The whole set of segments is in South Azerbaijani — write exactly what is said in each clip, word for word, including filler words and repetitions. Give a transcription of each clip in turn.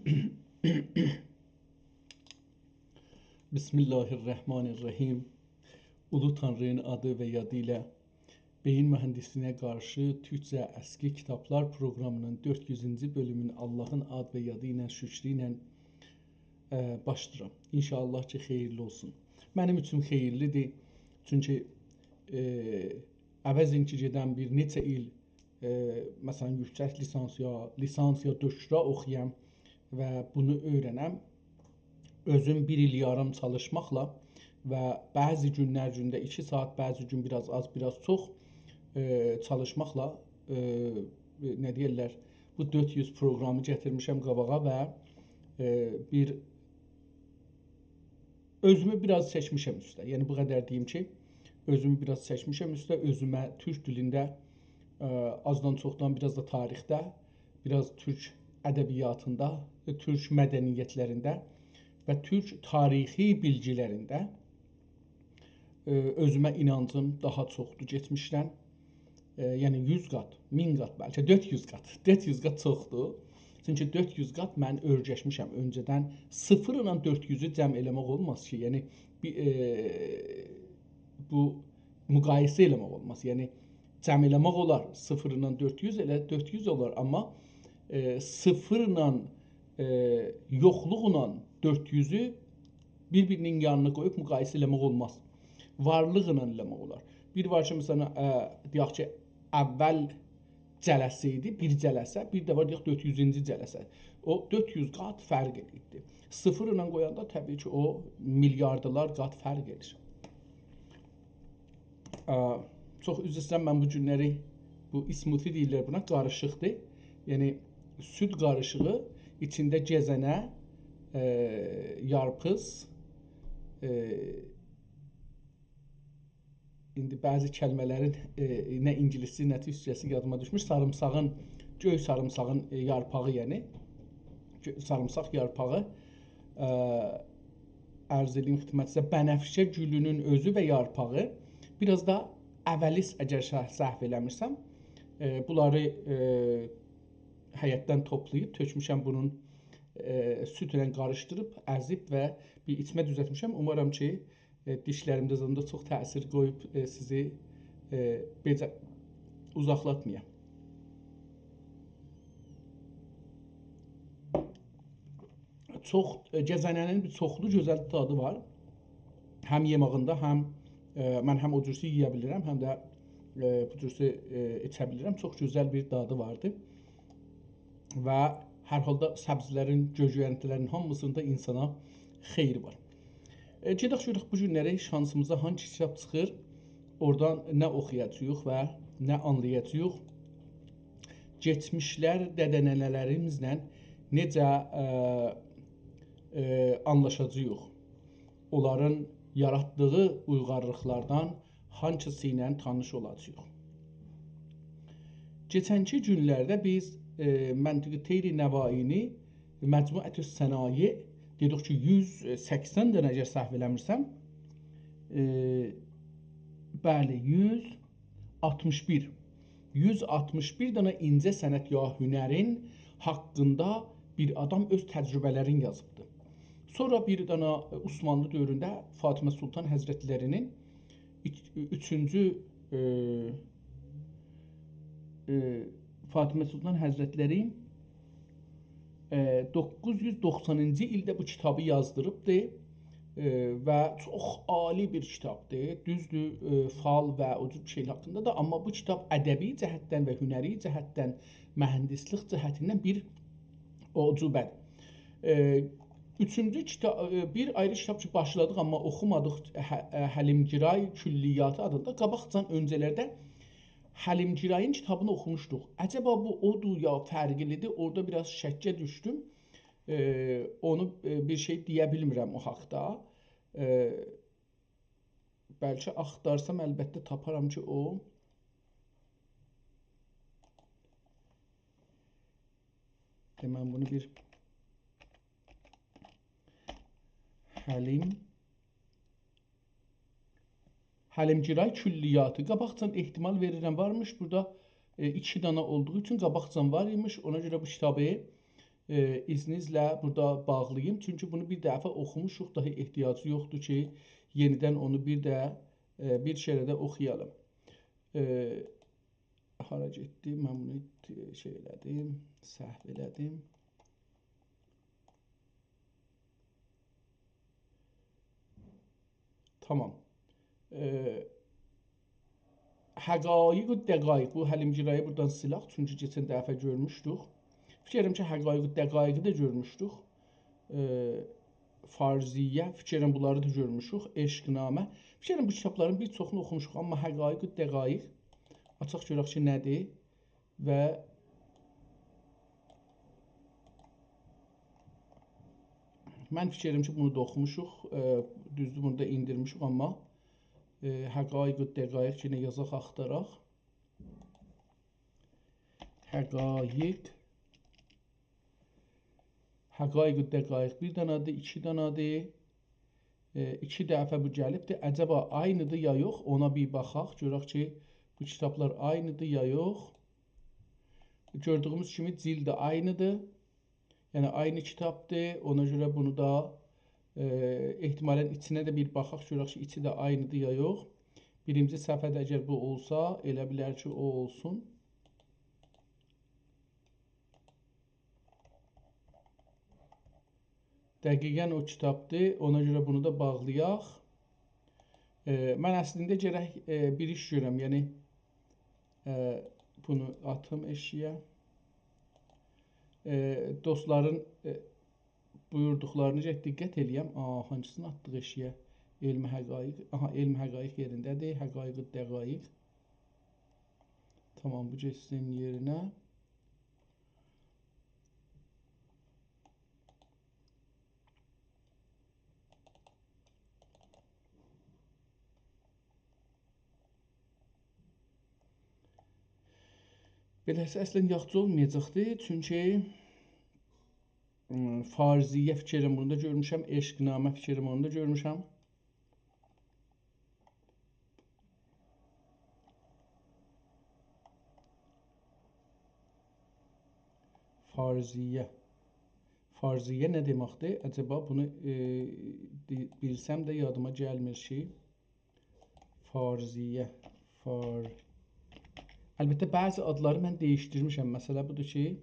بسم الله الرحمن الرحیم. اولو تانری‌نین آدی و یادی ایله بئیین موهندیسلیگینه قارشی تورکجه اسکی کیتابلار پروقرامی‌نین دؤرد یوزونجو بؤلومون آللاهین آد و یادی ایله، شوکرو ایله، ائ، باشلاییرام. ان‌شاءالله کی، خئییرلی اولسون. منیم اوچون خئییرلی‌دیر. چونکی، ائ، عوضین کی، گئدم بیر نئچه ایل، ائ، مثلا، یوکسک لیسانس یا، لیسانس یا دکترا اوخویام و بونو اؤیرنم، اؤزوم بیر ایل یاریم چالیشماقلا و بعضی گونلر گونده ایکی ساعات، بعضی گون بیر آز آز، بیر آز چوخ، ائ، چالیشماقلا، ائ، نه دئیرلر، بو دؤرد یوز پروقرامی گتیرمیشم قاباغا و، ائ، بیر اؤزومو بیر آز چکمیشم اوسته. یعنی، بو قدر دئییم کی، اؤزومو بیر آز چکمیشم اوسته، اؤزومه تورک دیلینده، ائ، آزدان چوخدان بیر آز دا تاریخده، بیر آز تورک ادبیاتیندا، ائ، تورک مدنیتلرینده و تورک تاریخی بیلگیلرینده، ائ، اؤزومه اینانجیم داها چوخدور کئچمیشدن. ائ، یعنی یوز قات، مین قات، بلکه دؤرد یوز قات. دؤرد یوز قات چوخدور. چونکی دؤرد یوز قات من اؤیرشمیشم اؤنجه‌دن. صفر ایله دؤرد یوزو جمع ائله‌مک اولماز کی. یعنی، بیر، ائ، بو مقایسه ائله‌مک اولماز. یعنی، جمع ائله‌مک اولار. صفر ایله دؤرد یوز ائله دؤرد یوز اولار. آمما، ائ، صفر ایله، ائ، یوخلوقلا دؤرد یوزو بیر-بیرینین یانینا قویوب مقایسه ائله‌مک اولماز. وارلیقلا ائله‌مک اولار. بیر وار کی، مثلا، ائ، دئیک کی، اول جلسه ایدی، بیر جلسه، بیر ده وار، دئیک، دؤرد یوزونجو جلسه. او دؤرد یوز قات فرق ائله‌ییبدیر. صفر ایله قویاندا طبیعی کی، او میلیاردلار قات فرق ائله‌ییر. ا، چوخ عذر ایسته‌ییرم، من بو گونلری، بو اسموتی دئییرلر بونا، قاریشیقدیر. یعنی، سود قاریشیغی، ایچینده گزنه، ائ، یارپیز، ائ، ایندی بعضی کلمه‌لرین، ائ، نه اینگیلیسجه، نه تورکجه‌سی یادیما دوشموش. ساریمساغین، گؤی ساریمساغین، ائ، یارپاغی، یعنی. گؤ-، ساریمساق یارپاغی، ائ، عرض ائله‌ییم خدمتینیزه، بنفشه گولونون اؤزو و یارپاغی. بیر آز دا اولیس، اگر شه-، سهو ائله‌میرسم، ائ، بونلاری، ائ، حیطدن توپلاییب، تؤکموشم بونون، ائ، سودله قاریشدیریب، ازیب و بیر ایچمه دوزلتمیشم. اومارام کی، ائ، دیشلریمده زادیندا چوخ تأثیر قویوب، ائ، سیزی، ائ، بئجه اوزاقلاتمایا. چوخ، ائ، گزنه‌نین بیر چوخلو گؤزل دادی وار. هم یئماغیندا، هم، ائ، من هم او جورسو یئیه بیلیرم، هم ده، ائ، بو جورسو، ائ، ایچه بیلیرم. چوخ گؤزل بیر دادی واردی. و هر حالدا سبزی‌لرین، گؤی‌گؤینتی‌لرین هامیسیندا اینسانا خئیری وار. ائ، گئدک گؤرک بو گونلری شانسیمیزا هانسی کیتاب چیخیر، اورادان نه اوخویاجاغیق و نه آنلایاجاغیق. کئچمیشلر، دده‌ننه‌لریمیزله نئجه، ائ، ائ، آنلاشاجاغیق؟ اونلارین یاراتدیغی اویغارلیقلاردان هانسیسی ایله تانیش اولاجاغیق؟ کئچنکی گونلرده بیز، ائ، منطقهٔ طیر نوایی‌نی، مجموعة الصنایع، دئدیک کی، یوز سکسن دنه، اگر سهو ائله‌میرسم، ائ، بلی، یوز آلتمیش بیر. یوز آلتمیش بیر دنه اینجه صنعت یا هنرین حاقیندا بیر آدام اؤز تجربه‌لرینی یازیبدی. سونرا بیر دنه عثمانلی دؤورونده فاطمه سلطان حضرتلری‌نین ایک-، اوچونجو، ائ، ائ، فاطمه سلطان حضرتلری، ائ، دوققوز یوز دوخسانینجی ایلده بو کیتابی یازدیریبدی، ائ، و چوخ عالی بیر کیتابدیر. دوزدور، ائ، فال و او جور شئیلر حاقیندا دا، آمما بو کیتاب ادبی جهتدن و هنری جهتدن، مهندسلیک جهتیندن بیر عجوبه‌دیر. ائ، اوچونجو کیتا-، ائ، بیر آیری کیتاب کی، باشلادیق، آمما اوخومادیق، ح-، ائ، حلیم‌گرای کلیاتی آدیندا. قاباقجان اؤنجه‌لرده حلیم‌گرایین کیتابینی اوخوموشدوق. عجبا بو اودور یا فرقلی‌دیر؟ اورادا بیر آز شکّه دوشدوم. ائ، اونو، ائ، بیر شئی دئیه بیلمیرم او حاقدا. ائ، بلکه آختارسام البته تاپارام کی، او. دئ، من بونو بیر حلیم، حلیم‌گرای کلیاتی. قاباقجان احتمال وئریرم وارمیش. بورادا، ائ، ایکی دانا اولدوغو اوچون قاباقجان وار ایمیش. اونا گؤره بو کیتابی، ائ، اذنینیزله بورادا باغلاییم. چونکی بونو بیر دفعه اوخوموشوق، داها احتیاجی یوخدور کی، یئنیدن اونو بیر ده، ائ، بیر کره ده اوخویالیم. ائ، هارا گئتدی؟ من بونو ائت-، شئی ائله‌دیم، سهو ائله‌دیم. تامام. ائ، حقایق و دقایق. بو حلیم‌گرایی بورادان سیلاق، چونکی کئچن دفعه گؤرموشدوک. فیکر ائدیرم کی، حقایق و دقایقی ده گؤرموشدوک. ائ، فرضیه، فیکر ائدیرم بونلاری دا گؤرموشوک. عشق‌نامه. فیکر ائدیرم بو کیتابلارین بیر چوخونو اوخوموشوق، آمما حقایق و دقایق آچاق گؤرک کی، نه‌دیر؟ و من فیکر ائدیرم کی، بونو دا اوخوموشوق. ائ، دوزدور، بونو دا ایندیرمیشیک، آمما، ائ، حقایق و دقایق یئنه یازاق، آختاراق. حقایق. حقایق و دقایق بیر دانادیر، ایکی دانادیر. ائ، ایکی دفعه بو گلیبدیر. عجبا عینی‌دیر یا یوخ؟ اونا بیر باخاق، گؤرک کی، بو کیتابلار عینی‌دیر یا یوخ؟ گؤردویوموز کیمی جلدی عینی‌دیر. یعنی عینی کیتابدیر. اونا گؤره بونو دا، ائ، احتمالاً ایچینه ده بیر باخاق، گؤرک کی، ایچی ده عینی‌دیر یا یوخ. بیرینجی صفحه‌ده اگر بو اولسا، ائله بیلر کی، او اولسون. دقیقاً او کیتابدیر. اونا گؤره بونو دا باغلایاق. ائ، من اصلینده گرک، ائ، بیر ایش گؤرم. یعنی، ائ، بونو آتیم ائشیگه. ائ، دوستلارین، ائ، بویوردوقلارینا گرک دقت ائله‌یم. آ، هانسینی آتدیق ائشیگه؟ علم حقایق. آها، علم حقایق یئرینده‌دیر. حقایق دقایق. تامام، بو گئتسین یئرینه. بئله‌سی اصلاً یاخشی اولمایاجاقدی، چونکی، م، فرضیه فیکر ائلیرم بونو دا گؤرموشم، عشق‌نامه فیکر ائلیرم اونو دا گؤرموشم. فرضیه. فرضیه نه دئمکدیر؟ عجبا بونو، ائ، دی-، بیلسم ده یادیما گلمیر کی. فرضیه. فار-، البته، بعضی آدلاری من دییشدیرمیشم. مسئله بودور کی،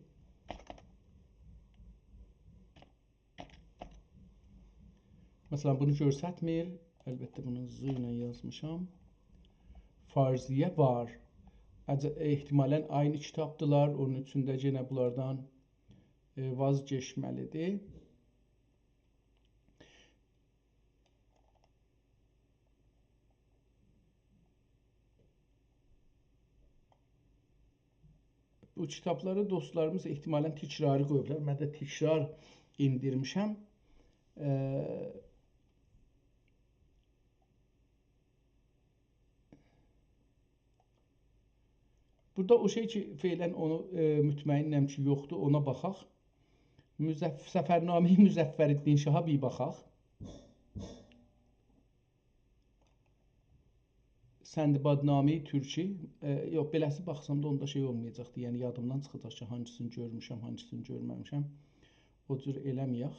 مثلا، بونو گؤرستمیر. البته، بونو ز ایله یازمیشام. فرضیه وار. عج-، احتمالاً عینی کیتابدیلار. اونون اوچون ده یئنه بونلاردان، ائ، واز گئچمه‌لیدیر. بو کیتابلاری دوستلاریمیز احتمالاً تکراری قویوبلار. من ده تکرار ایندیرمیشم. ائ، بورادا او شئی کی، فعلاً اونو، ائ، مطمئنم کی، یوخدور، اونا باخاق. مظف-، سفرنامهٔ مظفرالدین شاها بیر باخاق. سندبادنامهٔ ترکی، ائ، یوخ، بئله‌سی باخسام دا اوندا شئی اولمایاجاقدی. یعنی، یادیمدان چیخاجاق کی، هانسینی گؤرموشم، هانسینی گؤرمه‌میشم. او جور ائله‌مه‌یک.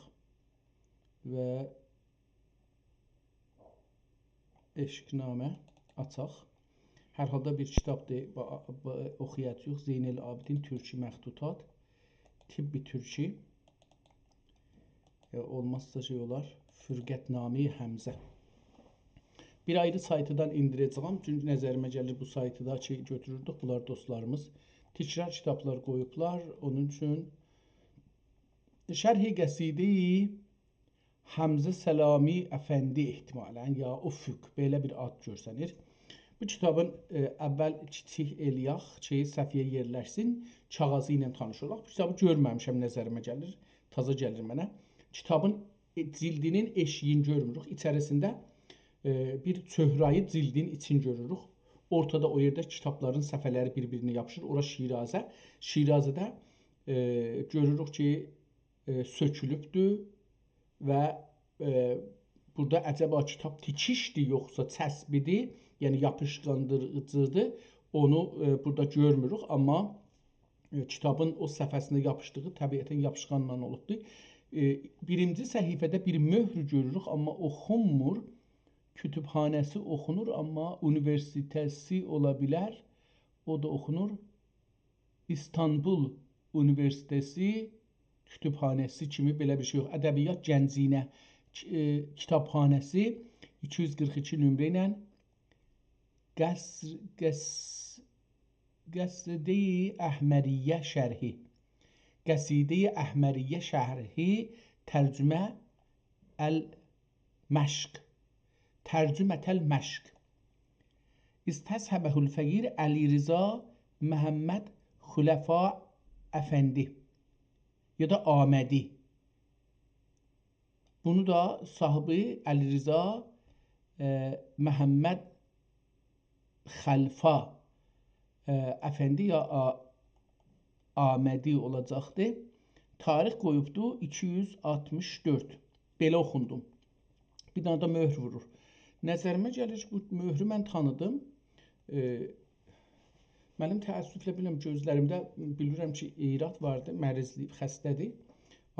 و عشق‌نامه آچاق. هر حالدا بیر کیتابدیر، با-، با-، اوخویاجاغیق. زین‌العابدین ترکی مخطوطات، طب ترکی. ائ، اولمازسا شئی اولار، فرقت‌نامهٔ حمزه. بیر آیری سایتدان ایندیره‌جه‌یم، چونکی نظریمه گلیر بو سایتدا کی، گؤتوروردوک، بونلار دوستلاریمیز تکرار کیتابلار قویوبلار، اونون اوچون شرح قصیدهٔ حمزه سلامی افندی احتمالاً، یا افق، بئله بیر آد گؤرسنیر. بو کیتابین، ائ، اول کیچیک ائلیک کی، صفحه‌یه یئرلشسین، کاغاذی ایله تانیش اولاق. بو کیتابی گؤرمه‌میشم، نظریمه گلیر، تازا گلیر منه. کیتابین، ائ، جلدینین ائشیگینی گؤرموروک. ایچریسینده، ائ، بیر چهره‌ای جلدین ایچین گؤروروک. اورتادا او یئرده کیتابلارین صفحه‌لری بیر-بیرینه یاپیشیر. اورا شیرازه. شیرازه‌ده، ائ، گؤروروک کی، ائ، سؤکولوبدور و، ائ، بورادا عجبا کیتاب تیکیشدیر، یوخسا چسبیدیر، یعنی یاپیشقاندیریجیدیر، اونو، ائ، بورادا گؤرموروک، آمما ائ، کیتابین او صفحه‌سینده یاپیشدیغی طبیعتاً یاپیشقانلا اولوبدور. ائ، بیرینجی صفحه‌ده بیر مؤهر گؤروروک، آمما اوخونمور. کتبخانه‌سی اوخونور، آمما اونیوئرسیته‌سی اولا بیلر. او دا اوخونور ایستانبول اونیوئرسیته‌سی کتبخانه‌سی کیمی، بئله بیر شئی یوخ. ادبیات گنجینه کی-، ائ، کتابخانه‌سی ایکی یوز قیرخ ایکی نمره ایله قصر، قص-، قصیده‌ی احمریه شرحی. قصیده‌ی احمریه شرحی ترجمه المشق. ترجمة المشق. استصحبه الفقیر علیرضا محمد خلفا افندی یا دا آمدی. بونو دا صاحیبی علیرضا، ائ، محمد خلفا، ائ، افندی یا آ-، آمدی اولاجاقدی. تاریخ قویوبدو ایکی یوز آلتمیش دؤرد. بئله اوخوندوم. بیر دنه ده مؤهر وورور. نظریمه گلیر کی، بو مؤهرو من تانیدیم. ائ، منیم تأسفله بیلمیرم، گؤزلریمده بیلیرم کی، ایراد واردی، مریضلیک، خسته‌دیر.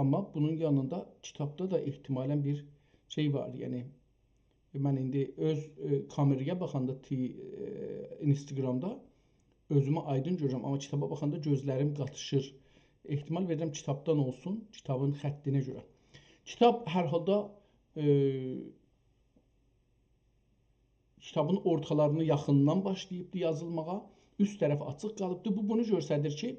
آمما بونون یانیندا کیتابدا دا احتمالاً بیر شئی وار، یعنی من ایندی اؤز، ائ، کامرایا باخاندا تی-، ائ، اینستاگرامدا اؤزومو آیدین گؤرورم، آمما کیتابا باخاندا گؤزلریم قاتیشیر. احتمال وئریرم کیتابدان اولسون، کیتابین خطینه گؤره. کیتاب هر حالدا، ائ، کیتابین اورتالارینی یاخیندان باشلاییبدی یازیلماغا. اوست طرفی آچیق قالیبدی. بو بونو گؤستریر کی،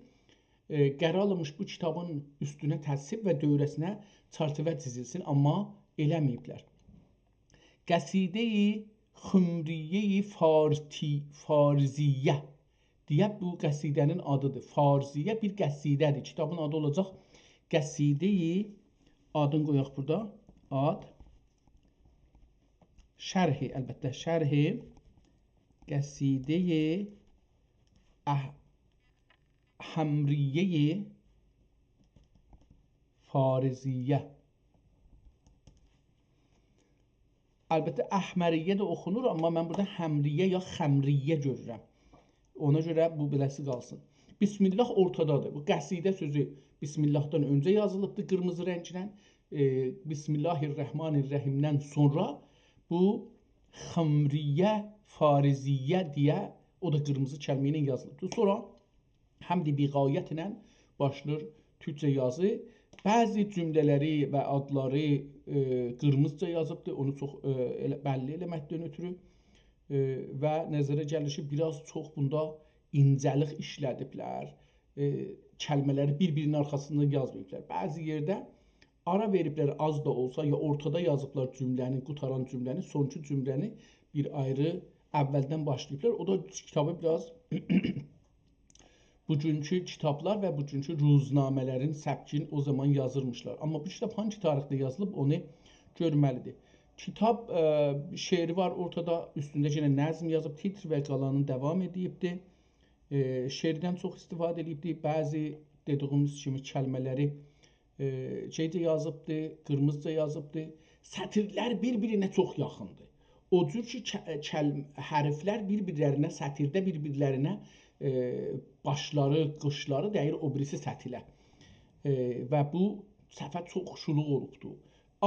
ائ، قرار آلینمیش بو کیتابین اوستونه تصویب و دؤوره‌سینه چرچیوه چیزیلسین، آمما ائله‌مه‌ییبلر. قصیده‌ی خمریه‌ی فارتی-، فارزیه دئیه بو قصیده‌نین آدیدیر. فارزیه بیر قصیده‌دیر. کیتابین آدی اولاجاق قصیده‌ی، آدینی قویاق بورادا. آد. شرحی، البته، شرحی قصیده‌ی اح-، حمریه‌ی فارزیه. البته، احمریه ده اوخونور، آمما من بورادا حمریه یا خمریه گؤرورم. اونا گؤره بو بئله‌سی قالسین. بسم الله اورتادادیر. بو قصیده سؤزو بسم اللهدان اؤنجه یازیلیبدیر قیرمیزی رنگله. ائ، بسم الله الرحمن الرحیمدن سونرا بو خمریه فارزیه دئیه، او دا قیرمیزی کلمه ایله یازیلیبدیر. سونرا حمد بی‌غایت ایله باشلاییر تورکجه یازی. بعضی جمله‌لری و آدلاری، ائ، قیرمیزیجا یازیبدیر. اونو چوخ، ائ، ائله، بللی ائله‌مکدن اؤترو، ائ، و نظره گلیر کی، بیر آز چوخ بوندا اینجه‌لیک ایشله‌دیبلر. ائ، کلمه‌لری بیر-بیرینین آرخاسیندا یازماییبلار. بعضی یئرده آرا وئریبلر، آز دا اولسا، یا اورتادا یازیبلار جمله‌نی، قوتاران جمله‌نی، سونکی جمله‌نی بیر آیری، اولدن باشلاییبلار. او دا کیتابی بیر آز بوگونکو کیتابلار و بوگونکو روزنامه‌لرین سبکین او زامان یازیرمیشلار. آمما بو کیتاب هانگی تاریخده یازیلیب، اونو گؤرمه‌لیدیر. کیتاب، ائ، شعری وار اورتادا، اوستونده یئنه نظم یازیب، تیتر و قالانی داوام ائدیبدی. ائ، شعردن چوخ استفاده ائدیبدی. بعضی، دئدیگیمیز کیمی، کلمه‌لری، ائ، شئیجه یازیبدی، قیرمیزیجا یازیبدی. سطیرلر بیر-بیرینه چوخ یاخیندیر. او جور کی، ک-، کل-، حرفلر بیر-بیرلرینه، سطیرده بیر-بیرلرینه، ائ، باشلاری، قیشلاری دَییر او بیریسی سطیره. ائ، و بو صفحه چوخ شولوق اولوبدو.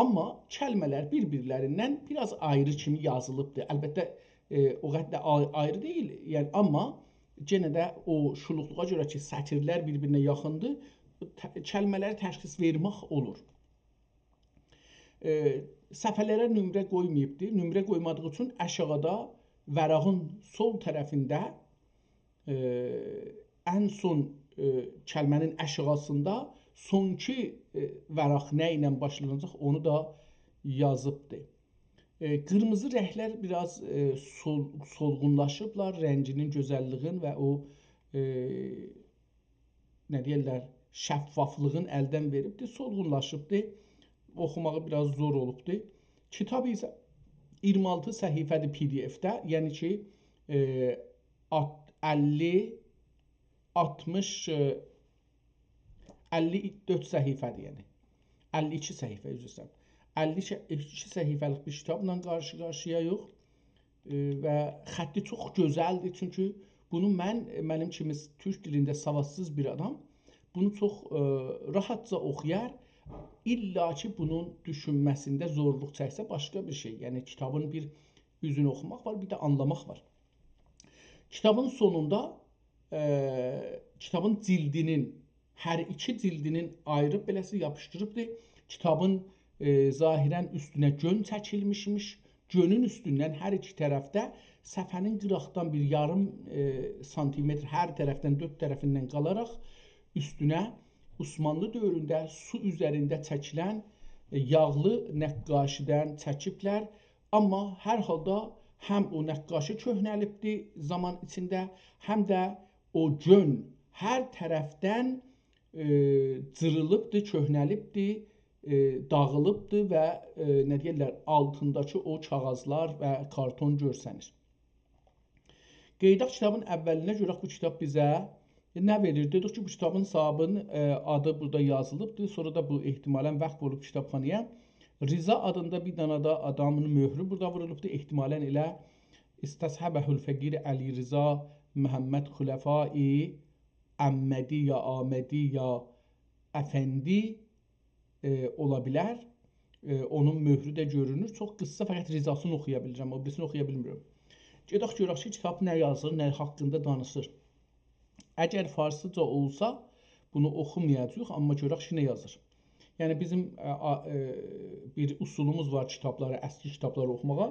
آمما کلمه‌لر بیر-بیرلریندن بیر آز آیری کیمی یازیلیبدیر. البته، ائ، او قدر ده آی-، آیری دئییل، یعنی، آمما یئنه ده او شولوقلوغا گؤره کی، سطیرلر بیر-بیرینه یاخیندیر، ت-، کلمه‌لری تشخیص وئرمک اولور. ائ، صفحه‌لره نمره قویماییبدی. نمره قویمادیغی اوچون آشاغیدا ورقین سول طرفینده، ائ، ان سون، ائ، کلمه‌نین آشاغیسیندا سونکی، ائ، ورق نه ایله باشلاناجاق، اونو دا یازیبدی. ائ، قیرمیزی رنگلر بیر آز، ائ، سول-، سولغونلاشیبلار، رنگینین گؤزللیگین و او، ائ، نه دئیرلر، شفافلیغین الدن وئریبدی، سولغونلاشیبدی. اوخوماغی بیر آز زور اولوبدو. کیتاب ایسه اییرمی آلتی صفحه‌دیر پی دی اف‌ده، یعنی کی، ائ، آت-، اللی، آلتمیش، ائ، اللی دؤرد صفحه‌دیر، یعنی. اللی ایکی صفحه، عذر ایسته‌ییرم. اللی ایکی صفحه‌لیک بیر کیتابلا قارشی-قارشییاییق. ائ، و خطی چوخ گؤزلدیر، چونکی بونو من، منیم کیمی تورک دیلینده سوادسیز بیر آدام بونو چوخ، ائ، راحتجا اوخویار. الّا کی، بونون دوشونمه‌سینده زورلوق چکسه، باشقا بیر شئی. یعنی، کیتابین بیر اوزونو اوخوماق وار، بیر ده آنلاماق وار. کیتابین سونوندا، ائ، کیتابین جیلدینین، هر ایکی جیلدینین آییریب بئله‌سی یاپیشدیریبدی. کیتابین، ائ، ظاهراً اوستونه گؤن چکیلمیشمیش. گؤنون اوستوندن هر ایکی طرفده صفحه‌نین قیراقدان بیر یاریم، ائ، سانتیمتر هر طرفدن، دؤرد طرفیندن قالاراق اوستونه عثمانلی دؤورونده سو اوزرینده چکیلن، ائ، یاغلی نقاشی‌دن چکیبلر. آمما هر حالدا هم او نقاشی کؤهنه‌لیبدی زامان ایچینده، هم ده او گؤن هر طرفدن، ائ، جیریلیبدی، کؤهنه‌لیبدی، ائ، داغیلیبدی و، ائ، نه دئیرلر، آلتینداکی او کاغیذلار و کارتون گؤرسنیر. قئییداق کیتابین اوّلینه، گؤرک بو کیتاب بیزه نه وئریر. دئدیک کی، بو کیتابین صاحیبین، ائ، آدی بورادا یازیلیبدیر. سونرا دا بو احتمالاً وقف اولوب کیتابخانایا. رضا آدیندا بیر دنه ده آدامین مؤهرو بورادا وورولوبدور. احتمالاً ائله استصحبه الفقیر علیرضا محمد خلفای احمدی یا آمدی یا افندی، ائ، اولا بیلر. ائ، اونون مؤهرو ده گؤرونور. چوخ قیسسا، فقط رضاسینی اوخویا بیلیرم، او بیریسینی اوخویا بیلمیرم. گئدک گؤرک کی، کیتاب نه یازیر، نه حاقیندا دانیشیر. اگر فارسیجا اولسا، بونو اوخومایاجاغیق، آمما گؤرک کی، نه یازیر. یعنی، بیزیم، ائ، آ-، ائ، بیر اصولوموز وار کیتابلاری، اسکی کیتابلاری اوخوماغا.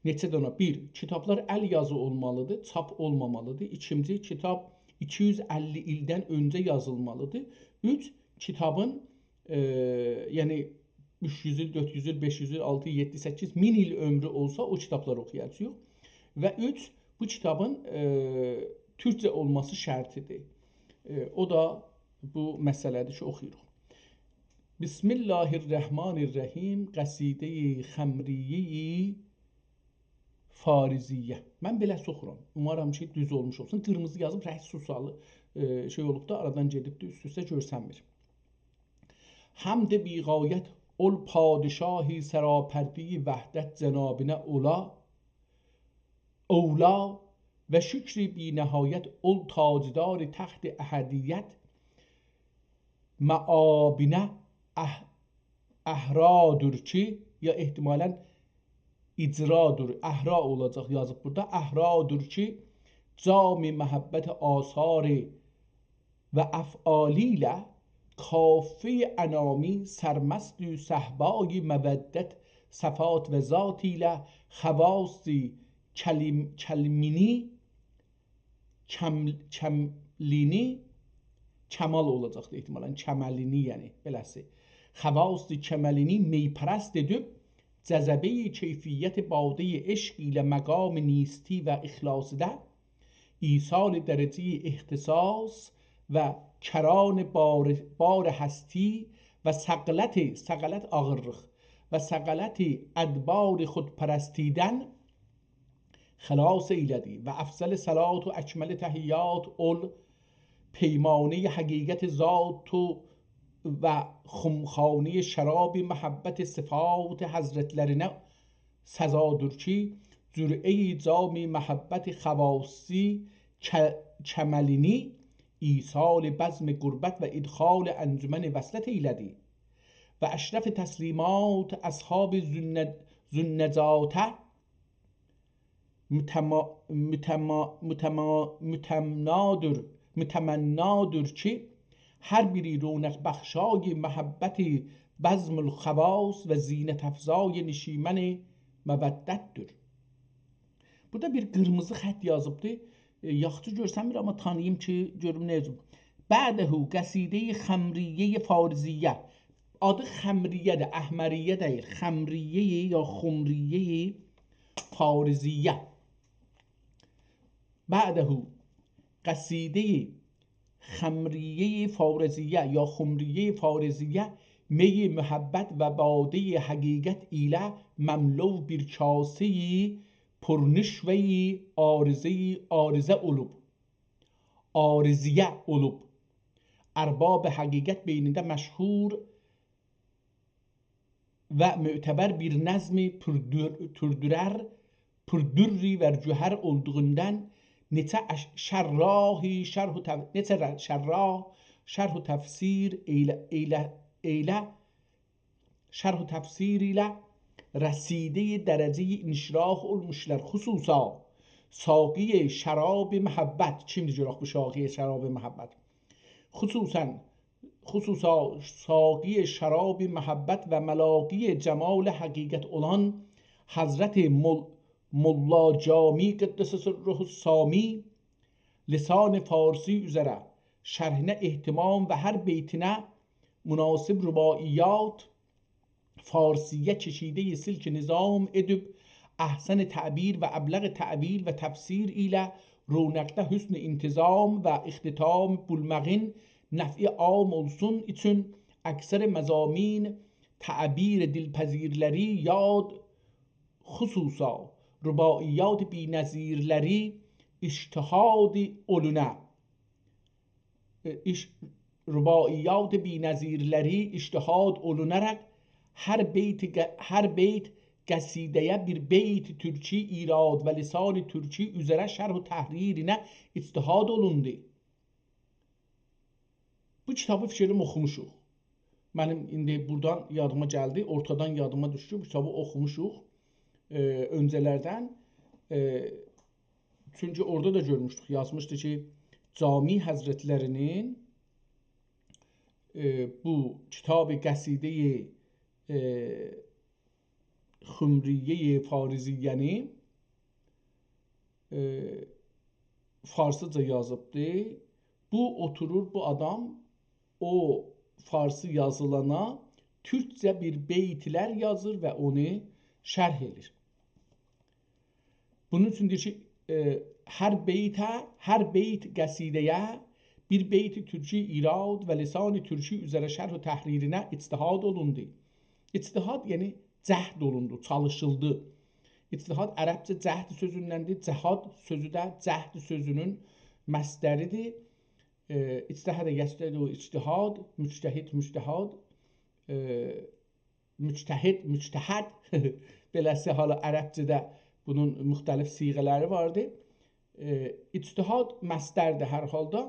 نئچه دنه؟ بیر، کیتابلار ال یازی اولمالیدیر، چاپ اولمامالیدیر. ایکینجی، کیتاب ایکی یوز اللی ایلدن اؤنجه یازیلمالیدیر. اوچ، کیتابین، ائ، یعنی اوچ یوز ایل، دؤرد یوز ایل، بئش یوز ایل، آلتی، یئددی، سککیز، مین ایل عؤمرو اولسا، او کیتابلاری اوخویاجاغیق. و اوچ، بو کیتابین، ائ، تورکجه اولماسی شرطیدیر. ائ، او دا بو مسئله‌دیر کی، اوخویوروق. بسم الله الرحمن الرحیم، قصیده‌ی خمریه‌ی فارضیه. من بئله اوخورام. اومارام کی، دوز اولموش اولسون. قیرمیزی یازیب، رنگ سوسالی، ائ، شئی اولوب دا، آرادان گئدیبدی، اوست-اوسته گؤرسنمیر. حمد بی‌غایت اول پادشاهی سراپرده‌ی وحدت جنابینه اولا، اولا و شکر بی‌نهایت اول تاجدار تخت احدیت مآبینه اح-، احرادور کی، یا احتمالاً اجرادور، احرا اولاجاق یازیب بورادا. احرادور کی، جام محبت آثار و افعالی ایله کافه‌ی انامی سرمست صهبای مودت صفات و ذات ایله خواص کلیم-، کلمینی کم-، کملینی، کمال اولاجاقدی احتمالاً، کملینی، یعنی بئله‌سی. خواص کملینی می‌پرست ائدیب، جذبه‌ی کیفیت باده‌ی عشق ایله مقام نیستی و اخلاصیده ایصال درجه‌ی اختصاص و کران بار، بار هستی و ثقلت، ثقلت آغیرلیق، و ثقلت ادبار خودپرستیدن خلاص ائیله‌دی و افضل صلات و اکمل تحیات اول پیمانه‌ی حقیقت ذات و، و خمخانه‌ی شراب محبت صفات حضرتلرینه سزادور کی، جرعه‌ی جام محبت خواصی ک-، کملینی ایصال بزم قربت و ادخال انجمن وصلت ائیله‌دی و اشرف تسلیمات اصحاب ذوالن-، ذوالنجاته متما-، متما-، متما-، متمنادور، متمنادور کی، هر بیری رونق بخشای محبت بزم الخواص و زینت افزای نشیمن مودتدور. بورادا بیر قیرمیزی خط یازیبدی. ائ، یاخشی گؤرسنمیر، آمما تانیییم کی، گؤروم نه یازیب. بعده قصیده‌ی خمریه‌ی فارضیه. آدی خمریه‌دیر، احمریه دئییل. خمریه‌ی یا خمریه‌ی فارضیه. بعده قصیده‌ی خمریه‌ی فارضیه یا خمریه‌ی فارضیه، می محبت و باده‌ی حقیقت ایله مملو بیر کاسه‌ی پرنشوه‌ی عارضه‌ی، عارضه اولوب. عارضیه اولوب. ارباب حقیقت بینینده مشهور و معتبر بیر نظم پردر-، پردرر، پردری و گوهر اولدوغوندان نئچه اش-، شرّاحی، شرح و تف-، نئچه ر-، شرّاح، شرح و تفسیر ائیله، ائیله، ائیله، شرح و تفسیر ایله رسیده‌ی درجه‌ی انشراح اولموشلار. خصوصا ساقی شراب محبت. کیمدیر گؤرک بو ساقی شراب محبت؟ خصوصا، خصوصا ساقی شراب محبت و ملاقی جمال حقیقت اولان حضرت مل-، ملا جامی قدس سرّه السامی، لسان فارسی اوزره شرحینه اهتمام و هر بیتینه مناسب رباعیات فارسی‌یه کشیده‌ی سلک نظام ائدیب، احسن تعبیر و ابلغ تأویل و تفسیر ایله رونقده حسن انتظام و اختتام بولماغین نفعی عام اولسون اوچون اکثر مضامین تعبیر دلپذیرلری یاد، خصوصا رباعیات بی‌نظیرلری اجتهاد اولونه، ائ، ایش-، رباعیات بی‌نظیرلری اجتهاد اولوناراق هر بیت ق-، هر بیت قصیده‌یه بیر بیت تورکی ایراد و لسان تورکی اوزره شرح و تحریرینه اجتهاد اولوندو. بو کیتابی فیکر ائلیرم اوخوموشوق. منیم ایندی بورادان یادیما گلدی، اورتادان یادیما دوشدو. بو کیتابی اوخوموشوق، ائ، اؤنجه‌لردن. ائ، چونکی اورادا دا گؤرموشدوک، یازمیشدی کی، جامی حضرتلری‌نین، ائ، بو کیتاب قصیده‌ی، ائ، خمریه‌ی فارضیه‌نی، ائ، فارسیجا یازیبدی. بو اوتورور، بو آدام او فارسی یازیلانا تورکجه بیر بیتلر یازیر و اونو شرح ائله‌ییر. بونون اوچون دئییر کی، ائ، هر بیته، هر بیت قصیده‌یه بیر بیت تورکی ایراد و لسان تورکی اوزره شرح و تحریرینه اجتهاد اولوندو. اجتهاد، یعنی جهد اولوندو، چالیشیلدی. اجتهاد عربجه جهد سؤزوندندیر. جهاد سؤزو ده جهد سؤزونون مصدری‌دیر. ائ، اجتهد یجتهد اجتهاد، مجتهد مجتهد، ائ، مجتهد، مجتهد. بئله‌سی، حالا عربجه‌ده بونون مختلف صیغه‌لری واردی. ائ، اجتهاد مصدردیر هر حالدا.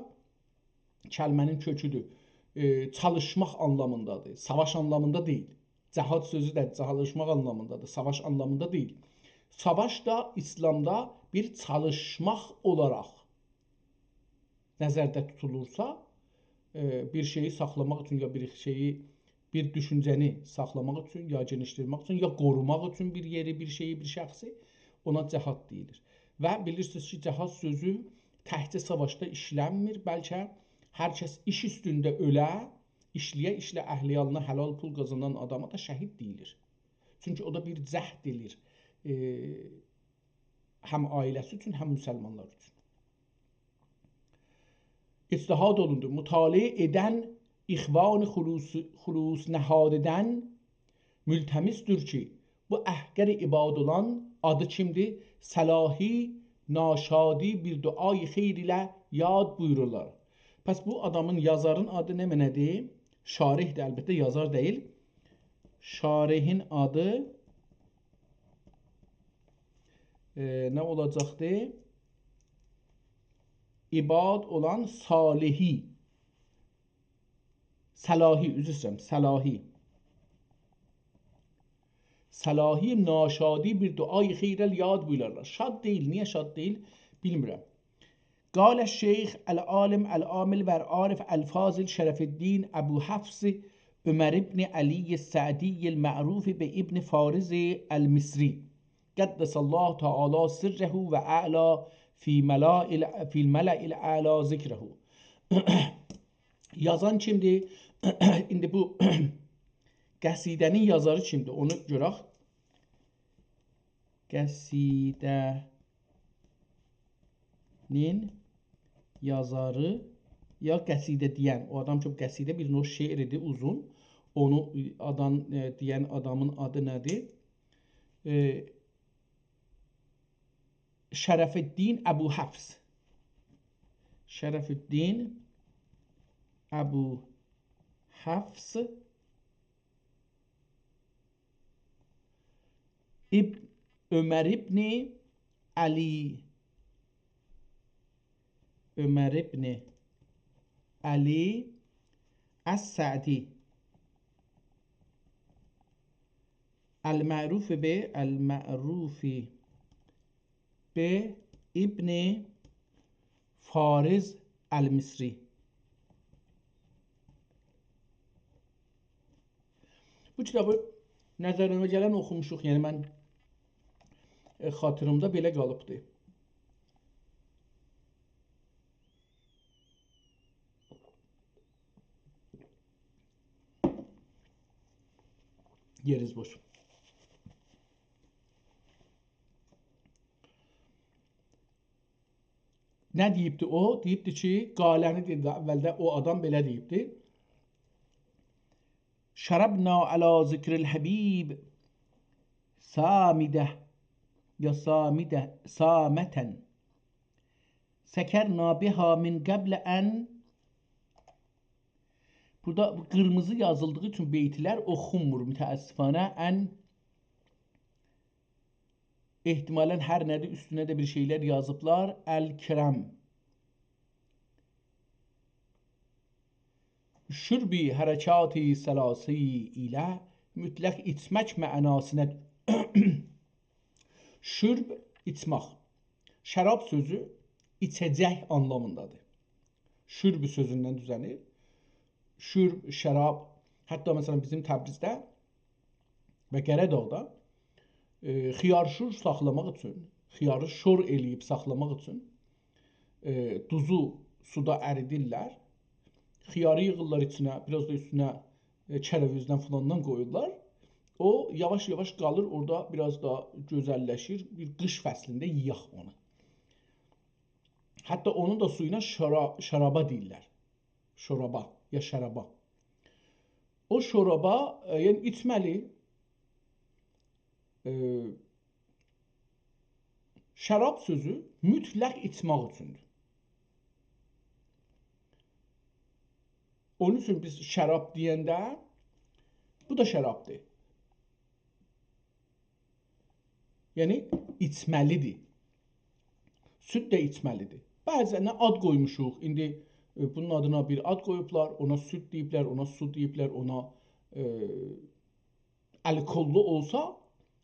کلمه‌نین کؤکودور. ائ، چالیشماق آنلامیندادیر. ساواش آنلامیندا دئییل. جهاد سؤزو ده چالیشماق آنلامیندادیر. ساواش آنلامیندا دئییل. ساواش دا ایسلامدا بیر چالیشماق اولاراق نظرده توتولورسا، ائ، بیر شئیی ساخلاماق اوچون، یا بیر شئیی، بیر دوشونجه‌نی ساخلاماق اوچون، یا گئنیشدیرمک اوچون، یا قوروماق اوچون بیر یئری، بیر شئیی، بیر شخصی، اونا جهاد دئییلیر. و بیلیرسینیز کی، جهاد سؤزو تکجه ساواشدا ایشلنمیر، بلکه هر کس ایش اوستونده اؤله، ایشله‌یه-ایشله‌یه اهل عیالینا حلال پول قازانان آداما دا شهید دئییلیر. چونکی او دا بیر جهد ائله‌ییر، ائ، هم عائله‌سی اوچون، هم مسلمانلار اوچون. اجتهاد اولوندو. مطالعه ائدن اخوان خلوص، خلوص‌نهاددن ملتمس‌دور کی، بو احقر عباد اولان آدی کیمدیر؟ صلاحی ناشادی بیر دعای خیر ایله یاد بویورورلار. پس بو آدامین، یازارین آدی نمنه‌دیر؟ شارح‌دیر، البته، یازار دئییل. شارحین آدی، ائ، نه اولاجاقدی؟ عباد اولان صالحی. صلاحی، عذر ایسته‌ییرم، صلاحی. صلاحی ناشادی بیر دعای خیر ایله یاد بویورورلار. شاد دئییل، نییه شاد دئییل؟ بیلمیرم. قال الشیخ العالم العامل والعارف الفاضل شرف الدین ابو حفص عمر ابن علی السعدی المعروف به ابن فارض المصری، قدس الله تعالی سرّه و اعلی فی ملأ ال-، فی الملأ الاعلی ذکره. یازان کیمدیر؟ ایندی بو قصیده‌نین یازاری کیمدیر؟ اونو گؤرک. قصیده‌نین یازاری، یا قصیده دئین، او آدام کی، قصیده بیر نوع شعر ایدی، اوزون. اونو آدام، ائ، دئین آدامین آدی نه‌دیر؟ ائ، شرف‌الدین ابو حفص. شرف‌الدین ابو حفص اب-، عمر ابن علی عمر ابن علی السعدی، المعروف به، المعروف به ابن فارض المصری. بو کیتابی نظریمه گلن اوخوموشوق. یعنی من، ائ، خاطیریمده بئله قالیبدی. یئریز بوش. نه دئییبدی او؟ دئییبدی کی، قاله‌نی دئییبدی، اولده او آدام بئله دئییبدی: «شربنا علی ذکر الحبیب سامدة، یا سامدة، سامة، سکرنا بها من قبل ان»، بورادا قیرمیزی یازیلدیغی اوچون بیت‌لر اوخونمور متأسفانه. ان احتمالاً هر نه‌دیر، اوستونه ده بیر شئیلر یازیبلار. الکرم. شربی حرکاتی ثلاثی ایله مطلق ایچمک معناسینا. شرب، ایچمک. شراب سؤزو ایچه‌جک آنلامیندادیر. شرب سؤزوندن دوزه‌نیر. شرب، شراب. حتی، مثلاً، بیزیم تبریزده و قره‌داغدا، ائ، خیار شور ساخلاماق اوچون، خیاری شور ائله‌ییب ساخلاماق اوچون، ائ، دوزو سودا اریدیرلر. خیاری ییغیرلار ایچینه، بیر آز دا اوستونه، ائ، کره‌ویزدن فلاندان قویورلار. او یاواش-یاواش قالیر اورادا، بیر آز دا گؤزللشیر. بیر قیش فصلینده یئیک اونو. حتی اونون دا سویونا شرا-، شرابا دئییرلر. شوربا یا شرابا. او شوربا، ائ، یعنی ایچمه‌لی. ائ، شراب سؤزو مطلق ایچمک اوچوندور. اونون اوچون بیز شراب دئینده، بو دا شرابدیر. یعنی، ایچمه‌لیدیر. سود ده ایچمه‌لیدیر. بعضا نه آد قویموشوق. ایندی، ائ، بونون آدینا بیر آد قویوبلار، اونا سود دئییبلر، اونا سو دئییبلر، اونا، ائ، الکللی اولسا،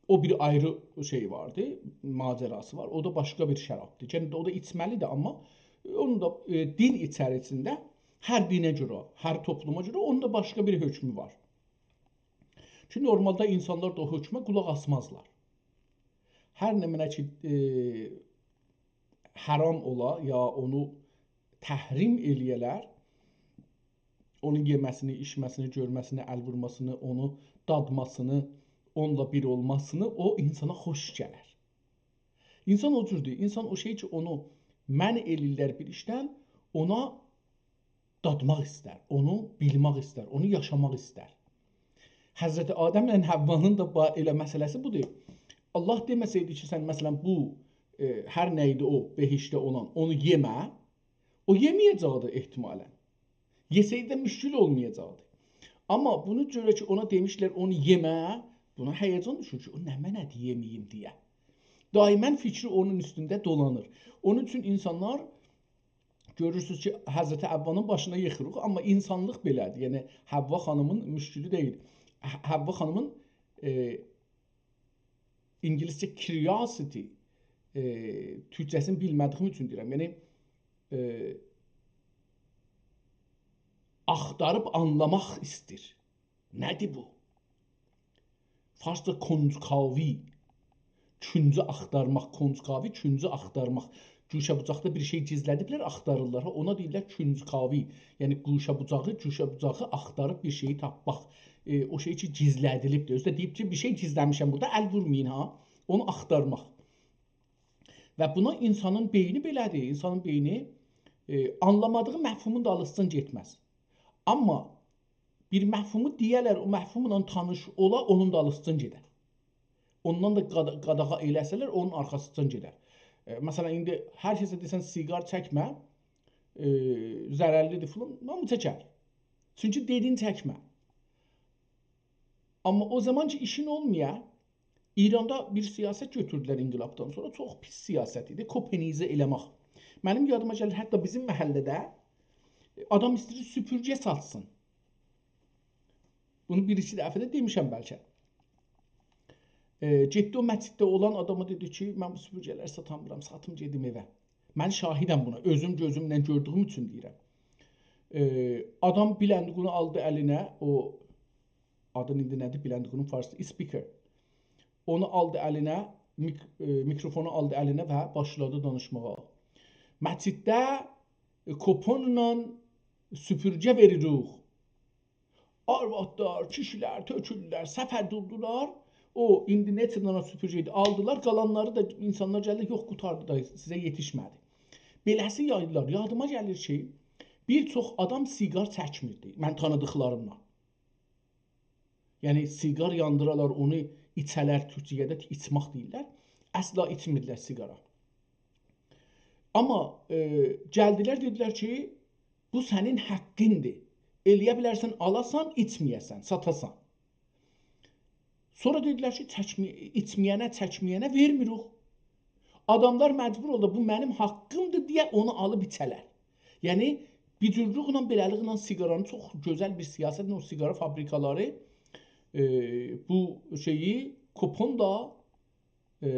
او بیر آیری شئی واردی، ماجراسی وار. او دا باشقا بیر شرابدیر. یعنی، او دا ایچمه‌لیدیر، آمما اونون دا، ائ، دین ایچریسینده هر دینه گؤره، هر توپلوما گؤره اونون دا باشقا بیر حکمو وار. کی، نورمالدا اینسانلار دا او حکمه قولاق آسمازلار. هر نمنه کی، ائ، حرام اولا، یا اونو تحریم ائله‌یه‌لر، اونون یئمه‌سینی، ایچمه‌سینی، گؤرمه‌سینی، ال وورماسینی، اونو دادماسینی، اونونلا بیر اولماسینی، او اینسانا خوش گلر. اینسان او جوردور. اینسان او شئی کی، اونو منع ائله‌ییرلر بیر ایشدن، اونا دادماق ایستر، اونو بیلمک ایستر، اونو یاشاماق ایستر. حضرت آدمله حوانین دا با-، ائله مسئله‌سی بودور. الله دئمه‌سئیدی کی، سن، مثلا، بو، ائ، هر نه ایدی او، بهشتده اولان، اونو یئمه، او یئمه‌یه‌جکدی احتمالا. یئسئیدی ده مشکل اولمایاجاقدی. آمما بونا گؤره کی، اونا دئمیشلر، اونو یئمه، بونا هیجان دوشور کی، او نمنه‌دیر یئمه‌ییم دئیه. دائما فیکری اونون اوستونده دولانیر. اونون اوچون اینسانلار گؤرورسونوز کی، حضرت حوانین باشینا ییخیریق، آمما اینسانلیق بئله‌دیر. یعنی، حوا خانیمین مشکلی دئییل. ح-، حوا خانیمین، ائ، اینگیلیسجه curiosity، ائ، تورکجه‌سینی بیلمه‌دیییم اوچون دئییرم. یعنی، ائ، آختاریب آنلاماق ایسته‌ییر. نه‌دیر بو؟ فارسجا کنجکاوی، کونجو آختارماق، کنجکاوی، کونجو آختارماق. گوشه‌بوجاقدا بیر شئی گیزله‌دیبلر، آختاریرلار. ها، اونا دئییرلر کنجکاوی. یعنی گوشه‌بوجاغی، گوشه‌بوجاغی آختاریب بیر شئیی تاپماق. ائ، او شئی کی، گیزله‌دیلیبدیر. اؤزو ده دئییب کی، بیر شئی گیزله‌میشم بورادا، ال وورمایین ها. اونو آختارماق. و بونا اینسانین بئینی بئله‌دیر. اینسانین بئینی، ائ، آنلامادیغی مفهومون دالیسیجان گئتمز. آمما بیر مفهومو دئیه‌لر، او مفهوملا تانیش اولا، اونون دالیسیجان گئدر. اوندان دا قادا-، قاداغا ائله‌سه‌لر، اونون آرخاسیجان گئدر. ائ، مثلا، ایندی هر کسه دئسن، «سیگار چکمه، ائ، ضررلیدیر» فلان، هامی چکر. چونکی دئدین چکمه. آمما او زامان کی، ایشین اولمایا، ایراندا بیر سیاست گؤتوردولر انقلابدان سونرا، چوخ پیس سیاست ایدی، کپی‌نیزه ائله‌مک. منیم یادیما گلیر، حتی بیزیم محله‌ده آدام ایسته‌ییر سوپورگه ساتسین. بونو بیر-ایکی دفعه ده دئمیشم بلکه. ائ، گئتدی او مسجدده اولان آداما دئدی کی، «من بو سوپورگه‌لری ساتامیرام، ساتیم گئدیم ائوه.» من شاهدم بونا، اؤزوم گؤزومله گؤردویوم اوچون دئییرم. ائ، آدام بلندگونو آلدی الینه، او آدین ایندی نه‌دیر؟ بلندگونون فارسیسی، speaker. اونو آلدی الینه، میک-، ائ، میکروفونو آلدی الینه و باشلادی دانیشماغا. مسجدده، ائ، کوپونلا سوپورگه وئریریک. آروادلار، کیشیلر تؤکولدولر، صفه دوردولار. او، ایندی نئچه دنه سوپورگه ایدی، آلدیلار، قالانلاری دا اینسانلار گلدی، «یوخ، قوتاردی دا، سیزه یئتیشمه‌دی.» بئله‌سی یاییلار. یادیما گلیر کی، بیر چوخ آدام سیگار چکمیردی، من تانیدیقلاریمدان. یعنی، سیگار یاندیرالار، اونو ایچه‌لر، تورکیه‌ده ایچمک دئییرلر. اصلا ایچمیردیلر سیگارا. آمما، ائ، گلدیلر، دئدیلر کی، «بو سنین حاققیندیر. ائلیه بیلرسن آلاسان، ایچمه‌یه‌سن، ساتاسان.» سونرا دئدیلر کی، «چکمه-، ایچمه‌ینه، چکمه‌ینه وئرمیریک.» آداملار مجبور اولدو، «بو منیم حاققیمدیر» دئیه اونو آلیب ایچه‌لر. یعنی، بیر جورلوقلا، بئله‌لیکله سیگارانی، چوخ گؤزل بیر سیاستله او سیگارا فابریکالاری، ائ، بو شئیی، کوپون دا، ائ،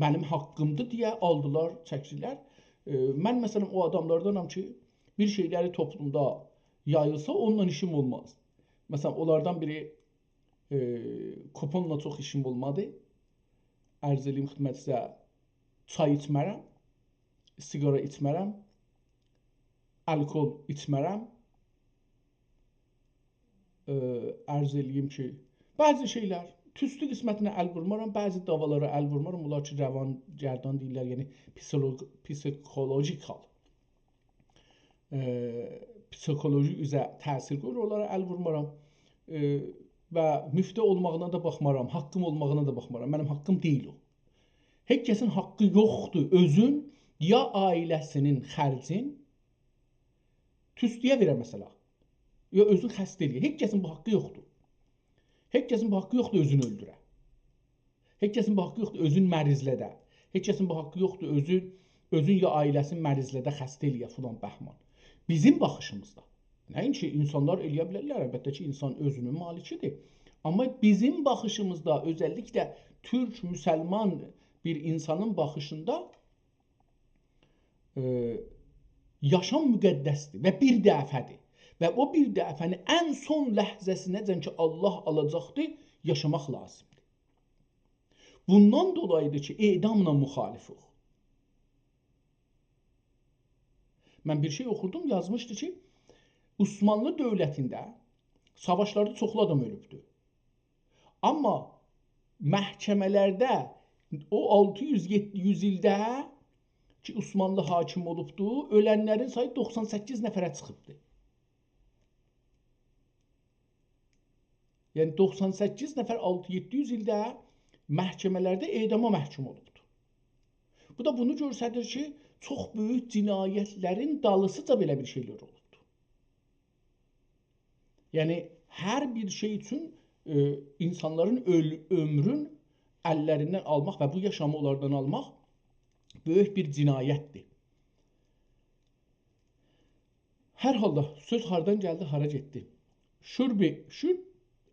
منیم حاققیمدیر دئیه آلدیلار، چکدیلر. ائ، من، مثلا، او آداملاردانام کی، بیر شئیلری توپلومدا یاییلسا، اونونلا ایشیم اولماز. مثلا، اونلاردان بیری، ائ، کوپونلا چوخ ایشیم اولمادی. عرض ائله‌ییم خدمتینیزه، چای ایچمه‌رم، سیگارا ایچمه‌رم، الکل ایچمه‌رم. ائ، عرض ائله‌ییم کی، بعضی شئیلر، توستو قسمتینه ال وورمارام، بعضی داوالارا ال وورمارام. اونلار کی، روانگردان دئییرلر، یعنی پسیخولوگ-، پسیخولوژیکال، ائ، پسیخولوژی اوزه تأثیر قویور، اونلارا ال وورمارام. ائ، و مفته اولماغینا دا باخمارام، حاققیم اولماغینا دا باخمارام. منیم حاققیم دئییل او. هئچ کسین حاققی یوخدور اؤزون یا عائله‌سینین خرجین توستویه وئره، مثلا. یا اؤزون خسته ائله‌یه. هئچ کسین بو حاققی یوخدور. هئچ کسین بو حاققی یوخدور اؤزون اؤلدوره. هئچ کسین بو حاققی یوخدور اؤزون مریضله‌ده. هئچ کسین بو حاققی یوخدور اؤزون، اؤزون یا عائله‌سین مریضله‌ده، خسته ائله‌یه، فلان بهمان. بیزیم باخیشیمیزدا. نه‌اینکی اینسانلار ائله‌یه بیلرلر، البته کی، اینسان اؤزونون مالکیدیر. آمما بیزیم باخیشیمیزدا، اؤزللیکله تورک مسلمان بیر اینسانین باخیشیندا، ائ، یاشام مقدسدیر و بیر دفعه‌دیر. و او بیر دفعه‌نی ان سون لحظه‌سینه‌جن کی، الله آلاجاقدیر، یاشاماق لازیمدیر. بوندان دولاییدیر کی، اعداملا مخالفوق. من بیر شئی اوخوردوم، یازمیشدی کی، عثمانلی دؤولتینده ساواشلاردا چوخلو آدام اؤلوبدو. آمما محکمه‌لرده او آلتی یوز، یئددی یوز ایلده کی، عثمانلی حاکم اولوبدو، اؤلنلرین سایی دوخسان سککیز نفره چیخیبدی. یعنی، دوخسان سککیز نفر آلتی یئددی یوز ایلده محکمه‌لرده اعداما محکوم اولوبدو. بو دا بونو گؤستریر کی، چوخ بؤیوک جنایتلرین دالیسیجا بئله بیر شئیلر اولوبدو. یعنی، هر بیر شئی اوچون، ائ، اینسانلارین اؤل-، عؤمرون اللریندن آلماق و بو یاشامی اونلاردان آلماق بؤیوک بیر جنایتدیر. هر حالدا، سؤز هاردان گلدی، هارا گئتدی؟ شرب، شرب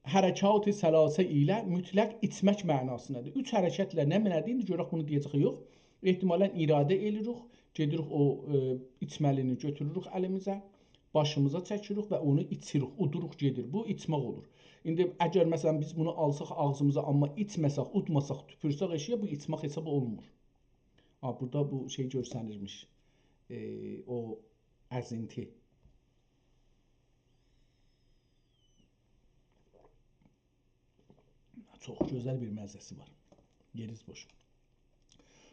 حرکات ثلاثه ایله مطلق ایچمک معناسیندادیر. اوچ حرکتله نه معنادیر؟ ایندی گؤرک بونو دئیه‌جک یا یوخ. احتمالا اراده ائله‌ییریک، گئدیریک او، ائ، ایچمه‌لینی گؤتوروروک الیمیزه، باشیمیزا چکیریک و اونو ایچیریک، اودوروق گئدیر. بو ایچمک اولور. ایندی اگر، مثلا، بیز بونو آلساق آغزیمیزا، آمما ایچمه‌سک، اودماساق، توپورسک ائشییه، بو ایچمک حساب اولمور. آ، بورادا بو شئی گؤرسنیرمیش. ائ، او ازینتی. چوخ گؤزل بیر مزه‌سی وار. یئریز بوش.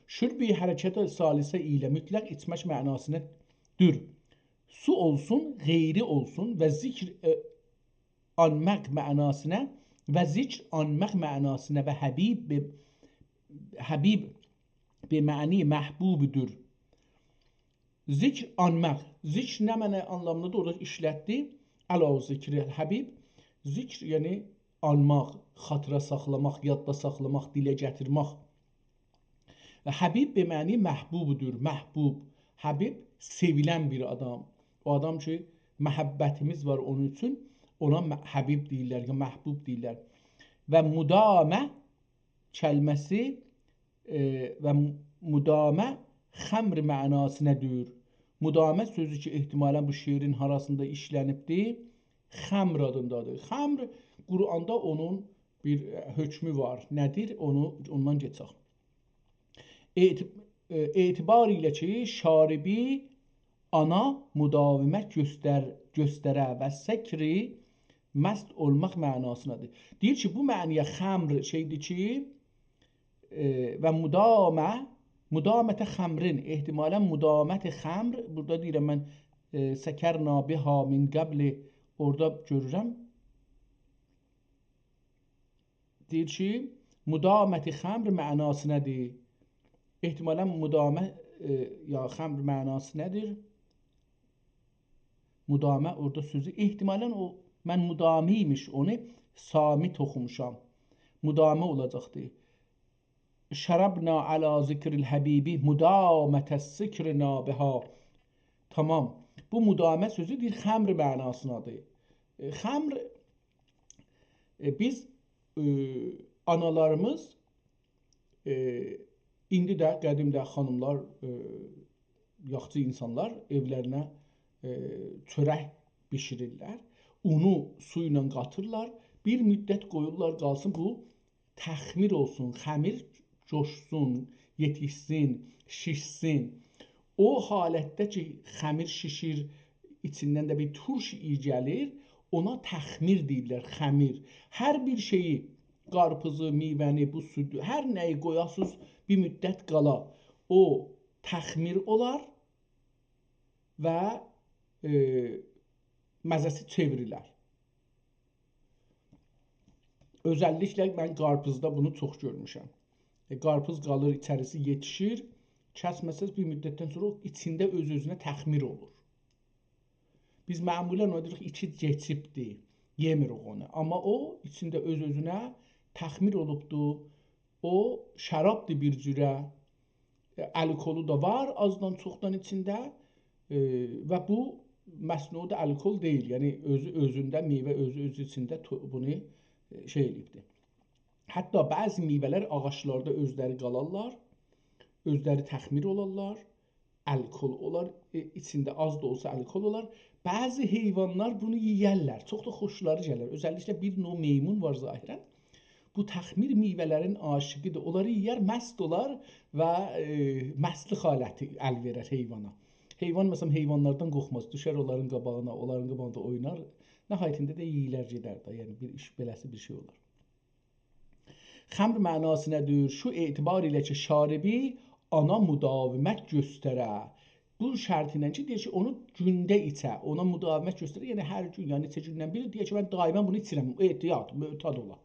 شرب حرکات ثلاثه ایله مطلق ایچمک معناسیندادیر. سو اولسون، غیری اولسون و ذکر، ائ، آنماق معناسینا و ذکر آنماق معناسینا و حبیب به، حبیب به معنی محبوبدور. ذکر آنماق. ذکر نه معنا آنلامیندا دا اورادا ایشلتدی؟ علی ذکر الحبیب. ذکر، یعنی آنماق، خاطیرا ساخلاماق، یاددا ساخلاماق، دیله گتیرمک. و حبیب به معنی محبوبدور، محبوب. حبیب، سئویلن بیر آدام. او آدام کی، محبتیمیز وار اونون اوچون، اونا م-، حبیب دئییرلر یا محبوب دئییرلر. و مدامه کلمه‌سی، ائ، و مدامه خمر معناسینادیر. مدامه سؤزو کی، احتمالاً بو شعرین هاراسیندا ایشلنیبدی، خمر آدیندادیر. خمر، قرآندا اونون بیر، ائ، حکمو وار. نه‌دیر؟ اونو، اوندان کئچک. اعت-، ائ، اعتبار ایله کی، شاربی آنا مداومت گؤستر-، گؤستره و سکری مست اولماق معناسینادیر. دئییر کی، بو معنی‌یه خمر شئیدیر کی، ائ، و مدامه، مدامت خمرین، احتمالاً مدامت خمر، بورادا دئییرم من، ائ، سکرنا بها من قبل، اورادا گؤرورم. دئییر کی، مدامت خمر معناسینادیر. احتمالاً مدامه، ائ، یا خمر معناسینادیر؟ مدامه اورادا سؤزو، احتمالاً او، من مدامه ایمیش، اونو سامی توخوموشام. مدامه اولاجاقدی. شربنا علی ذکر الحبیب مدامة سکرنا بها. تمام. بو مدامه سؤزو دئییر، خمر معناسینادیر. ائ، خمر، ائ، بیز، ائ، آنالاریمیز، ائ، ایندی ده، قدیم ده خانیملار، ائ، یاخچی اینسانلار ائولرینه، ائ، چؤرک بیشیریرلر. اونو سو ایله قاتیرلار، بیر مدت قویورلار قالسین، بو تخمیر اولسون، خمیر جوشسون، یئتیشسین، شیشسین. او حالتده کی، خمیر شیشیر، ایچیندن ده بیر تورش ایی گلیر، اونا تخمیر دئییرلر، خمیر. هر بیر شئیی، قارپیزی، میوه‌نی، بو سودو، هر نه‌یی قویاسینیز، بیر مدت قالا، او تخمیر اولار و، ائ، مزه‌سی چئوریلر. اؤزللیکله من قارپیزدا بونو چوخ گؤرموشم. ائ، قارپیز قالیر، ایچریسی یئتیشیر، کسمه‌سز بیر مدتدن سونرا او ایچینده اؤز-اؤزونه تخمیر اولور. بیز معمولاً اونا دئییریک، ایچی کئچیبدی، یئمیریک اونو. آمما او ایچینده اؤز-اؤزونه تخمیر اولوبدو. او شرابدیر بیر جوره. ائ، الکلو دا وار، آزدان چوخدان ایچینده. ائ، و بو مصنوعی ده الکل دئییل. یعنی، اؤزو اؤزونده، میوه اؤزو اؤزو ایچینده تو-، بونو، ائ، شئی ائله‌ییبدیر. حتی بعضی میوه‌لر آغاجلاردا اؤزلری قالارلار، اؤزلری تخمیر اولارلار، الکل اولار، ائ، ایچینده آز دا اولسا الکل اولار. بعضی حیوانلار بونو یئیرلر، چوخ دا خوشلاری گلر. اؤزللیکله بیر نوع میمون وار ظاهراً. بو تخمیر میوه‌لرین عاشقیدیر. اونلاری یئیر، مست اولار و، ائ، مستلیک حالتی ال وئرر حیوانا. حیوان، مثلاً، حیوانلاردان قورخماز، دوشر اونلارین قاباغینا، اونلارین قاباغیندا اوینار. نهایتینده ده یئییلر گئدر ده، یعنی بیر ایش، بئله‌سی بیر شئی اولار. خمر معناسینادیر، شو اعتبار ایله کی، شاربی آنا مداومت گؤستره. بو شرط ایله کی، دئییر کی، اونو گونده ایچه، اونا مداومت گؤستره، یعنی هر گون، یعنی نئچه گوندن بیر، دئییر کی، من دائما بونو ایچیرم، احتیاط، معتاد اولا.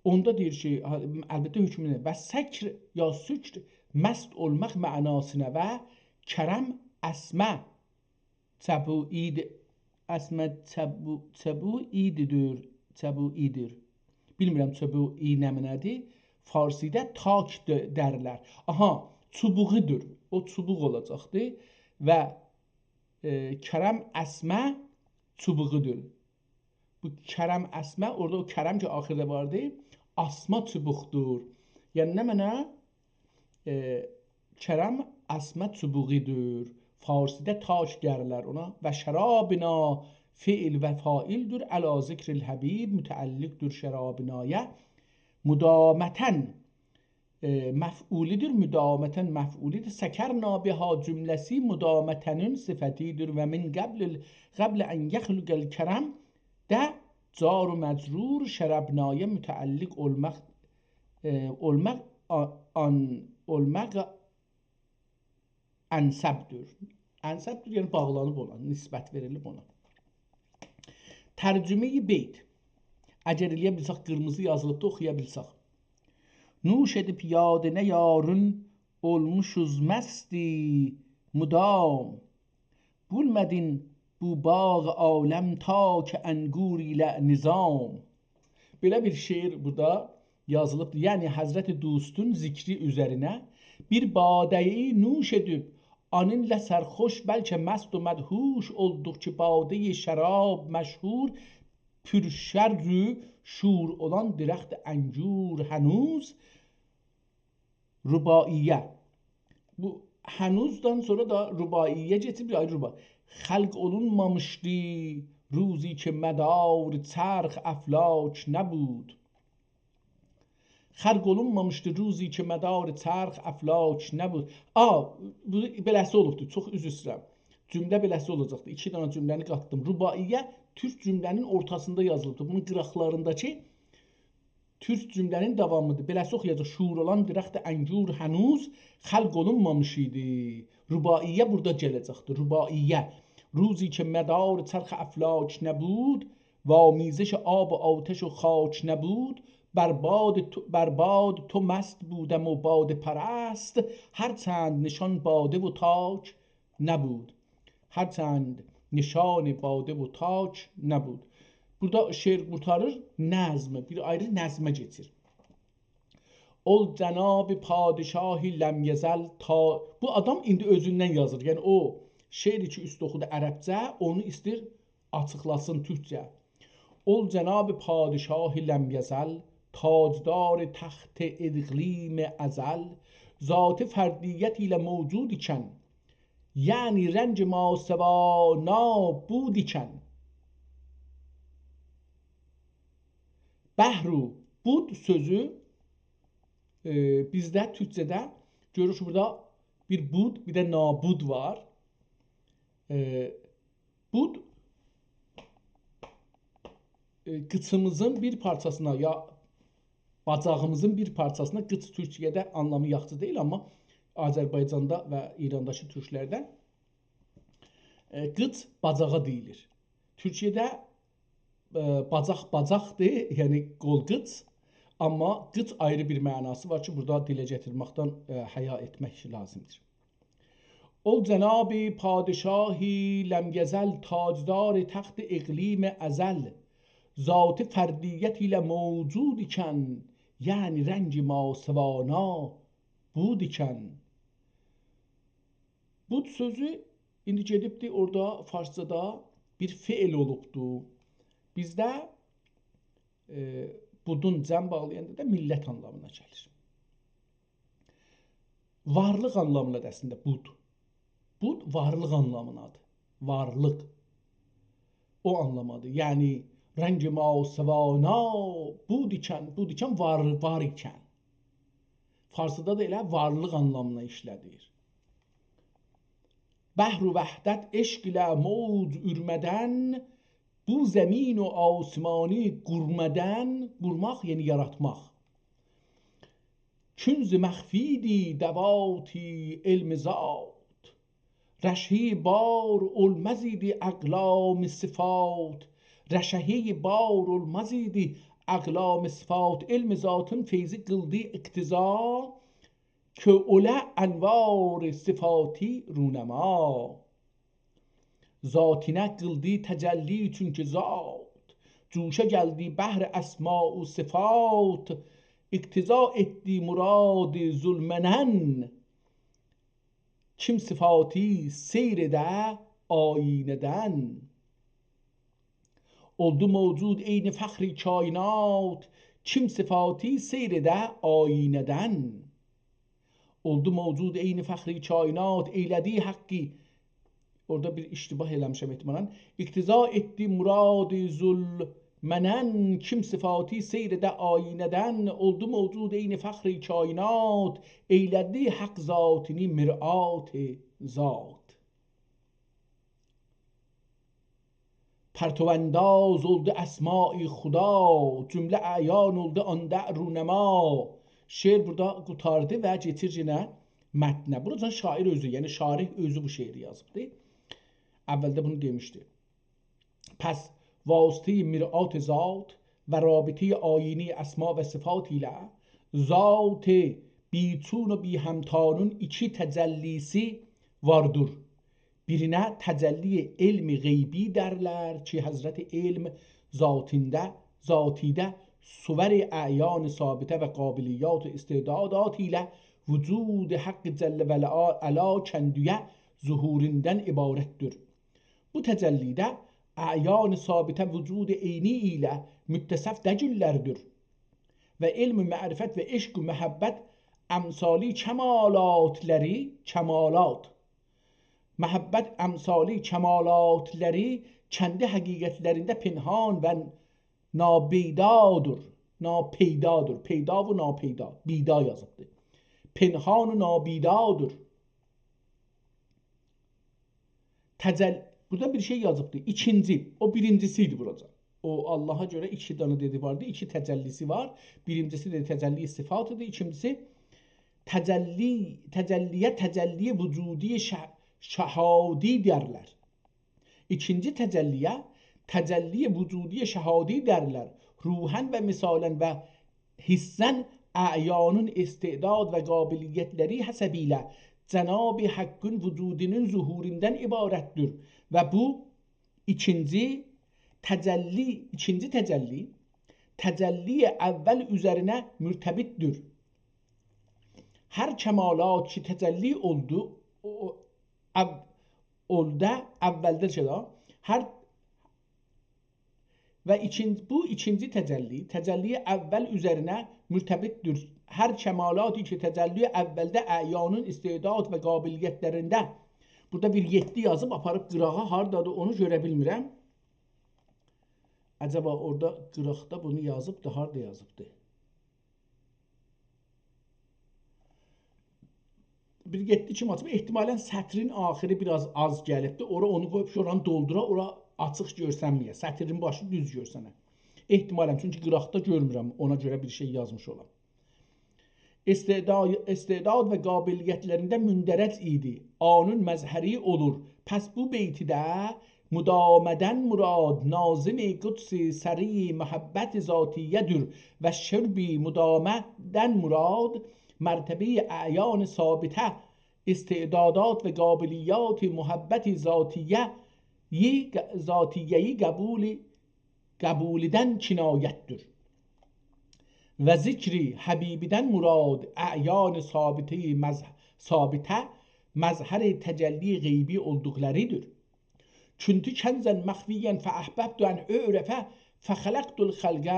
اوندا دئییر کی، ها، البته حکمونه، و سکر یا سکر، مست اولماق معناسینا و کرم اسمه چبوییدی، اسمه چبو-، چبوییدیدیر، چبوییدیر. بیلمیرم چبویی نمنه‌دیر. فارسی‌ده تاک د-، درلر. آها، چوبوغودور. او چوبوق اولاجاقدی. و، ائ، کرم اسمه چوبوغودور. بو کرم اسمه، اورادا او کرم کی، آخیردا واردی، آسما چوبوقدور. یعنی نمنه؟ ائ، کرم اسمه چوبوغودور. فارسی‌ده تاک درلر اونا. و شرابنا فعل و فاعلدیر. علی ذکر الحبیب متعلقدیر شرابنایا. مدامةً، ائ، مفعولودور. مدامةً مفعولودور. سکرنا بها جمله‌سی مدامةنین صفتیدیر. و من قبل ال-، قبل ان یخلق الکرم ده جار و مجرور شرابنایا متعلق اولماق، ائ، اولماق آ-، آن، اولماق انسبدیر. انسبدیر، یعنی باغلانیب اونا، نسبت وئریلیب اونا. ترجمه‌ی بیت. اگر ائلیه بیلسک، قیرمیزی یازیلیبدی، اوخویا بیلسک. نوش ائدیب یادینه یارین اولموشوز مستی مدام. بولمه‌دین بو باغ عالم تا کی انگور ایله نظام. بئله بیر شعر بورادا یازیلیبدیر. یعنی، حضرت دوستون ذکری اوزرینه بیر باده‌یی نوش ائدیب، آنینلا سرخوش، بلکه مست و مدهوش اولدوق کی، بادهٔ شراب مشهور، پرشر و شور اولان درخت انگور هنوز. رباعیه. بو هنوزدان سونرا دا رباعیه کئچیر، بیر آیری رباعی. خلق اولونمامیشدی روزی که مدار چرخ افلاک نبود. خلق اولونمامیشدی روزی که مدار چرخ افلاک نبود. آ، بو بئله‌سی اولوبدو. چوخ عذر ایسته‌ییرم. جمله بئله‌سی اولاجاقدی. ایکی دنه جمله‌نی قاتدیم. رباعیه تورک جمله‌نین اورتاسیندا یازیلیبدی. بونون قیراقلارینداکی تورک جمله‌نین داوامیدیر. بئله‌سی اوخویاجاق: شور اولان درخت انگور هنوز خلق اولونمامیش ایدی. رباعیه بورادا گله‌جکدیر. رباعیه. روزی که مدار چرخ افلاک نبود، و آمیزش آب و آتش و خاک نبود، بر باد تو، بر باد تو مست بودم و باده پرست، هرچند نشان باده و تاک نبود. هرچند نشان باده و تاک نبود. بورادا شعر قورتاریر، نظم، بیر آیری نظمه کئچیر. اول جناب پادشاهی لم یزل تا، بو آدام ایندی اؤزوندن یازیر. یعنی او شعری کی اوسته اوخودو عربجه، اونو ایستیر آچیقلاسین تورکجه. اول جناب پادشاهی لم یزل، تاجدار تخت اقلیم ازل، ذات فردیت ایله موجود ایکن، یعنی رنگ ماسوانا بود ایکن. بحر و بود سؤزو، ائ، بیزده تورکجه‌ده گؤروروک کی، بورادا بیر بود، بیر ده نابود وار. ائ، بود، ائ، قیچیمیزین بیر پارچاسینا، یا باجاغیمیزین بیر پارچاسینا، قیچ تورکیه‌ده آنلامی یاخشی دئییل، آمما آذربایجاندا و ایرانداکی تورکلرده، ائ، قیچ باجاغا دئییلیر. تورکیه‌ده، ائ، باجاق باجاقدیر، یعنی قول قیچ، آمما قیچ آیری بیر معناسی وار کی، بورادا دیله گتیرمکدن، ائ، حیا ائتمک لازیمدیر. اول جناب پادشاهی لم یزل، تاجدار تخت اقلیم ازل، ذات فردیت ایله موجود ایکن، یعنی رنگ ماسوانا بود ایکن. بود سؤزو ایندی گئدیبدی اورادا فارسجادا بیر فعل اولوبدو. بیزده، ائ، بودون جمع باغلایاندا دا میللت آنلامینا گلیر. وارلیق آنلامیندادیر اصلینده بود. بود وارلیق آنلامینادیر. وارلیق. او آنلامادیر. یعنی، رنگ ماسوانا بود ایکن، بود ایکن وار، وار ایکن. فارسیدا دا ائله وارلیق آنلامینا ایشله‌دیر. بحر و وحدت عشق ایله موج اورمه‌دن، بو زمین و آسمانی قورمه‌دن، قورماق، یعنی یاراتماق. کنز مخفی‌دی دواتی علم ذات، رشهٔ بار اولماز ایدی اقلام صفات، رشهٔ بار اولماز ایدی اقلام صفات. علم ذاتین فیضی قیلدی اقتضا، کی اولا انوار صفاتی رونما. ذاتینه قیلدی تجلی چونکی ذات، جوشه گلدی بحر اسما و صفات. اقتضا ائتدی مراد ذوالمنن، کیم صفاتی سیر ائده آیینه‌دن. اولدو موجود عین فخر کاینات، کیم صفاتی سیر ائده آیینه‌دن. اولدو موجود عین فخر کاینات، ائیله‌دی حقی، اورادا بیر اشتباه ائله‌میشم احتمالاً. اقتضا ائتدی مراد ذوالمنن، کیم صفاتی سیر ائده آیینه‌دن. اولدو موجود عین فخر کاینات، ائیله‌دی حق ذاتینی مرآت ذات. پرتوانداز اولدو اسمای خدا، جمله اعیان اولدو آنده رونما. شعر بورادا قوتاردی و کئچیر یئنه متنه. بوراجان شاعر اؤزو، یعنی شارح اؤزو بو شعری یازیبدی. اولده بونو دئمیشدی. پس واسطهٔ مرآت ذات و رابطهٔ آیینی اسما و صفات ایله ذات بی‌چون و بی‌همتانین ایکی تجلی‌سی واردیر. بیرینه تجلی علم غیبی دئرلر کی، حضرت علم ذاتینده، ذاتیده صور اعیان ثابته و قابلیات و استعدادات ایله وجود حق جل و علا کندویه ظهوریندن عبارتدیر. بو تجلی‌ده اعیان ثابته وجود عینی ایله متصف دئییللردیر و علم و معرفت و عشق و محبت امثالی کمالاتلاری، کمالات، محبت امثالی کمالاتلاری کندی حقیقتلرینده پنهان و نابیدادور. ناپیدادور. پیدا و ناپیدا. بیدا یازیبدیر. پنهان و نابیدادور. تجل... بورادا بیر شئی یازیبدیر. ایکینجی، او بیرینجیسی ایدی بوراجا. او آللاها گؤره ایکی دنه دئدی واردی، ایکی تجلی‌سی وار. بیرینجیسی ده تجلی صفاتیدیر، ایکینجیسی تجلی، تجلی‌یه تجلی وجودی شه-، شهادی دئیرلر. ایکینجی تجلی‌یه تجلی وجودی شهادی دئیرلر. روحاً و مثالاً و حساً اعیانین استعداد و قابلیتلری حسبیله جناب حقین وجودونون ظهوریندن عبارتدیر و بو ایکینجی تجلی، ایکینجی تجلی، تجلی اول اوزرینه مرتبطدیر. هر کمالات کی تجلی اولدو، او، او، او، اولده، اولده شئی ده، هر و ایکین-، بو ایکینجی تجلی، تجلی اول اوزرینه مرتبطدیر. هر کمالاتی کی تجلی اولده اعیانین استعداد و قابلیتلرینده، بورادا بیر یئددی یازیب آپاریب قیراغا، هاردادیر اونو گؤره بیلمیرم. عجبا اورادا قیراقدا بونو یازیبدی، هاردا یازیبدی؟ بیر یئددی کیمی آچیب، احتمالاً سطرین آخیری بیر آز آز گلیبدی. اورا اونو قویوب، شورانی دولدورا، اورا آچیق گؤرسنمه‌یه. سطرین باشی دوز گؤرسنه. احتمالاً، چونکی قیراقدا گؤرمورم، اونا گؤره بیر شئی یازمیش اولام. استعدا-، استعداد و قابلیتلرینده مندرج ایدی. آنون مظهری اولور. پس بو بیتده مدامه‌دن مراد ناظم قدس سری محبت ذاتیه‌دیر و شرب مدامه‌دن مراد مرتبهٔ اعیان ثابته، استعدادات و قابلیات محبت ذاتیه‌یی، ذاتیه‌یی قبول، قبولدن کنایتدیر. و ذکر حبیبدن مراد اعیان ثابته مظ-، ثابته مظهر تجلی غیبی اولدوقلاریدیر. «کنت کنزا مخفیا فأحببت أن أعرف فخلقت الخلق»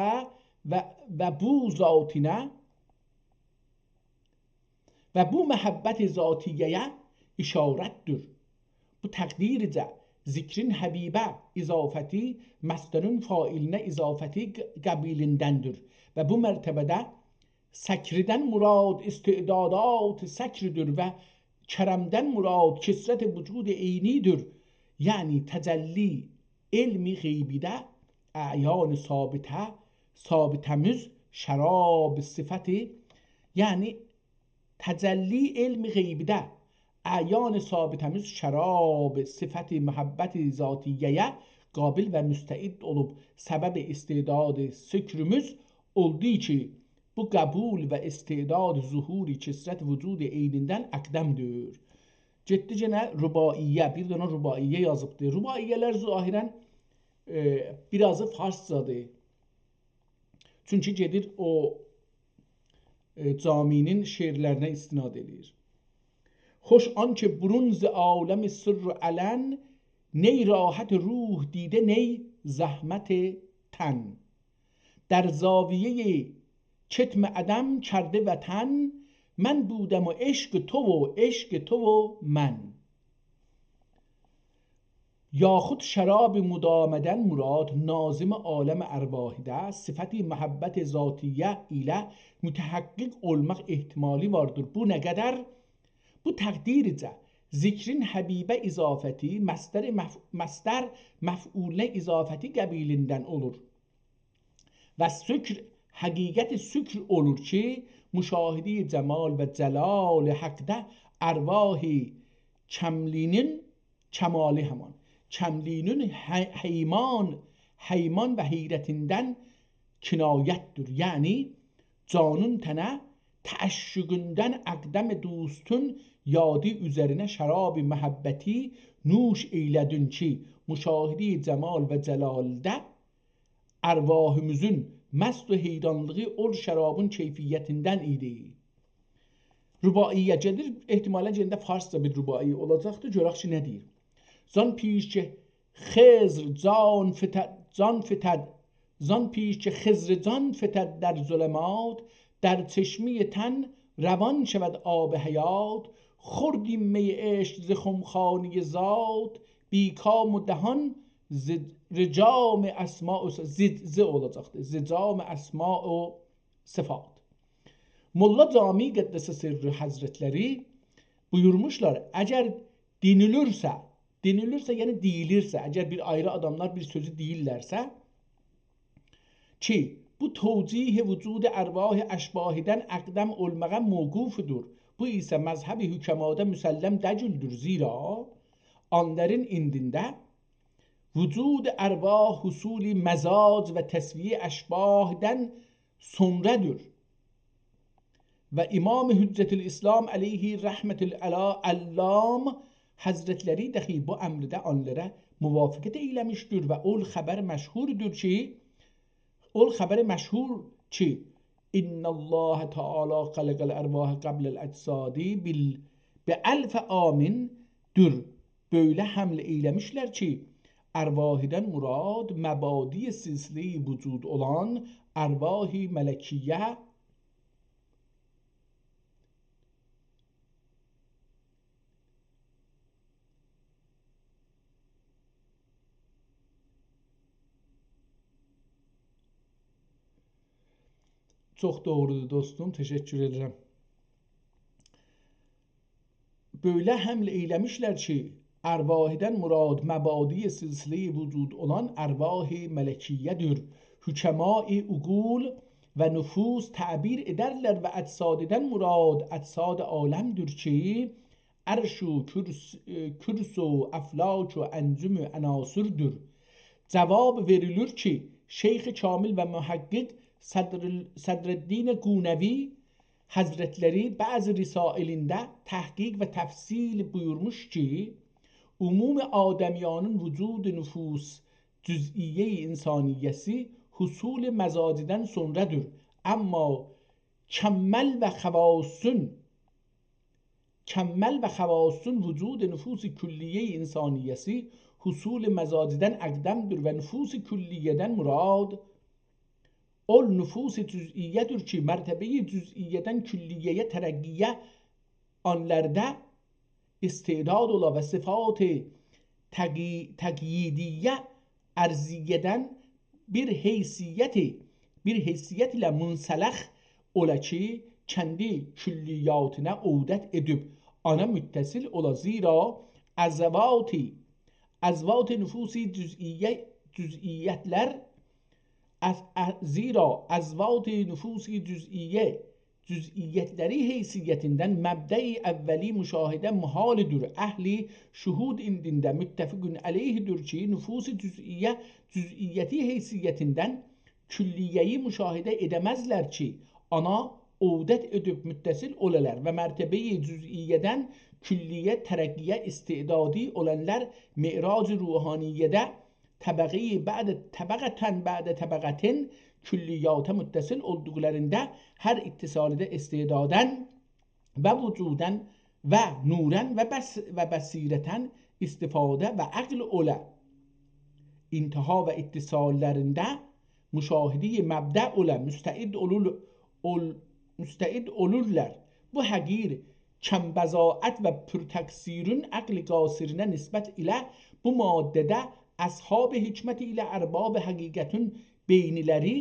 و، و بو ذاتینه و بو محبت ذاتیه‌یه اشارتدیر. بو تقدیرجه ذکرین حبیبه اضافتی مصدرین فاعلینه اضافتی ق-، قبیلیندندیر و بو مرتبه‌ده سکردن مراد استعدادات سکردیر و کرمدن مراد کثرت وجود عینیدیر. یعنی تجلی علم غیبیده اعیان ثابته، ثابته‌میز شراب صفتی، یعنی تجلی علم غیبیده اعیان ثابته‌میز شراب صفت محبت ذاتیه‌یه قابل و مستعد اولوب، سبب استعداد سکرمیز اولدو کی، بو قبول و استعداد ظهور کثرت وجود عینیندن اقدمدیر. گئتدی یئنه رباعیه، بیر دنه رباعیه یازیبدی. رباعیه‌لر ظاهراً، ائ، بیر آزی فارسجادیر. چونکی گئدیر او، ائ، جامی‌نین شعرلرینه استناد ائله‌ییر. «خوش آنکه برون ز عالم سر و علن، نی راحت روح دیده، نی زحمت تن. در زاویهٔ کتم عدم کرده وطن، من بودم و عشق تو و عشق تو و من.» یاخود شراب مدامه‌دن مراد ناظم عالم ارواحیده صفت محبت ذاتیه ایله متحقق اولماق احتمالی واردیر. بو نه قدر؟ بو تقدیرجه ذکرین حبیبه اضافتی مصدر مف-، مصدر مفعولینه اضافتی قبیلیندن اولور. و سکر، حقیقت سکر اولور کی، مشاهدهٔ جمال و جلال حقده ارواح کملینین کمالی، همان کملینین هی-، هیمان، هیمان و حیرتیندن کنایتدیر. یعنی جانین تنه تعشقوندن اقدم دوستون یادی اوزرینه شراب محبتی نوش ائیله‌دین کی، مشاهدهٔ جمال و جلالده ارواحیمیزین مست و حیرانلیغی اول شرابین کیفیتیندن ایدی. رباعی‌یه گئدیر. احتمالاً یئنه ده فارسجا بیر رباعی اولاجاقدیر. گؤرک کی، نه دئییر. زان پیش که خضر جان فتد، جان فتد، زان پیش که خضر جان فتد در ظلمات، در چشمهٔ تن روان شود آب حیات. خوردیم می عشق ز خمخانهٔ ذات، بی‌کام و دهان ز، ز جام اسماء و ص، ز، ز اولاجاقدیر. ز جام اسماء و صفات. ملا جامی قدس سره حضرتلری بویورموشلار، اگر دئنیلیرسه، دئنیلیرسه، یعنی دئییلیرسه، اگر بیر آیری آداملار بیر سؤزو دئییرلرسه، کی، بو توجیه وجود ارواح اشباحیدن اقدم اولماغا موقوفدور. بو ایسه مذهب حکمادا مسلم دئییلدیر. زیرا آنلارین ایندینده وجود ارواح حصول مزاج و تسویه اشباحدن سونرادیر. و امام حجة الاسلام علیه رحمة العلا-، علام حضرتلری داخی بو امرده آنلارا موافقت ائیله‌میشدیر و اول خبر مشهوردور کی، اول خبر مشهور کی، «ان الله تعالی خلق الارواح قبل الاجساد بال-، بالف عام»دیر. بؤیله حمله ائیله‌میشلر کی، ارواحدن مراد مبادی سلسله‌ی وجود اولان ارواح ملکیه، چوخ دوغرودور، دوستوم، تشکر ائدیرم. بؤیله حمله ائیله‌میشلر کی، ارواحدن مراد مبادی سلسله‌ی وجود اولان ارواح ملکیه‌دیر. حکمای عقول و نفوس تعبیر ائدرلر و اجساددن مراد اجساد عالمدیر کی، عرش و کرس-، کرس و افلاک و انجم و عناصردیر. جواب وئریلیر کی، شیخ کامل و محقق صدر-، صدرالدین قونوی حضرتلری بعضی رسائلینده تحقیق و تفصیل بویورموش کی، عموم آدمیانین وجود نفوس جزئیه‌ی انسانیه‌سی حصول مزاجدن سونرادیر. اما کمل و خواصون، کمل و خواصون وجود نفوس کلیه‌ی انسانیه‌سی حصول مزاجدن اقدمدیر و نفوس کلیه‌دن مراد اول نفوس جزئیه‌دیر کی، مرتبه‌ی جزئیه‌دن کلیه‌یه ترقی‌یه آنلاردا استعداد اولا و صفات تقی-، تقییدیه ارضیه‌دن بیر حیثیت، بیر حیثیت ایله منسلخ اولا کی، کندی کلیاتینا عودت ائدیب آنا متصل اولا. زیرا اضوات، اضوات نفوس جزئیه، جزئیتلر، از، ا-، زیرا اضوات نفوس جزئیه، جزئیتلری حیثیتیندن مبدأ اولی مشاهده محالدیر. اهل شهود ایندینده متفق علیهدیر کی، نفوس جزئیه، جزئیتی حیثیتیندن کلیه‌یی مشاهده ائده‌مزلر کی، آنا عودت ائدیب متصل اولالار و مرتبه‌ی جزئیه‌دن کلیه‌یه ترقی‌یه استعدادی اولانلار معراج روحانیه‌ده طبقه‌ی بعد طبقةً بعد طبقةٍ کلیاتا متصل اولدوقلاریندا هر اتصالده استعداداً و وجوداً و نوراً و بص-، و بصیرةً استفاده و عقل اولا، انتها و اتصاللاریندا مشاهده‌ی مبدأ اولا مستعد اولور، اول-، مستعد اولورلار. بو حقیر، کم‌بضاعت و پرتقصیرین عقل قاصرینه نسبت ایله بو ماده‌ده اصحاب حکمت ایله ارباب حقیقتین بئینی‌لری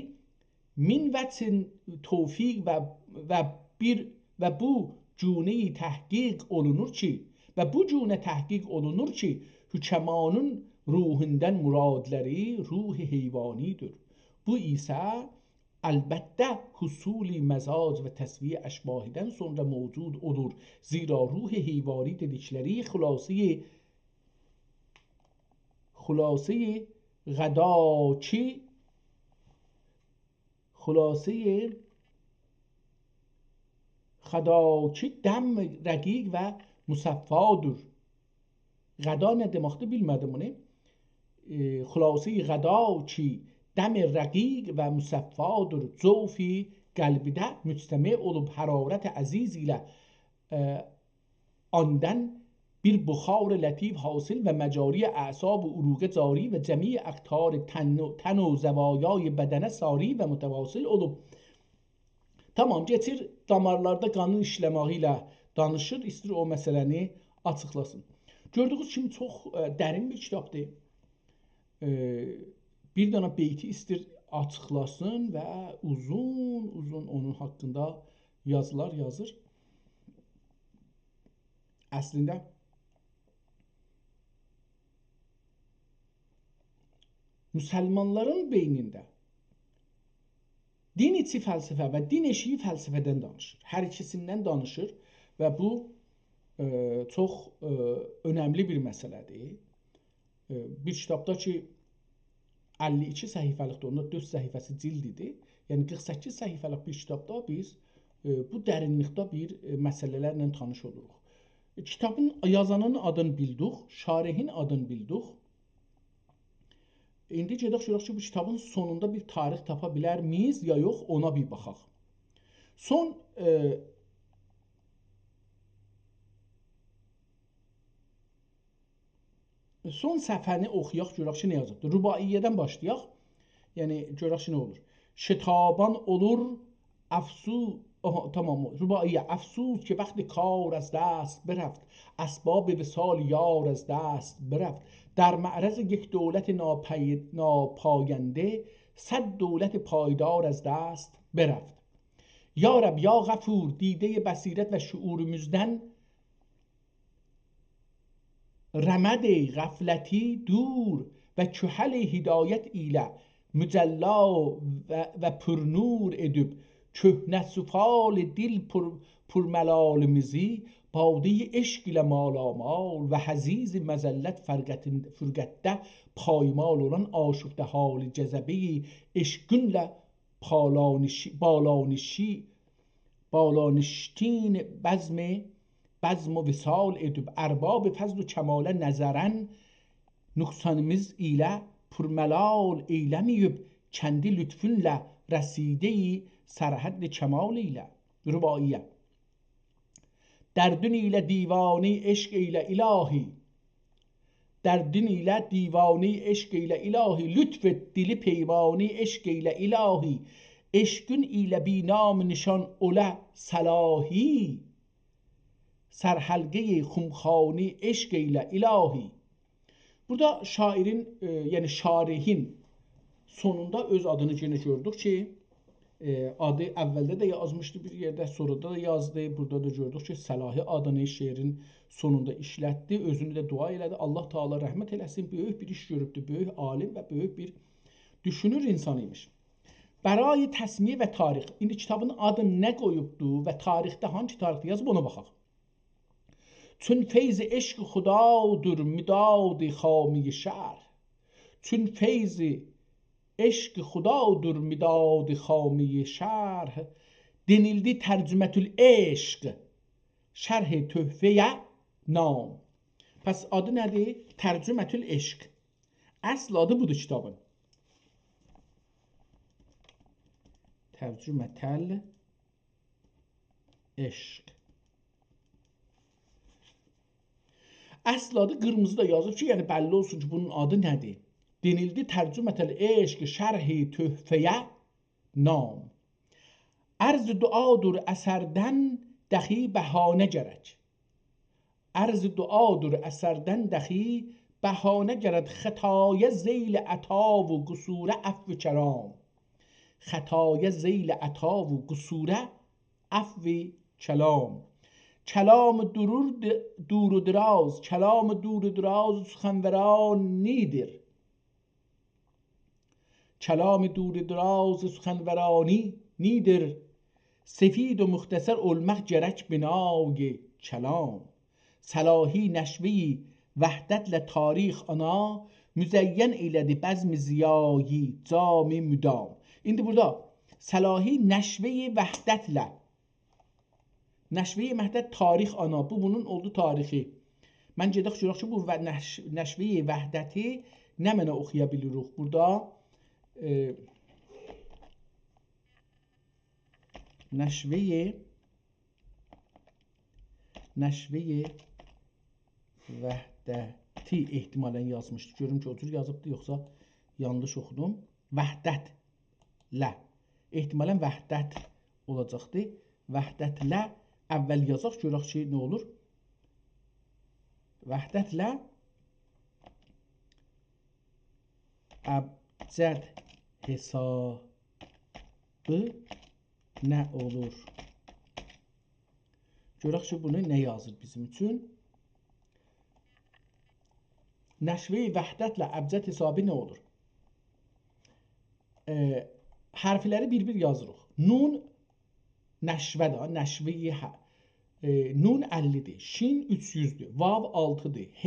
من وجه توفیق و، و بیر، و بو گونه تحقیق اولونور کی، و بو گونه تحقیق اولونور کی، حکمانین روحوندان مرادلاری روح حیوانی‌دیر. بو ایسه البته حصول مزاج و تسویه اشباحدان سونرا موجود اولور. زیرا روح حیوانی دئدیکلری خلاصه‌ی، خلاصه‌ی غداکی، خلاصه‌ی غداکی دم رقیق و مصفادیر. غدا نه دئمکدیر، بیلمه‌دیم بونو. ائ، خلاصه‌ی غداکی دم رقیق و مصفادیر. جوف قلبیده مجتمع اولوب حرارت عزیز ایله اه، آندن بیر بخار لطیف حاصل و مجاری اعصاب و عروق جاری و جمیع اقطار تن و، تن و زوایای بدنه ساری و متواصل اولوب. تامام، کئچیر دامارلاردا قانین ایشله‌مه‌یی ایله دانیشیر، ایسته‌ییر او مسئله‌نی آچیقلاسین. گؤردویونوز کیمی چوخ، اه، درین بیر کیتابدیر. اه، بیر دنه بیتی ایسته‌ییر آچیقلاسین و اوزون اوزون اونون حاقیندا یازیلار یازیر. اصلینده مسلمانلارین بئینینده دین ایچی فلسفه و دین ائشیگی فلسفه‌دن دانیشیر. هر ایکیسیندن دانیشیر و بو، اه، چوخ، اه، اؤنملی بیر مسئله‌دیر. اه، بیر کیتابدا کی، اللی ایکی صفحه‌لیکدیر، اوندا دؤرد صفحه‌سی جلد ایدی. یعنی قیرخ سککیز صفحه‌لیک بیر کیتابدا بیز، اه، بو درینلیکده بیر، اه، مسئله‌لرله تانیش اولوروق. کیتابین یازانین آدینی بیلدیک، شارحین آدینی بیلدیک. ایندی گئدک گؤرک کی، بو کیتابین سونوندا بیر تاریخ تاپا بیلرمیییک یا یوخ، اونا بیر باخاق. سون، اه، سون صفحه‌نی اوخویاق، گؤرک کی، نه یازیبدیر. رباعیه‌دن باشلایاق. یعنی، گؤرک کی، نه اولور. شتابان اولور، افسو-، آها، تامام، او. رباعیه. افسوس که وقت کار از دست برفت، اسباب وصال یار از دست برفت. در معرض یک دولت ناپی-، ناپاینده، صد دولت پایدار از دست برفت. یا رب، یا غفور، دیدهٔ بصیرت و شعوریمیزدن رمد غفلتی دور و کهل هدایت ایله مجلا و، و پرنور ائدیب، کهنه سفال دل پر، پرملالیمیزی، بادهٔ عشق ایله مالامال و حضیض مذلت فرقتین-، فرقتده پایمال اولان آشفته حال جذبهٔ عشقینله پالانیشی-، بالانیشی-، بالانیشتین بزم، بزم و وصال ائدیب، ارباب فضل و کماله نظرن نقصانیمیز ایله پرملال ائیله‌مه‌ییب، کندی لطفونله رسیده‌یی سرحد کمال ایله. رباعیه. دردون ایله دیوانهٔ عشق ائیله الهی. دردون ایله دیوانهٔ عشق ائیله الهی. لطف ائت دلی پیمانهٔ عشق ائیله الهی. عشقون ایله بی نام نشان اوله صلاحی، سرحلقهٔ خمخانهٔ عشق ائیله الهی. بورادا شاعرین، ائ، یعنی شارحین سونوندا اؤز آدینی یئنه گؤردوک کی، ائ، آدی اولده ده یازمیشدی بیر یئرده، سونرا دا یازدی. بورادا دا گؤردوک کی، صلاحی آدینی شعرین سونوندا ایشلتدی، اؤزونو ده دعا ائله‌دی. الله تعالی رحمت ائله‌سین، بؤیوک بیر ایش گؤروبدو، بؤیوک عالم و بؤیوک بیر دوشونور اینسان ایمیش. برای تسمیه و تاریخ. ایندی کیتابین آدینی نه قویوبدو و تاریخده هانگی تاریخده یازیب، اونا باخاق. چون فیض عشق خدادور مداد خامهٔ شرح. چون فیض عشق خدادور مداد خامهٔ شرح، دئنیلدی ترجمةالعشق، شرح تحفه‌یه نام. پس آدی نه‌دیر؟ ترجمةالعشق. اصل آدی بودور کیتابین. ترجمةالعشق. اصل آدی قیرمیزیدا یازیب کی، یعنی بللی اولسون کی، بونون آدی نه‌دیر؟ دئنیلدی ترجمةالعشق، شرح تحفه‌یه نام. عرض دعادور اثردن دخی بهانه گرک. عرض دعادور اثردن دخی بهانه گرک، خطایه ذیل عطا و قصوره عفو کرام. خطایه ذیل عطا و قصوره عفو کلام. کلام دورور د-، دور و دراز، کلام دور و دراز سخنورانی‌دیر. کلام دور و دراز سخنورانی‌دیر. سفید و مختصر اولماق گرک بنای کلام. صلاحی نشوهٔ وحدتله تاریخ آنا، مزین ائیله‌دی بزم ضیایی جام مدام. ایندی بورادا صلاحی نشوهٔ وحدتله، نشوهٔ وحدت تاریخ آنا، بو بونون اولدو تاریخی. من گئدک گؤرک کی، بو و-، نش-، نشوهٔ وحدتی نمنه اوخویا بیلیریک بورادا؟ ائ، نشوهٔ، نشوهٔ وحدتی احتمالاً یازمیشدی. گؤروم کی، او جور یازیبدی، یوخسا یانلیش اوخودوم. وحدتله. احتمالاً وحدت اولاجاقدی. وحدتله اول یازاق، گؤرک کی، نه اولور. وحدتله ابجد حسابی نه اولور؟ گؤرک کی، بونو نه یازیر بیزیم اوچون. نشوهٔ وحدتله ابجد حسابی نه اولور؟ ائ، حرفلری بیر-بیر یازیریق. نون نشوه ده، نشوهٔ ه-، ائ، نون اللی‌دیر، شین اوچ یوزدور، واو آلتی‌دیر، ه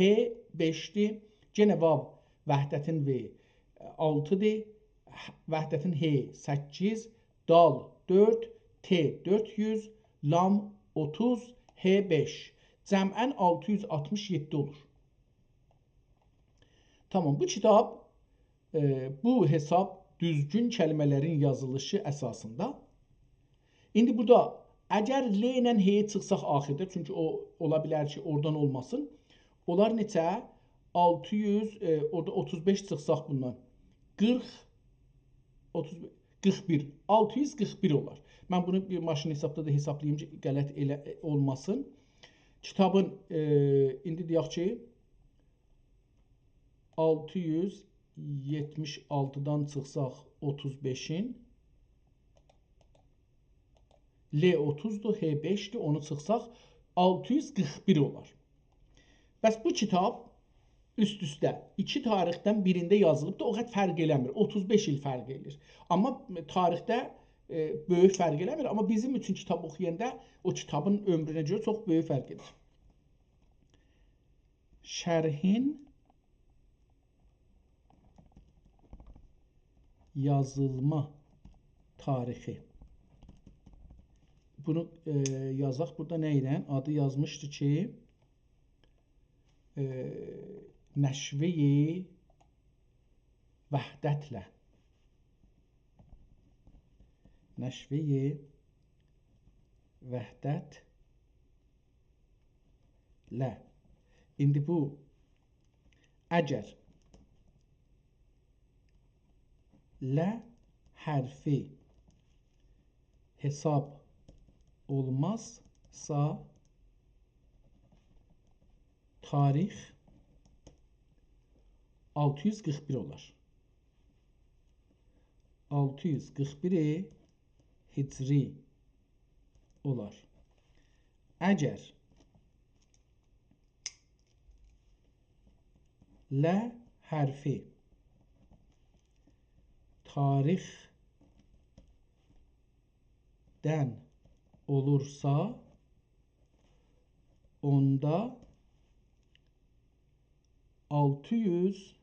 بئشدیر، یئنه واو وحدتین و آلتی‌دیر، ه-، وحدتین ه سککیز، دال دؤرد، ت دؤرد یوز، لام اوتوز، ه بئش. جمعاً آلتی یوز آلتمیش یئددی اولور. تامام، بو کیتاب، ائ، بو حساب دوزگون کلمه‌لرین یازیلیشی اساسیندا. ایندی بورادا اگر ل ایله ه چیخساق آخیردا، چونکی او اولا بیلر کی، اورادان اولماسین. اولار نئچه؟ آلتی یوز، ائ، اورادا اوتوز بئش چیخساق بوندان. قیرخ، اوتوز، قیرخ بیر. آلتی یوز قیرخ بیر اولار. من بونو بیر ماشین حسابدا دا حسابلاییم کی، غلط ائله، ائ، اولماسین. کیتابین، ائ، ایندی دئیک کی، آلتی یوز یئتمیش آلتیدان چیخساق اوتوز بئشین، ل اوتوزدور، ه بئشدیر، اونو چیخساق آلتی یوز قیرخ بیر اولار. پس بو کیتاب اوست-اوسته ایکی تاریخدن بیرینده یازیلیبدیر، او قدر فرق ائله‌میر. اوتوز بئش ایل فرق ائله‌ییر. آمما تاریخده، ائ، بؤیوک فرق ائله‌میر. آمما بیزیم اوچون کیتاب اوخویاندا او کیتابین عؤمرونه گؤره چوخ بؤیوک فرق ائله‌ییر. شرحین یازیلما تاریخی. بونو، ائ، یازاق بورادا نه ایله؟ آدی یازمیشدی کی، ائ، نشوهٔ وحدتله. نشوهٔ وحدت له. ایندی بو، اگر ل حرفی حساب اولمازسا، تاریخ آلتی یوز قیرخ بیر اولار. آلتی یوز قیرخ بیر هجری اولار. اگر ل حرفی تاریخدن اولورسا، اوندا آلتی یوز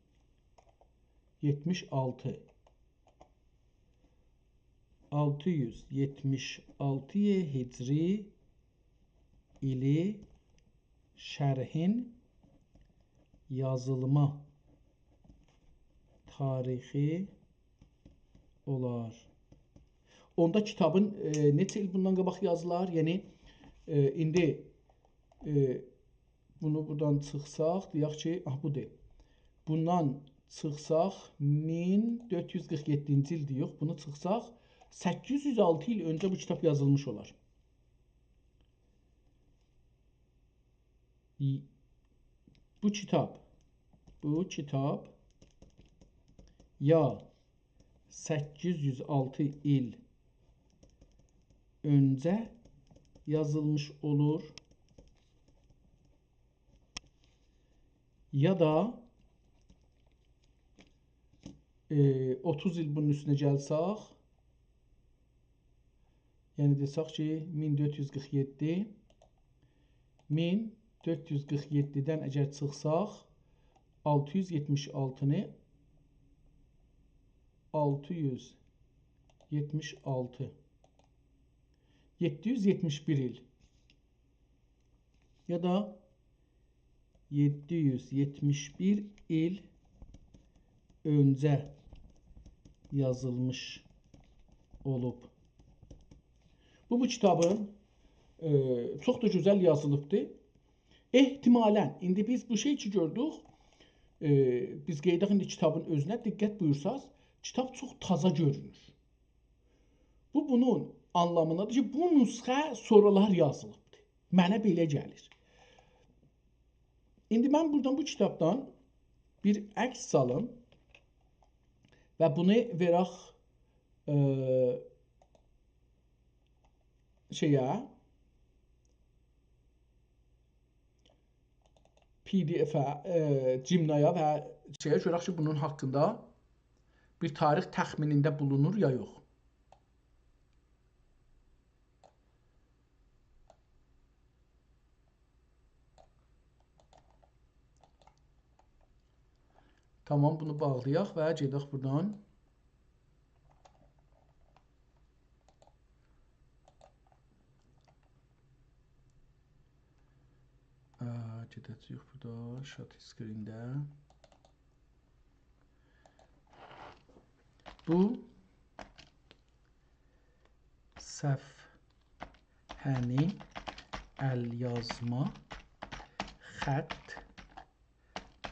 یئتمیش آلتی، آلتی یوز یئتمیش آلتی هجری ایلی شرحین یازیلما تاریخی اولار. اوندا کیتابین، ائ، نئچه ایل بوندان قاباق یازیلار؟ یعنی، ائ، ایندی، ائ، بونو بورادان چیخساق، دئیک کی، آه، بودور. بوندان چیخساق، مین دؤرد یوز قیرخ یئددینجی ایل دئیک، بونو چیخساق، سککیز یوز آلتی ایل اؤنجه بو کیتاب یازیلمیش اولار. ی-، بو کیتاب، بو کیتاب یا سککیز یوز آلتی ایل اؤنجه یازیلمیش اولور، یا دا، ائ، اوتوز ایل بونون اوستونه گلسک، یعنی دئسک کی، مین دؤرد یوز قیرخ یئددی، مین دؤرد یوز قیرخ یئددیدن اگر چیخساق، آلتی یوز یئتمیش آلتینی، آلتی یوز یئتمیش آلتی، یئددی یوز یئتمیش بیر ایل. یا دا یئددی یوز یئتمیش بیر ایل اؤنجه یازیلمیش اولوب. بو، بو کیتابین، ائ، چوخ دا گؤزل یازیلیبدی. احتمالاً، ایندی بیز بو شئی کی گؤردوک، ائ، بیز قئییداق ایندی کیتابین اؤزونه، دقت بویورساز، کیتاب چوخ تازا گؤرونور. بو بونون آنلامیندادیر کی، بو نسخه سونرالار یازیلیبدیر. منه بئله گلیر. ایندی من بورادان، بو کیتابدان بیر عکس سالیم و بونو وئرک، ائ، شئیه، پی دی افه، ائ، جیمنایا و شئیه، گؤرک کی، بونون حاقیندا بیر تاریخ تخمینینده بولونور یا یوخ. تامام، بونو باغلایاق و گئدک بورادان. ا، گئده‌جه‌ییک بورادا، شات اسکرینده. بو صفحه‌نی ال‌یازما، خط،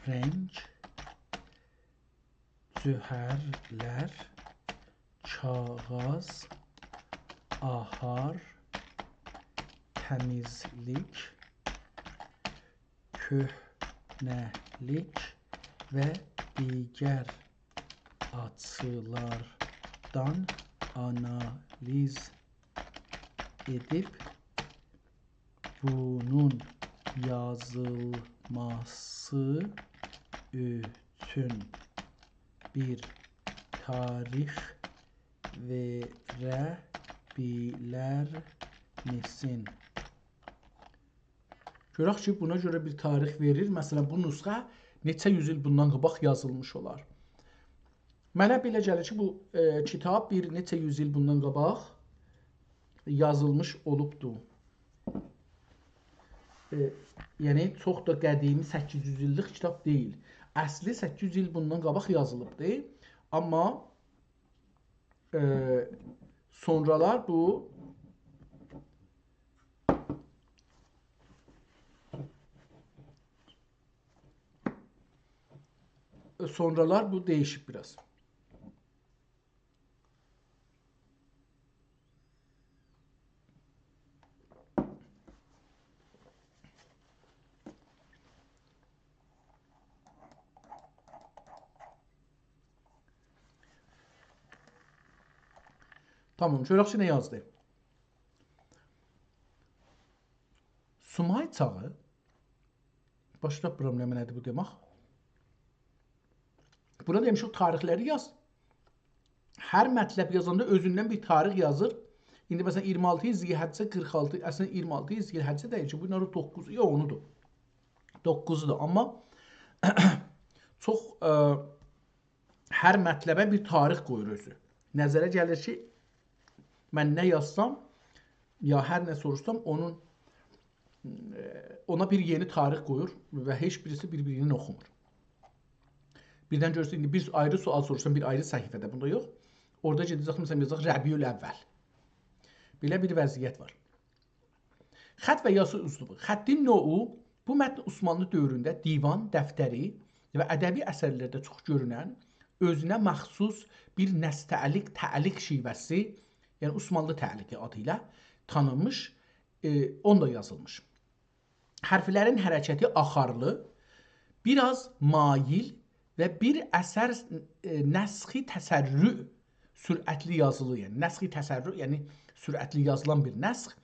رنگ، جوهرلر، کاغذ، آهار، تمیزلیک، کهنه‌لیک و دیگر آچیلاردان آنالیز ائدیب، بونون یازیلماسی اوچون بیر تاریخ وئره بیلرمیسین؟ گؤرک کی، بونا گؤره بیر تاریخ وئریر. مثلا، بو نسخه نئچه یوز ایل بوندان قاباق یازیلمیش اولار. منه بئله گلیر کی، بو، ائ، کیتاب بیر نئچه یوز ایل بوندان قاباق یازیلمیش اولوبدو. ائ، یعنی، چوخ دا قدیمی، سککیز یوز ایللیک کیتاب دئییل. اصلی سککیز یوز ایل بوندان قاباق یازیلیبدی. آمما، ائ، سونرالار بو، سونرالار بو دییشیب بیر آز. تامام، گؤرک کی، نه یازدی. سومای چاغی، باشا دوشمورم نمنه‌دیر بو دئمک. بورادا دئمیش، او تاریخلری یاز. هر مطلب یازاندا اؤزوندن بیر تاریخ یازیر. ایندی، مثلا، اییرمی آلتی ذی‌حجه قیرخ آلتی، اصلینده اییرمی آلتی ذی‌حجه دئییل کی، بونلار او دوققوز، یوخ، اونودور. دوققوزودور، آمما چوخ، ائ، هر مطلبه بیر تاریخ قویور اؤزو. نظره گلیر کی، من نه یازسام، یا هر نه سوروشسام، اونون، ائ، اونا بیر یئنی تاریخ قویور و هئچ بیریسی بیر-بیرینی اوخومور. بیردن گؤرورسن، ایندی بیر آیری سؤال سوروشسان بیر آیری صفحه‌ده، بوندا یوخ. اورادا گئده‌جک، مثلا، یازاق ربیع‌الاول. بئله بیر وضعیت وار. خط و یازی اسلوبو. خطین نوعو، بو متن عثمانلی دؤورونده دیوان، دفتری و ادبی اثرلرده چوخ گؤرونن، اؤزونه مخصوص بیر نص‌تعلیق، تعلیق شیوه‌سی، یعنی عثمانلی تعلیقی آدی ایله تانینمیش، ائ، اوندا یازیلمیش. حرفلرین حرکتی آخارلی، بیر آز مایل و بیر اثر، ائ، نسخی تسرع، سرعتلی یازیلی، یعنی نسخی تسرع، یعنی سرعتلی یازیلان بیر نسخ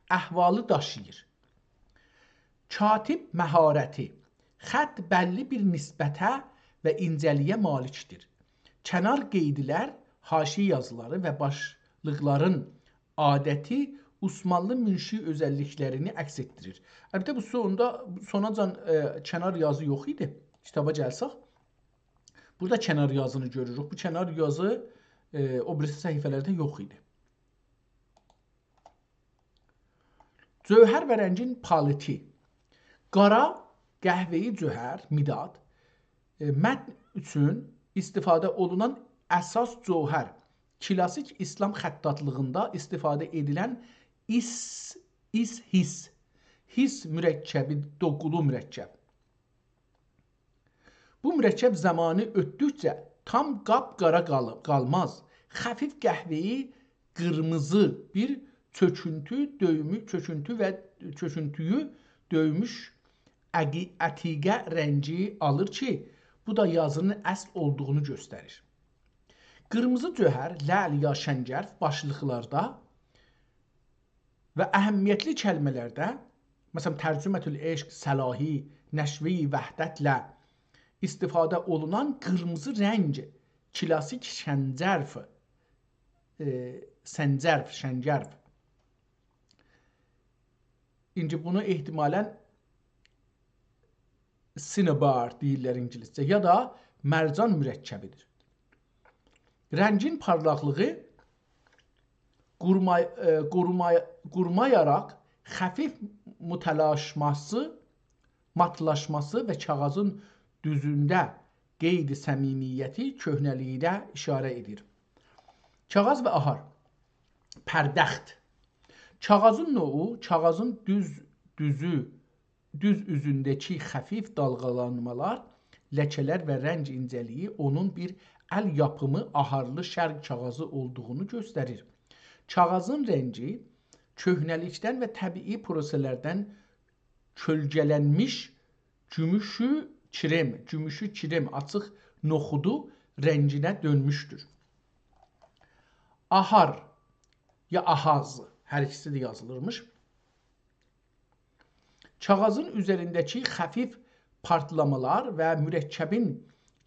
احوالی داشیییر. کاتب مهارتی، خط بللی بیر نسبته و اینجه‌لییه مالیکدیر. کنار قئیدلر، حاشیه یازیلاری و باشلیقلارین عادتی عثمانلی منشی اؤزللیکلرینی عکس ائتدیریر. البته، بو سوندا، سوناجان، ائ، کنار یازی یوخ ایدی. کیتابا گلسک، بورادا کنار یازینی گؤروروک. بو کنار یازی، ائ، او بیریسی صفحه‌لرده یوخ ایدی. جوهر و رنگین پالتی. قارا، قهوه‌ای جوهر، مداد، ائ، متن اوچون استفاده اولونان اساس جوهر، کلاسیک اسلام خطاطلیغیندا استفاده ائدیلن اس-، ایس هیس. هیس مرکبی، دوغولو مرکب. بو مرکب زامانی اؤتدوکجه تام قاپ‌قارا قالی-، قالماز. خفیف قهوه‌ای قیرمیزی بیر چؤکونتو، دؤیمو-، چؤکونتو و چؤکونتویو دؤیموش عقی-، عتیقه رنگی آلیر کی، بو دا یازی‌نین اصل اولدوغونو گؤستریر. قیرمیزی جوهر، لعل یا شنگرف باشلیقلاردا و اهمیتلی کلمه‌لرده، مثلا، ترجمة العشق، صلاحی، نشوه‌ی وحدتله استفاده اولونان قیرمیزی رنگ، کلاسیک شنجرف، ائ، سنجرف، شنگرف. ایندی بونو احتمالا cinnabar دئییرلر اینگیلیسجه، یا دا مرجان مرکبی‌دیر. رنگین پارلاقلیغی قورمای-، ائ، قورومای-، قورومایاراق خفیف ماتلاشماسی، ماتلاشماسی و کاغیذین دوزونده قید صمیمیتی، کؤهنه‌لیگینه ایشاره ائدیر. کاغیذ و آهار. پردخت. کاغیذین نوعو، کاغیذین دوز، دوزو، دوز اوزونده‌کی خفیف دالغالانمالار، لکه‌لر و رنگ اینجه‌لیگی اونون بیر ال یاپیمی آهارلی شرق کاغیذی اولدوغونو گؤستریر. کاغیذین رنگی کؤهنه‌لیکدن و طبیعی پروسه‌لردن کؤلگه‌لنمیش گوموشو کرم، گوموشو کرم، آچیق نوخودو رنگینه دؤنموشدور. آهار یا آهاز، هر ایکیسی ده یازیلیرمیش. کاغیذین اوزرینده‌کی خفیف پارتلامالار و مرکبین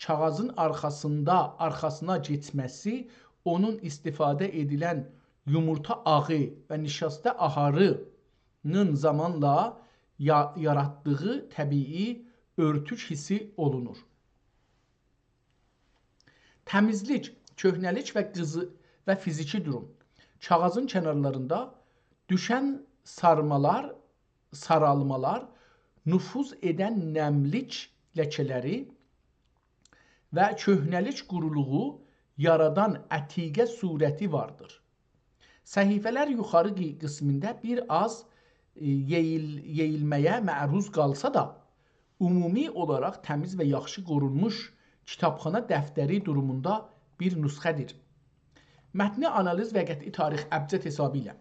کاغیذین آرخاسیندا، آرخاسینا کئچمه‌سی اونون استفاده ائدیلن یومورتا آغی و نیشاسته آهارینین زامانلا یا-، یاراتدیغی طبیعی اؤرتوک حیسی اولونور. تمیزلیک، کؤهنه‌لیک و قیزی-، و فیزیکی دوروم. کاغیذین کنارلاریندا دوشن سارمالار، سارالمالار، نفوذ ائدن نملیک لکه‌لری و کؤهنه‌لیک قورولوغو یارادان عتیقه صورتی واردیر. صفحه‌لر یوخاری قی-، قسمینده بیر آز، ائ، یئییل-، یئییلمه‌یه معروض قالسا دا، عمومی اولاراق تمیز و یاخشی قورونموش کیتابخانا دفتری دوروموندا بیر نسخه‌دیر. متنی آنالیز و قطعی تاریخ ابجد حسابی ایله.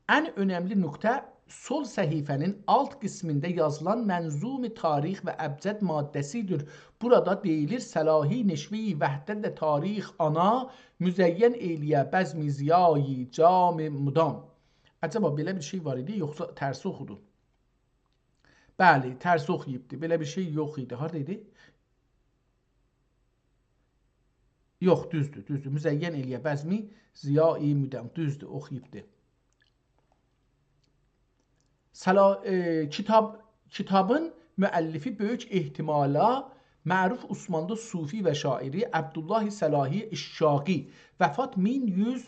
ان اؤنملی نقطه سول صفحه‌نین آلت قسمینده یازیلان منظوم تاریخ و ابجد ماده‌سی‌دیر. بورادا دئییلیر: «صلاحی نشوه‌ی وحدت تاریخ آنا، مزین ائیله‌یه بزمی ضیایی جام مدام.» عجبا بئله بیر شئی وار ایدی، یوخسا ترسی اوخودو؟ بلی، ترسی اوخویوبدو. بئله بیر شئی یوخ ایدی. هاردا ایدی؟ یوخ، دوزدور، دوزدور. مزین ائله‌یه بزمی ضیایی مدام. دوزدور، اوخویوبدو. صلا-، ائ، کیتاب، کیتابین مؤلفی بؤیوک احتمالا معروف عثمانلی صوفی و شاعری عبدالله صلاحی اششاقی، وفات مین یوز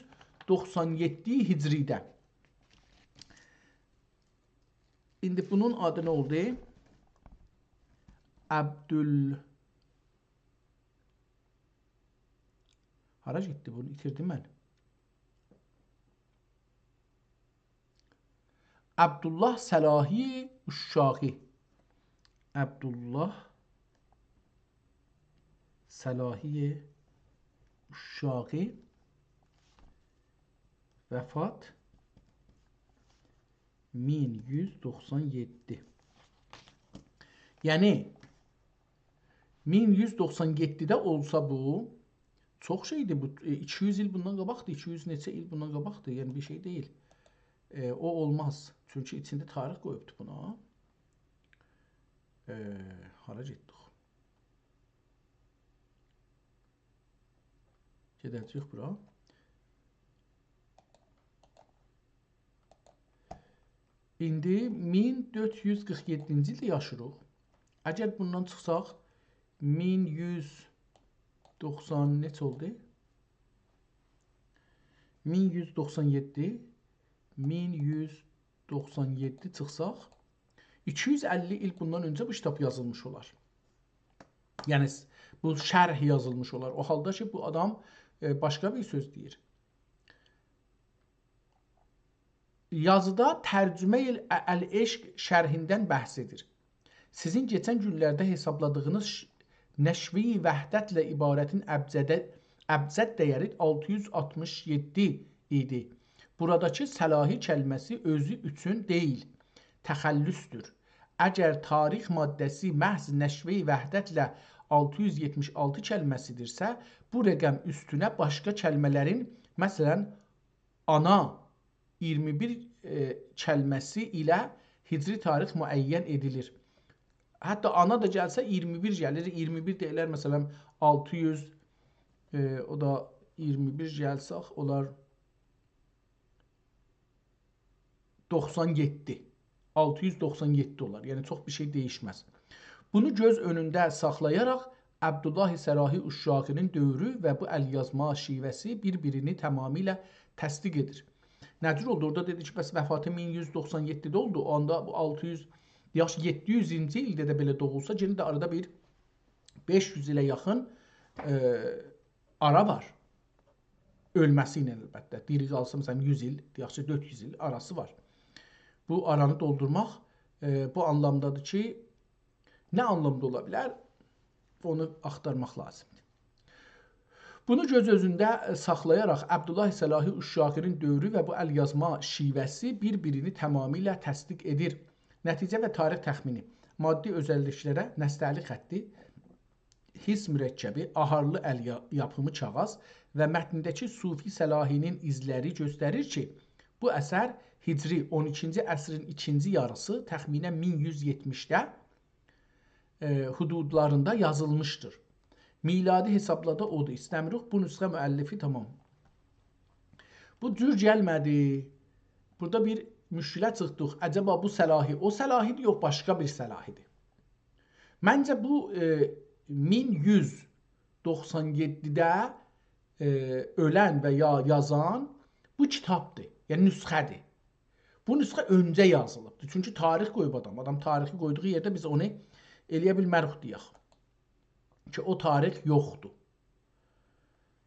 دوخسان یئددی هجری‌ده. ایندی بونون آدی نه اولدو؟ عبدال-، هارا گئتدی بونو؟ ایتیردیم من. عبدالله صلاحی اششاقی. عبدالله صلاحی اششاقی، وفات مین یوز دوخسان یئددی. یعنی، مین یوز دوخسان یئددی‌ده اولسا بو، چوخ شئیدیر بو، ائ، ایکی یوز ایل بوندان قاباقدیر، ایکی یوز نئچه ایل بوندان قاباقدیر، یعنی بیر شئی دئییل. ائ، او اولماز، چونکی ایچینده تاریخ قویوبدور بونا. ائ، هارا گئتدیک؟ گئده‌جه‌ییک بورا. ایندی مین دؤرد یوز قیرخ یئددینجی ایلده یاشیریق. اگر بوندان چیخساق، مین یوز دوخسان نئچه اولدو؟ مین یوز دوخسان یئددی، مین یوز دوخسان یئددی چیخساق، ایکی یوز اللی ایل بوندان اؤنجه بو کیتاب یازیلمیش اولار. یعنی، س-، بو شرح یازیلمیش اولار. او حالدا کی، بو آدام، ائ، باشقا بیر سؤز دئییر. یازیدا ترجمه ال-، ال-عشق شرحیندن بحث ائدیر. سیزین کئچن گونلرده حسابلادیغینیز ش-، نشوه‌ی وحدتله عبارتین ابجده-، ابجد دَیَری آلتی یوز آلتمیش یئددی ایدی. بوراداکی صلاحی کلمه‌سی اؤزو اوچون دئییل، تخلصدور. اگر تاریخ ماده‌سی محض نشوه‌ی وحدتله آلتی یوز یئتمیش آلتی کلمه‌سیدیرسه، بو رقم اوستونه باشقا کلمه‌لرین، مثلا، آنا اییرمی بیر، ائ، کلمه‌سی ایله هجری تاریخ معین ائدیلیر. حتی آنا دا گلسه اییرمی بیر گلیر، اییرمی بیر دئییلر، مثلا، آلتی یوز، ائ، او دا اییرمی بیر گلسک، اولار دوخسان یئددی. آلتی یوز دوخسان یئددی اولار. یعنی چوخ بیر شئی دَییشمز. بونو گؤز اؤنونده ساخلایاراق عبدالله صلاحی اوشاغی‌نین دؤورو و بو ال‌یازما شیوه‌سی بیر-بیرینی تمامیله تصدیق ائدیر. نه جور اولدو؟ اورادا دئدی کی، بس وفاتی مین یوز دوخسان یئددیده اولدو. اوندا بو آلتی یوز، یاخشی، یئددی یوزونجو ایلده ده بئله دوغولسا، یئنه ده آرادا بیر بئش یوز ایله یاخین، ائ، آرا وار. اؤلمه‌سی ایله البته. دیری قالسا، مثلا، یوز ایل، یاخشی، دؤرد یوز ایل آراسی وار. بو آرانی دولدورماق، ائ، بو آنلامدادیر کی، نه آنلامدا اولا بیلر؟ اونو آختارماق لازیمدیر. بونو گؤز اؤنونده ساخلایاراق عبدالله صلاحی اوشاغی‌نین دؤورو و بو ال‌یازما شیوه‌سی بیر-بیرینی تمامیله تصدیق ائدیر. نتیجه و تاریخ تخمینی. مادی اؤزللیکلره نستعلیق خطی، حس مرکبی، آهارلی ال یا-، یاپیمی کاغیذ و متنده‌کی صوفی صلاحی‌نین ایزلری گؤستریر کی، بو اثر هجری اون ایکینجی عصرین ایکینجی یاریسی، تخمیناً مین یوز یئتمیشده، ائ، حدودلاریندا یازیلمیشدیر. میلادی حسابلا دا اودور. ایسته‌میریک بو نسخه مؤلفی، تامام. بو جور گلمه‌دی. بورادا بیر مشکله چیخدیق. عجبا بو صلاحی او صلاحی‌دیر، یوخ، باشقا بیر صلاحی‌دیر؟ منجه بو، ائ، مین یوز دوخسان یئددیده، ائ، اؤلن و یا یازان بو کیتابدیر. یعنی نسخه‌دیر. بو نسخه اؤنجه یازیلیبدیر. چونکی تاریخ قویوب آدام. آدام تاریخی قویدوغو یئرده بیز اونو ائلیه بیلمه‌ریک دئیک کی، او تاریخ یوخدور.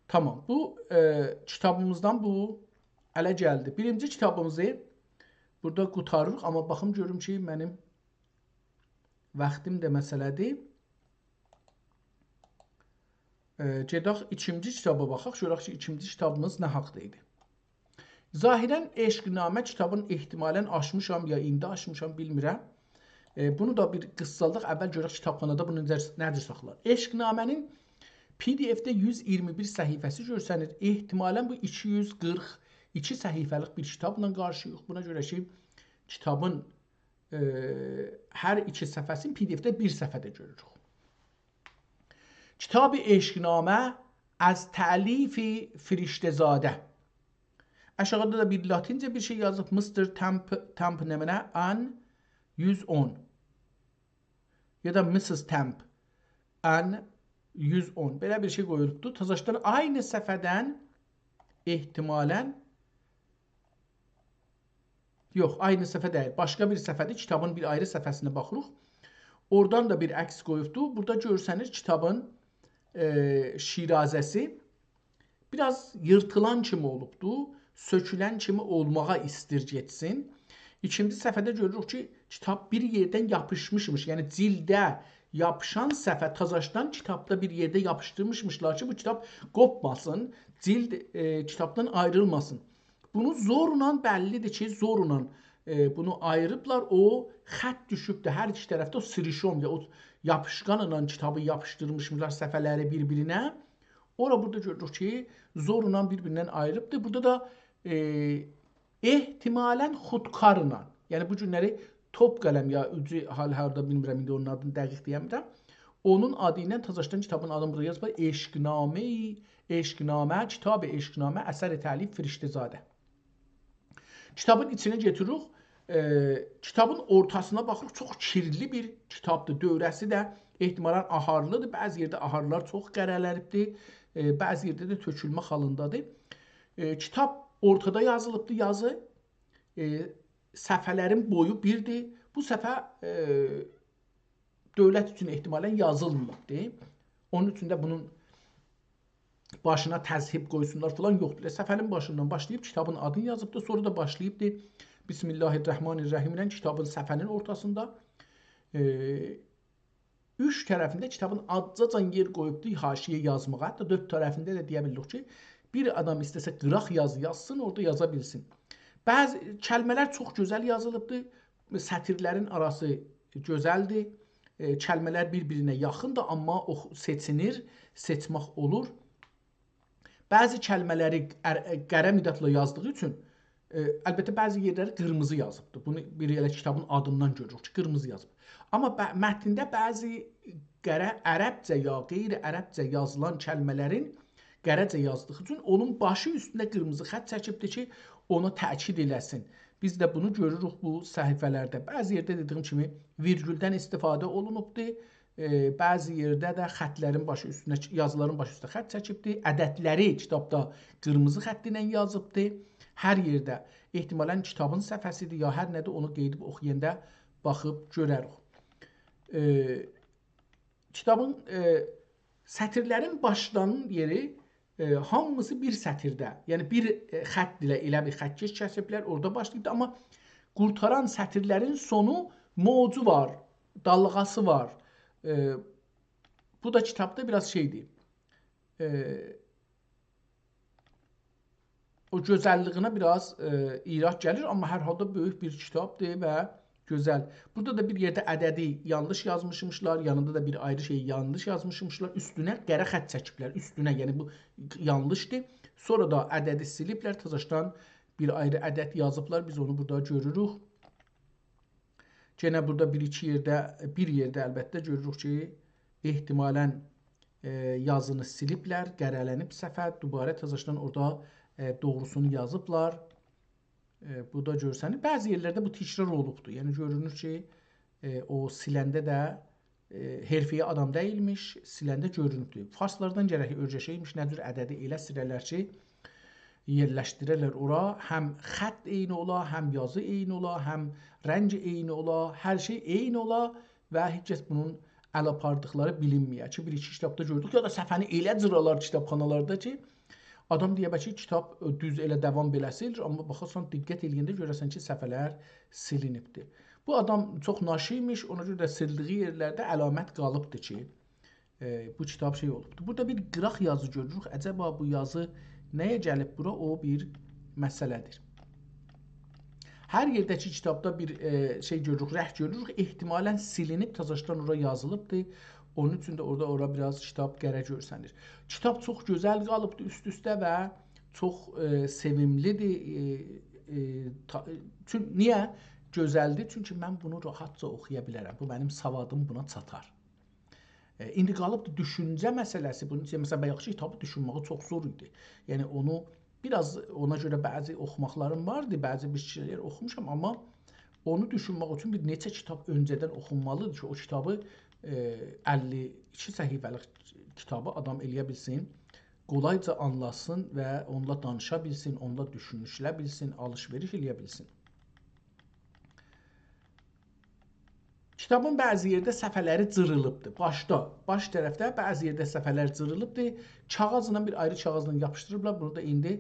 تامام. بو، ائ، کیتابیمیزدان بو اله گلدی. بیرینجی کیتابیمیزی بورادا قوتاریریق، آمما باخیم گؤروم کی، منیم واختیم دا مسئله‌دیر. ائ، گئدک ایکینجی کیتابا باخاق، گؤرک کی، ایکینجی کیتابیمیز نه حاقدا ایدی. ظاهراً عشق‌نامه کیتابین احتمالاً آچمیشام، یا ایندی آچمیشام، بیلمیرم. ائ، بونو دا بیر قیسسالداق، اول گؤرک کیتابخانادا بونو نئجه، نئجه ساخلار. عشق‌نامه‌نین پی دی اف‌ده یوز اییرمی بیر صفحه‌سی گؤرسنیر. احتمالاً بو ایکی یوز قیرخ ایکی صفحه‌لیک بیر کیتابلا قارشی‌ییق. بونا گؤره کی، کیتابین، ائ، هر ایکی صفحه‌سینی پی دی اف‌ده بیر صفحه‌ده گؤروروک. کتاب عشق‌نامه از تألیف فرشته‌زاده. آشاغیدا دا بیر لاتینجه بیر شئی یازیب. Mister Temp-، Temp نمنه، آن یوز اون. یا دا Missus Temp، آن یوز اون. بئله بیر شئی قویولوبدور. تازاشدان عینی صفحه‌دن احتمالاً، یوخ، عینی صفحه دئییل. باشقا بیر صفحه‌دیر. کیتابین بیر آیری صفحه‌سینه باخیریق. اورادان دا بیر عکس قویوبدور. بورادا گؤرسنیر کیتابین، ائ، شیرازه‌سی. بیر آز ییرتیلان کیمی اولوبدو، سؤکولن کیمی اولماغا ایستیر گئتسین. ایکینجی صفحه‌ده گؤروروک کی، کیتاب بیر یئردن یاپیشمیشمیش، یعنی جیلده یاپیشان صفحه تازاشدان کیتابدا بیر یئرده یاپیشدیرمیشمیشلار کی، بو کیتاب قوپماسین، جیلد، ائ، کیتابدان آیریلماسین. بونو زورلا، بللی‌دیر کی، زورلا، ائ، بونو آییریبلار، او خط دوشوبدور هر ایکی طرفده، او سیریشون یا او یاپیشقانلا کیتابی یاپیشدیرمیشمیشلار صفحه‌لری بیر-بیرینه. اورا بورادا گؤروروک کی، زورلا بیر-بیریندن آییریبدیر. بورادا دا، ائ، احتمالاً خودکارلا، یعنی بو گونلری توپ قلم یا اوجو هال هاردا بیلمیرم ایندی اونون آدینی دقیق دئیه‌میرم. اونون آدی ایله تازاشدان کیتابین آدینی بورادا یازیبلار. عشق‌نامه، عشق‌نامه، کتاب عشق‌نامه، اثر تألیف فرشته‌زاده. کیتابین ایچینه گئدیریک. ائ، کیتابین اورتاسینا باخیریق. چوخ کیرلی بیر کیتابدیر. دؤوره‌سی ده احتمالاً آهارلی‌دیر. بعضی یئرده آهارلار چوخ قره‌لنیبدیر. ائ، بعضی یئرده ده تؤکولمه حالیندادیر. ائ، کیتاب اورتادا یازیلیبدیر، یازی. ائ، صفحه‌لرین بویو بیردیر. بو صفحه، ائ، دؤولت اوچون احتمالاً یازیلماییبدیر. اونون اوچون ده بونون باشینا تذهیب قویسونلار فلان یوخدور. ائله صفحه‌نین باشیندان باشلاییب کیتابین آدینی یازیبدیر، سونرا دا باشلاییبدیر بسم الله الرحمن الرحیم ایله کیتابین صفحه‌نین اورتاسیندا، ائ، اوچ طرفینده کیتابین آزجاجان یئر قویوبدو حاشیه یازماغا. حتی دؤرد طرفینده ده دئیه بیلیریک کی، بیر آدام ایسته‌سه قیراق یازی یازسین، اورادا یازا بیلسین. بعضی کلمه‌لر چوخ گؤزل یازیلیبدی. سطیرلرین آراسی گؤزلدیر. ائ، کلمه‌لر بیر-بیرینه یاخیندیر، آمما او سئچینیر، سئچمک اولور. بعضی کلمه‌لری ار-، قره مدادلا یازدیغی اوچون، ائ، البته، بعضی یئرلری قیرمیزی یازیبدیر. بونو بیر ائله کیتابین آدیندان گؤروروک کی، قیرمیزی یازیب. آمما بع-، متنده بعضی قره، عربجه یا غیر عربجه یازیلان کلمه‌لرین قره‌جه یازدیغی اوچون اونون باشی اوستونه قیرمیزی خط چکیبدیر کی، اونا تأکید ائله‌سین. بیز ده بونو گؤروروک بو صفحه‌لرده. بعضی یئرده دئدیگیم کیمی ویرگولدن استفاده اولونوبدور. ائ، بعضی یئرده ده خطلرین باشی اوستونه، یازیلارین باشی اوسته خط چکیبدیر. عددلری کیتابدا قیرمیزی خط ایله یازیبدیر. هر یئرده احتمالاً کیتابین صفحه‌سیدیر یا هر نه‌دیر، اونو قئییدیب اوخویاندا باخیب گؤرریک. ائ، کیتابین، ائ، سطیرلرین باشلانان یئری، ائ، هامیسی بیر سطیرده، یعنی بیر، ائ، خط ایله ائله بیر خط‌کش کسیبلر، اورادا باشلاییبدی، آمما قورتاران سطیرلرین سونو موجو وار، دالغاسی وار. ائ، بو دا کیتابدا بیر آز شئیدیر. ائ، او گؤزللیگینه بیر آز، ائ، ایراد گلیر، آمما هر حالدا بؤیوک بیر کیتابدیر و گؤزل. بورادا دا بیر یئرده عددی یانلیش یازمیشمیشلار، یانیندا دا بیر آیری شئی یانلیش یازمیشمیشلار. اوستونه قره خط چکیبلر، اوستونه، یعنی بو یانلیشدیر. سونرا دا عددی سیلیبلر، تازاشدان بیر آیری عدد یازیبلار. بیز اونو بورادا گؤروروک. گئنه بورادا بیر-ایکی یئرده، بیر یئرده البته گؤروروک کی، احتمالاً، ائ، یازینی سیلیبلر، قره‌لنیب صفحه، دوباره تازاشدان اورادا، ائ، دوغروسونو یازیبلار. ائ، بو دا گؤرسنیر. بعضی یئرلرده بو تکرار اولوبدور. یعنی گؤرونور کی، ائ، او سیلنده ده، ائ، حرفه‌ای آدام دئییلمیش، سیلنده گؤرونوبدور. فارسلاردان گرک اؤیرشه‌یمیش، نه جور عددی ائله سیله‌لر کی، یئرلشدیره‌لر اورا. هم خط عینی اولا، هم یازی عینی اولا، هم رنگ عینی اولا، هر شئی عینی اولا و هئچ کس بونون ال آپاردیقلاری بیلینمه‌یه کی، بیر-ایکی کیتابدا گؤردوک، یا دا صفحه‌نی ائله جیرالار کیتابخانالاردا کی، آدام دئیه بلکه کیتاب، ائ، دوز ائله داوام بئله‌سی ائله‌ییر، آمما باخارسان، دقت ائله‌ینده گؤره‌سن کی، صفحه‌لر سیلینیبدیر. بو آدام چوخ ناشی ایمیش، اونا گؤره ده سیلدیگی یئرلرده علامت قالیبدیر کی، ائ، بو کیتاب شئی اولوبدور. بورادا بیر قیراق یازی گؤروروک. عجبا بو یازی نه‌یه گلیب بورا؟ او بیر مسئله‌دیر. هر یئرده کی، کیتابدا بیر، ائ، شئی گؤروروک، رنگ گؤروروک، احتمالاً سیلینیب، تازاشدان اورا یازیلیبدیر. اونون اوچون ده اورادا، اورا بیر آز کیتاب قره گؤرسنیر. کیتاب چوخ گؤزل قالیبدیر اوست-اوسته و چوخ، ائ، سئویملیدیر. ائ، ائ، تا-، چون-، نییه گؤزلدیر؟ چونکی من بونو راحتجا اوخویا بیلرم. بو منیم سوادیم بونا چاتار. ائ، ایندی قالیبدیر دوشونجه مسئله‌سی. بونون اوچون، مثلاً، بایاقکی کیتابی دوشونمه‌یی چوخ زور ایدی. یعنی، اونو بیر آز، اونا گؤره بعضی اوخوماقلاریم واردی، بعضی بیر شئیلر اوخوموشام، آمما اونو دوشونمک اوچون بیر نئچه کیتاب اؤنجه‌دن اوخونمالیدیر کی، او کیتابی، ائ، اللی ایکی صفحه‌لیک کیتابی آدام ائله‌یه بیلسین، قولایجا آنلاسین و اونونلا دانیشا بیلسین، اونونلا دوشونوشله بیلسین، آلیش-وئریش ائله‌یه بیلسین. کیتابین بعضی یئرده صفحه‌لری جیریلیبدیر. باشدا، باش طرفده بعضی یئرده صفحه‌لر جیریلیبدیر. کاغیذلا، بیر آیری کاغیذلا یاپیشدیریبلار. بونو دا ایندی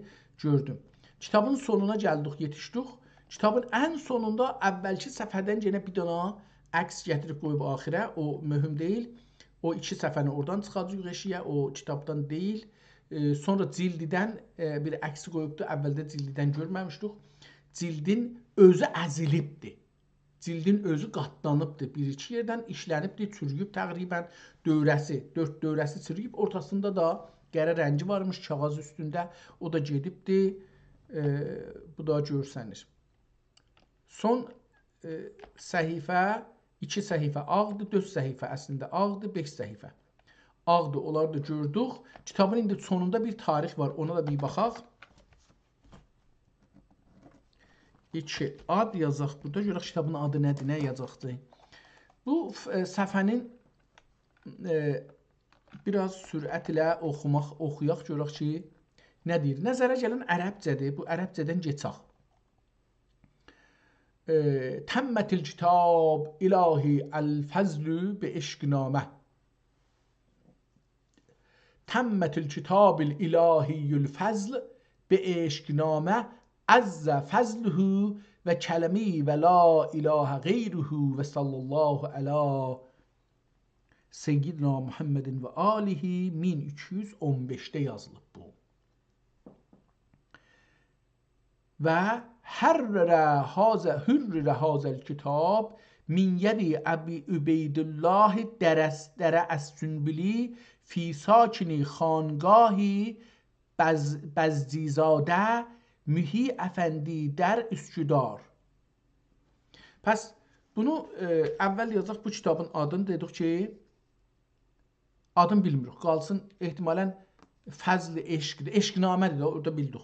گؤردوم. کیتابین سونونا گلدیک، یئتیشدیک. کیتابین ان سونوندا اولکی صفحه‌دن یئنه بیر دانا عکس گتیریب قویوب آخیره. او مهم دئییل. او ایکی صفحه‌نی اورادان چیخاجاغیق ائشییه، او کیتابدان دئییل. ائ، سونرا جیلدیدن، ائ، بیر عکسی قویوبدو. اولده جیلدیدن گؤرمه‌میشدیک. جیلدین اؤزو ازیلیبدی. جیلدین اؤزو قاتلانیبدی. بیر-ایکی یئردن ایشله‌نیبدی، چورویوب تقریباً دؤوره‌سی، دؤرد دؤوره‌سی چورویوب، اورتاسیندا دا قره رنگی وارمیش کاغیذ اوستونده. او دا گئدیبدی. ائ، بو دا گؤرسنیر. سون، ائ، صفحه، ایکی صفحه آغدیر، دؤرد صفحه اصلینده آغدیر، بئش صفحه آغدیر. اونلاری دا گؤردوک. کیتابین ایندی سونوندا بیر تاریخ وار، اونا دا بیر باخاق. ایکی آد یازاق بورادا، گؤرک کیتابین آدی نه‌دیر، نه یازاقدی. بو ف-، ائ، صفحه‌نین، ائ، بیر آز سرعت ایله اوخوماق، اوخویاق، گؤرک کی، نه دئییر. نظره گلن عربجه‌دیر، بو عربجه‌دن گئچک. ائ، «تمت الکتاب الهی الفضل به عشق‌نامه.» «تمت الکتاب الهی الفضل به عشق‌نامه، عز فضله و کلمه‌ای و لا اله غیره و صلی الله علی سیدنا محمد و آله، مین ایکی یوز اون بئشده یازیلیب بو. و حرر هذا، حرر هذا الکتاب من ید ابی عبیدالله درس-، درع السنبلی فی ساکن خانقاه بز-، بزجی‌زاده محی افندی در اسکدار. پس بونو، ائ، اول یازاق بو کیتابین آدینی، دئدیک کی، آدینی بیلمیریک. قالسین احتمالاً فضل عشق‌دیر. عشق‌نامه‌دیر ده، اورادا بیلدیک.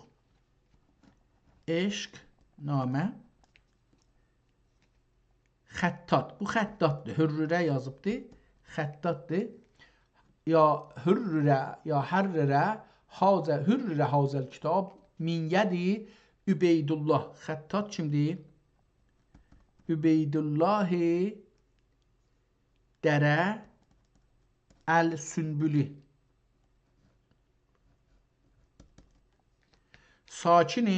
عشق‌نامه. خطاط. بو خطاط‌دیر. حرر یازیبدی. خطاط‌دیر. یا حرر، یا حرر هذا، حرر هذا الکتاب من ید عبیدالله. خطاط کیمدیر؟ عبیدالله درع السنبلی. ساکن،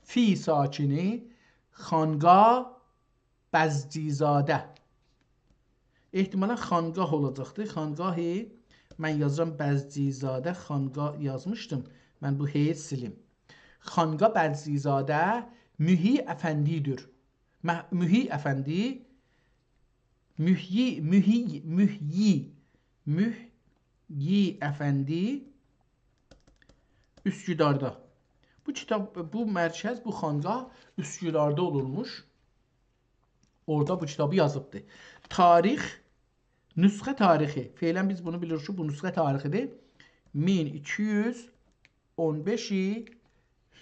فی ساکن خانقاه بزجی‌زاده. احتمالاً خانقاه اولاجاقدی. خانقاهی من یازیرام بزجی‌زاده، خانقاه یازمیشدیم. من بو ه‌یی سیلیم. خانقاه بزجی‌زاده محی افندی‌دیر. مه-، محی افندی، محیی، محیی، محیی، محیی افندی اسکداردا. بو کیتاب، بو مرکز، بو خانقاه اسکداردا اولورموش. اورادا بو کیتابی یازیبدی. تاریخ، نسخه تاریخی. فعلاً بیز بونو بیلیریک کی، بو نسخه تاریخی‌دیر. مین ایکی یوز اون بئش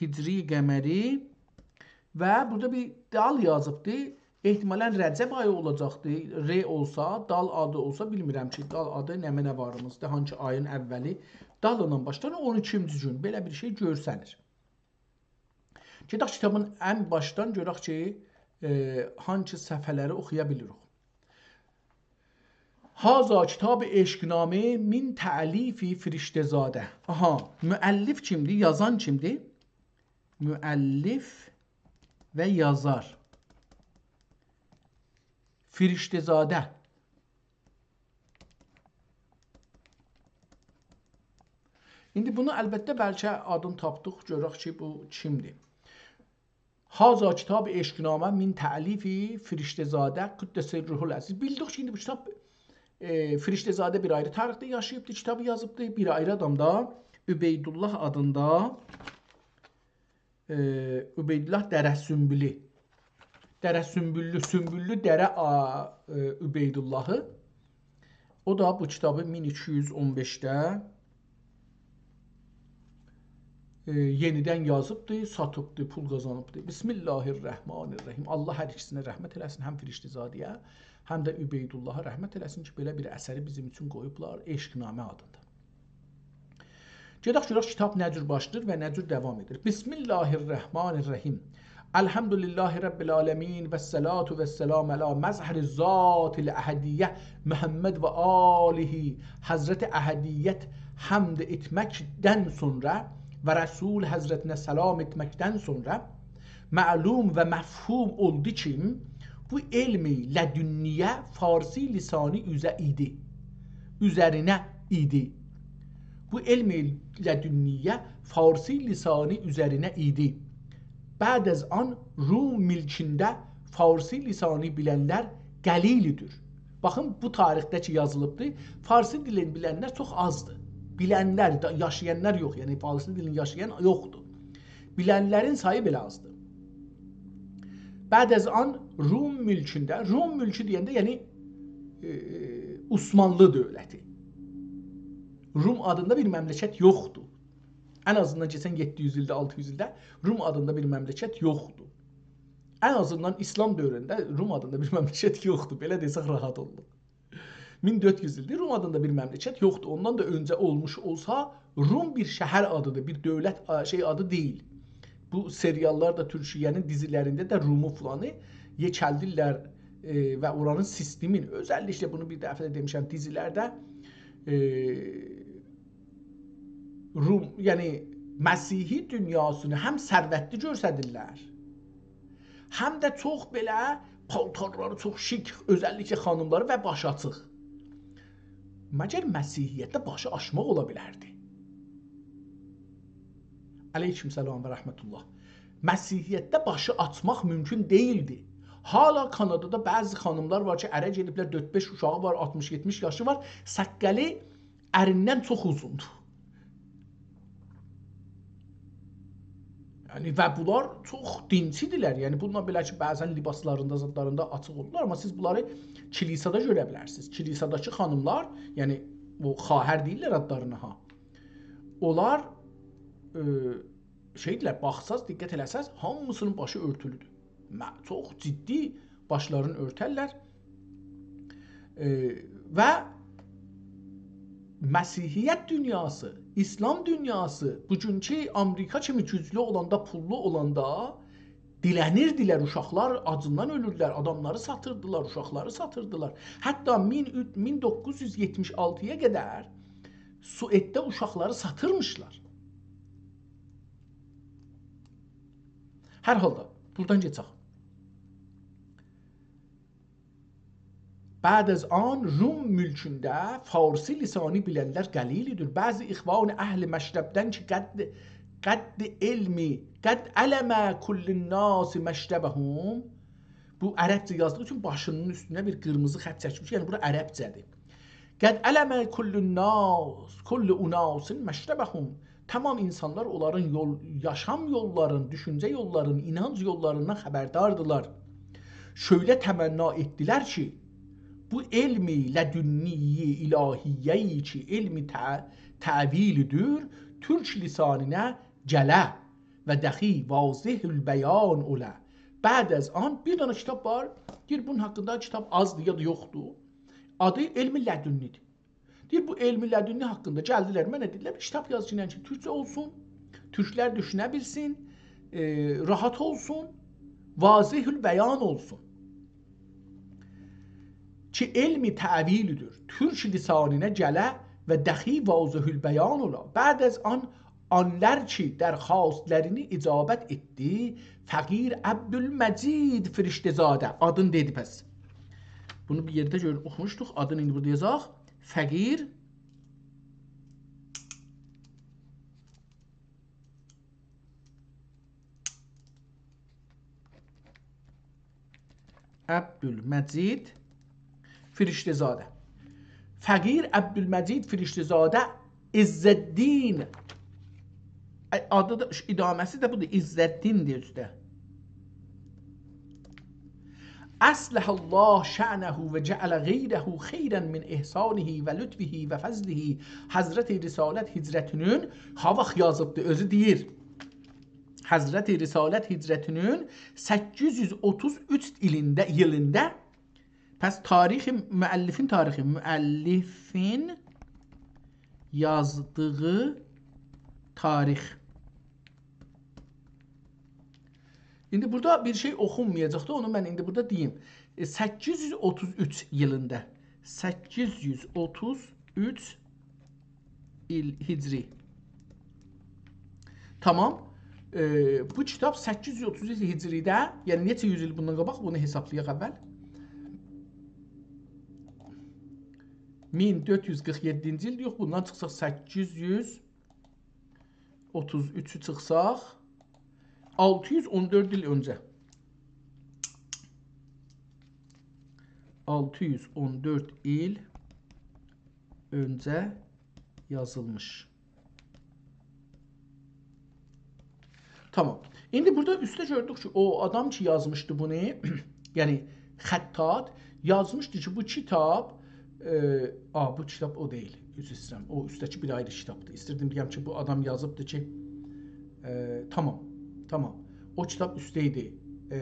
هجری قمری و بورادا بیر دال یازیبدی. احتمالاً رجب آیی اولاجاقدی. ر اولسا، دال آدی اولسا، بیلمیرم کی، دال آدی نمنه واریمیزدی، هانسی آیین اوّلی. دالینان باشلانیر، اون ایکینجی گون. بئله بیر شئی گؤرسنیر. گئدک کیتابین ان باشدان گؤرک کی، ائ، هانسی صفحه‌لری اوخویا بیلیریک. هذا کتاب عشق‌نامه من تألیف فرشته‌زاده. آها، مؤلف کیمدیر؟ یازان کیمدیر؟ مؤلف و یازار. فرشته‌زاده. ایندی بونو البته بلکه آدینی تاپدیق، گؤرک کی، بو کیمدیر. هذا کتاب عشق‌نامه من تألیف فرشته‌زاده قدس سره العزیز. بیلدیک کی، ایندی بو کیتاب، ائ، فرشته‌زاده بیر آیری تاریخده یاشاییبدی، کیتابی یازیبدی. بیر آیری آدام دا عبیدالله آدیندا، ائ، عبیدالله درع سنبلی. درع سنبوللو، سنبوللو درع، آ، ائ، عبیداللهی. او دا بو کیتابی مین ایکی یوز اون بئشده، ائ، یئنیدن یازیبدی، ساتیبدی، پول قازانیبدی. بسم الله الرحمن الرحیم. الله هر ایکیسینه رحمت ائله‌سین، هم فرشته‌زاده‌یه، هم ده عبیداللها رحمت ائله‌سین کی، بئله بیر اثری بیزیم اوچون قویوبلار، عشق‌نامه آدیندا. گئدک گؤرک کیتاب نه جور باشلاییر و نه جور داوام ائدیر. بسم الله الرحمن الرحیم. الحمد لله رب العالمین و الصلاة و السلام علی مظهر ذات الاحدیه محمد و آله. حضرت احدیت حمد ائتمکدن سونرا و رسول حضرتینه سلام ائتمکدن سونرا معلوم و مفهوم اولدو کی، بو علم لدنیه فارسی لسانی اوزه ایدی. اوزرینه ایدی. بو علم لدنیه فارسی لسانی اوزرینه ایدی. بعد از آن روم ملکینده فارسی لسانی بیلنلر قلیلدیر. باخین، بو تاریخده کی یازیلیبدیر، فارسی دیلینی بیلنلر چوخ آزدیر. بیلنلر، دا-، یاشایانلار یوخ، یعنی فارسی دیلینی یاشایان یوخدور. بیلنلرین سایی بئله آزدیر. بعد از آن روم ملکینده، روم ملکی دئینده، یعنی، ائ، عثمانلی دؤولتی. روم آدیندا بیر مملکت یوخدور. ان آزیندان کئچن یئددی یوز ایلده، آلتی یوز ایلده روم آدیندا بیر مملکت یوخدور. ان آزیندان ایسلام دؤورونده روم آدیندا بیر مملکت یوخدور. بئله دئسک راحت اوللوق. مین دؤرد یوز ایلدیر روم آدیندا بیر مملکت یوخدور. اوندان دا اؤنجه اولموش اولسا، روم بیر شهر آدیدیر، بیر دؤولت، آ، شئی آدی دئییل. بو سریاللار دا، تورکیه‌نین دیزیلرینده ده رومو فلانی یئکلدیرلر، ائ، و اورانین سیستمین، اؤزللیکله بونو بیر دفعه ده دئمیشم، دیزیلرده، ائ، روم، یعنی مسیحی دونیاسینی هم ثروتلی گؤرسدیرلر، هم ده چوخ بئله پالتارلاری چوخ شیک، اؤزللیکله خانیملاری و باشی آچیق. مگر مسیحیتده باشی آچماق اولا بیلردی؟ علیکم سلام و رحمت الله. مسیحیتده باشی آچماق مومکون دئییلدی. حالا کانادادا بعضی خانیملار وار کی، اره گئدیبلر، دؤرد-بئش اوشاغی وار، آلتمیش یئتمیش یاشی وار، ساققالی اریندن چوخ اوزوندور. یعنی، و بونلار چوخ دینچی‌دیرلر. یعنی، بونونلا بئله کی، بعضا لباسلاریندا، زادلاریندا آچیق اولورلار، آمما سیز بونلاری کلیسادا گؤره بیلرسینیز. کلیساداکی خانیملار، یعنی، بو خواهر دئییرلر آدلارینا ها. اونلار، ائ، شئیدیرلر، باخساز، دقت ائله‌سز، هامیسینین باشی اؤرتولودور. مه-، چوخ جدی باشلارینی اؤرترلر. ائ، و مسیحیت دونیاسی، ایسلام دونیاسی بوگونکو آمریکا کیمی گوجلو اولاندا، پوللو اولاندا دیله‌نیردیلر، اوشاقلار آجیندان اؤلوردولر، آداملاری ساتیردیلار، اوشاقلاری ساتیردیلار. حتی مین، مین دوققوز یوز یئتمیش آلتی‌یا قدر سوئدده اوشاقلاری ساتیرمیشلار. هر حالدا، بورادان کئچک. بعد از آن روم مولکونده فارسی لسانی بیلنلر قلیلدیر. بعضی اخوان اهل مشربدن کی، قد، قد علمی، قد علم کل الناس مشربهم. بو عربجه یازدیغی اوچون باشینین اوستونه بیر قیرمیزی خط چکمیش. یعنی، بورا عربجه‌دیر. قد علم کل الناس، کل اناس مشربهم. تمام اینسانلار اونلارین یول، یاشام یوللارین، دوشونجه یوللارین، اینانج یوللاریندان خبرداردیلار. شؤیله تمنا ائتدیلر کی، بو علم لدنی الهیه‌یی کی، علم تع-، تأویلدیر، تورک لسانینا گله و دقیق واضح البیان اولا. بعد از آن، بیر دنه کیتاب وار، دئییر، بونون حاقیندا کیتاب آزدیر یا دا یوخدور. آدی علم لدنی‌دیر. دئییر، بو علم لدنی حاقیندا گلدیلر، منه دئدیلر، بیر کیتاب یاز کی، تورکجه اولسون، تورکلر دوشونه بیلسین، ائ، راحت اولسون، واضح البیان اولسون. کی، علم تأویلدیر، تورک لسانینا گله و دقیق واضح البیان اولا. بعد از آن، آنلار کی، درخواستلرینی اجابت ائتدی، فقیر عبدالمجید فرشته‌زاده، آدینی دئدی پس. بونو بیر یئرده گؤر-، اوخوموشدوق، آدینی ایندی بورادا یازاق. فقیر عبدالمجید فرشته‌زاده. فقیر عبدالمجید فرشته‌زاده عزالدین. ای، آدی دا، ادامه‌سی ده بودور، عزالدین‌دیر اوسته. أصلح الله شأنه وجعل غیره خیراً من إحسانه ولطفه وفضله. حضرت رسالت هجرتی‌نین، ها واخت یازیبدی، اؤزو دئییر. حضرت رسالت هجرتی‌نین سککیز یوز اوتوز اوچ ایلینده، ایلینده، پس تاریخ مؤلفین تاریخی، مؤلفین یازدیغی تاریخ. ایندی بورادا بیر شئی اوخونمایاجاق دا، اونو من ایندی بورادا دئییم. ائ، سککیز یوز اوتوز اوچ ایلینده. سککیز یوز اوتوز اوچ ایل هجری. تامام. ائ، بو کیتاب سککیز یوز اوتوز اوچ هجریده، یعنی نئچه یوز ایل بوندان قاباق، بونو حسابلایاق اول. مین دؤرد یوز قیرخ یئددینجی ایل، یوخ، بوندان چیخساق سککیز یوز اوتوز اوچو چیخساق، آلتی یوز اون دؤرد ایل اؤنجه. آلتی یوز اون دؤرد ایل اؤنجه یازیلمیش. تامام. ایندی بورادا اوسته گؤردوک کی، او آدام کی یازمیشدی بونو، یعنی خطاط یازمیشدی کی، بو کیتاب، ائ، آ، بو کیتاب او دئییل، عذر ایسته‌ییرم. او اوسته‌کی بیر آیری کیتابدیر. ایستیردیم دئیم کی، بو آدام یازیبدی کی، ائ، تامام، تامام. او کیتاب اوسته ایدی، ائ،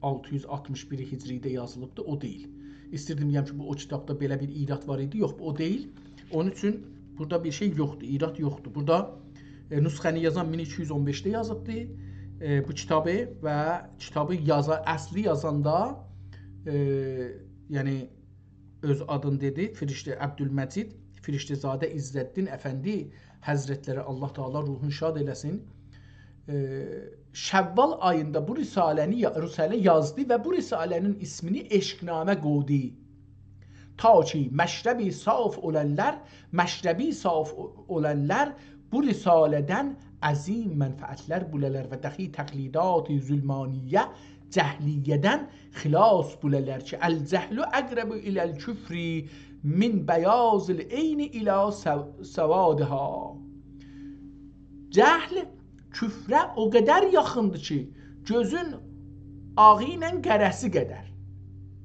آلتی یوز آلتمیش بیر هجریده یازیلیبدی، او دئییل. ایستیردیم دئیم کی، بو او کیتابدا بئله بیر ایراد وار ایدی، یوخ، بو او دئییل. اونون اوچون بورادا بیر شئی یوخدور، ایراد یوخدور. بورادا، ائ، نسخه‌نی یازان مین ایکی یوز اون بئشده یازیبدی، ائ، بو کیتابی و کیتابی یازا-، اصلی یازاندا، ائ، یعنی اؤز آدینی دئدی، فرشته عبدالمجید، فرشته‌زاده عزالدین افندی حضرتلری، الله تعالی روحونو شاد ائله‌سین. ائ، شوال آییندا بو رساله‌نی یا-، رساله یازدی و بو رساله‌نین اسمینی عشقنامه قویدو. تا کی مشربی صاف اولانلار، مشربی صاف او-، اولانلار بو رساله‌دن عظیم منفعتلر بولالار و دخی تقلیدات ظلمانیه، جهلیه‌دن خلاص بولالار کی، «الجهل أقرب إلی الکفر من بیاض العین إلی سو-، سوادها.» جهل کفره او قدر یاخیندیر کی، گؤزون آغی ایله قره‌سی قدر.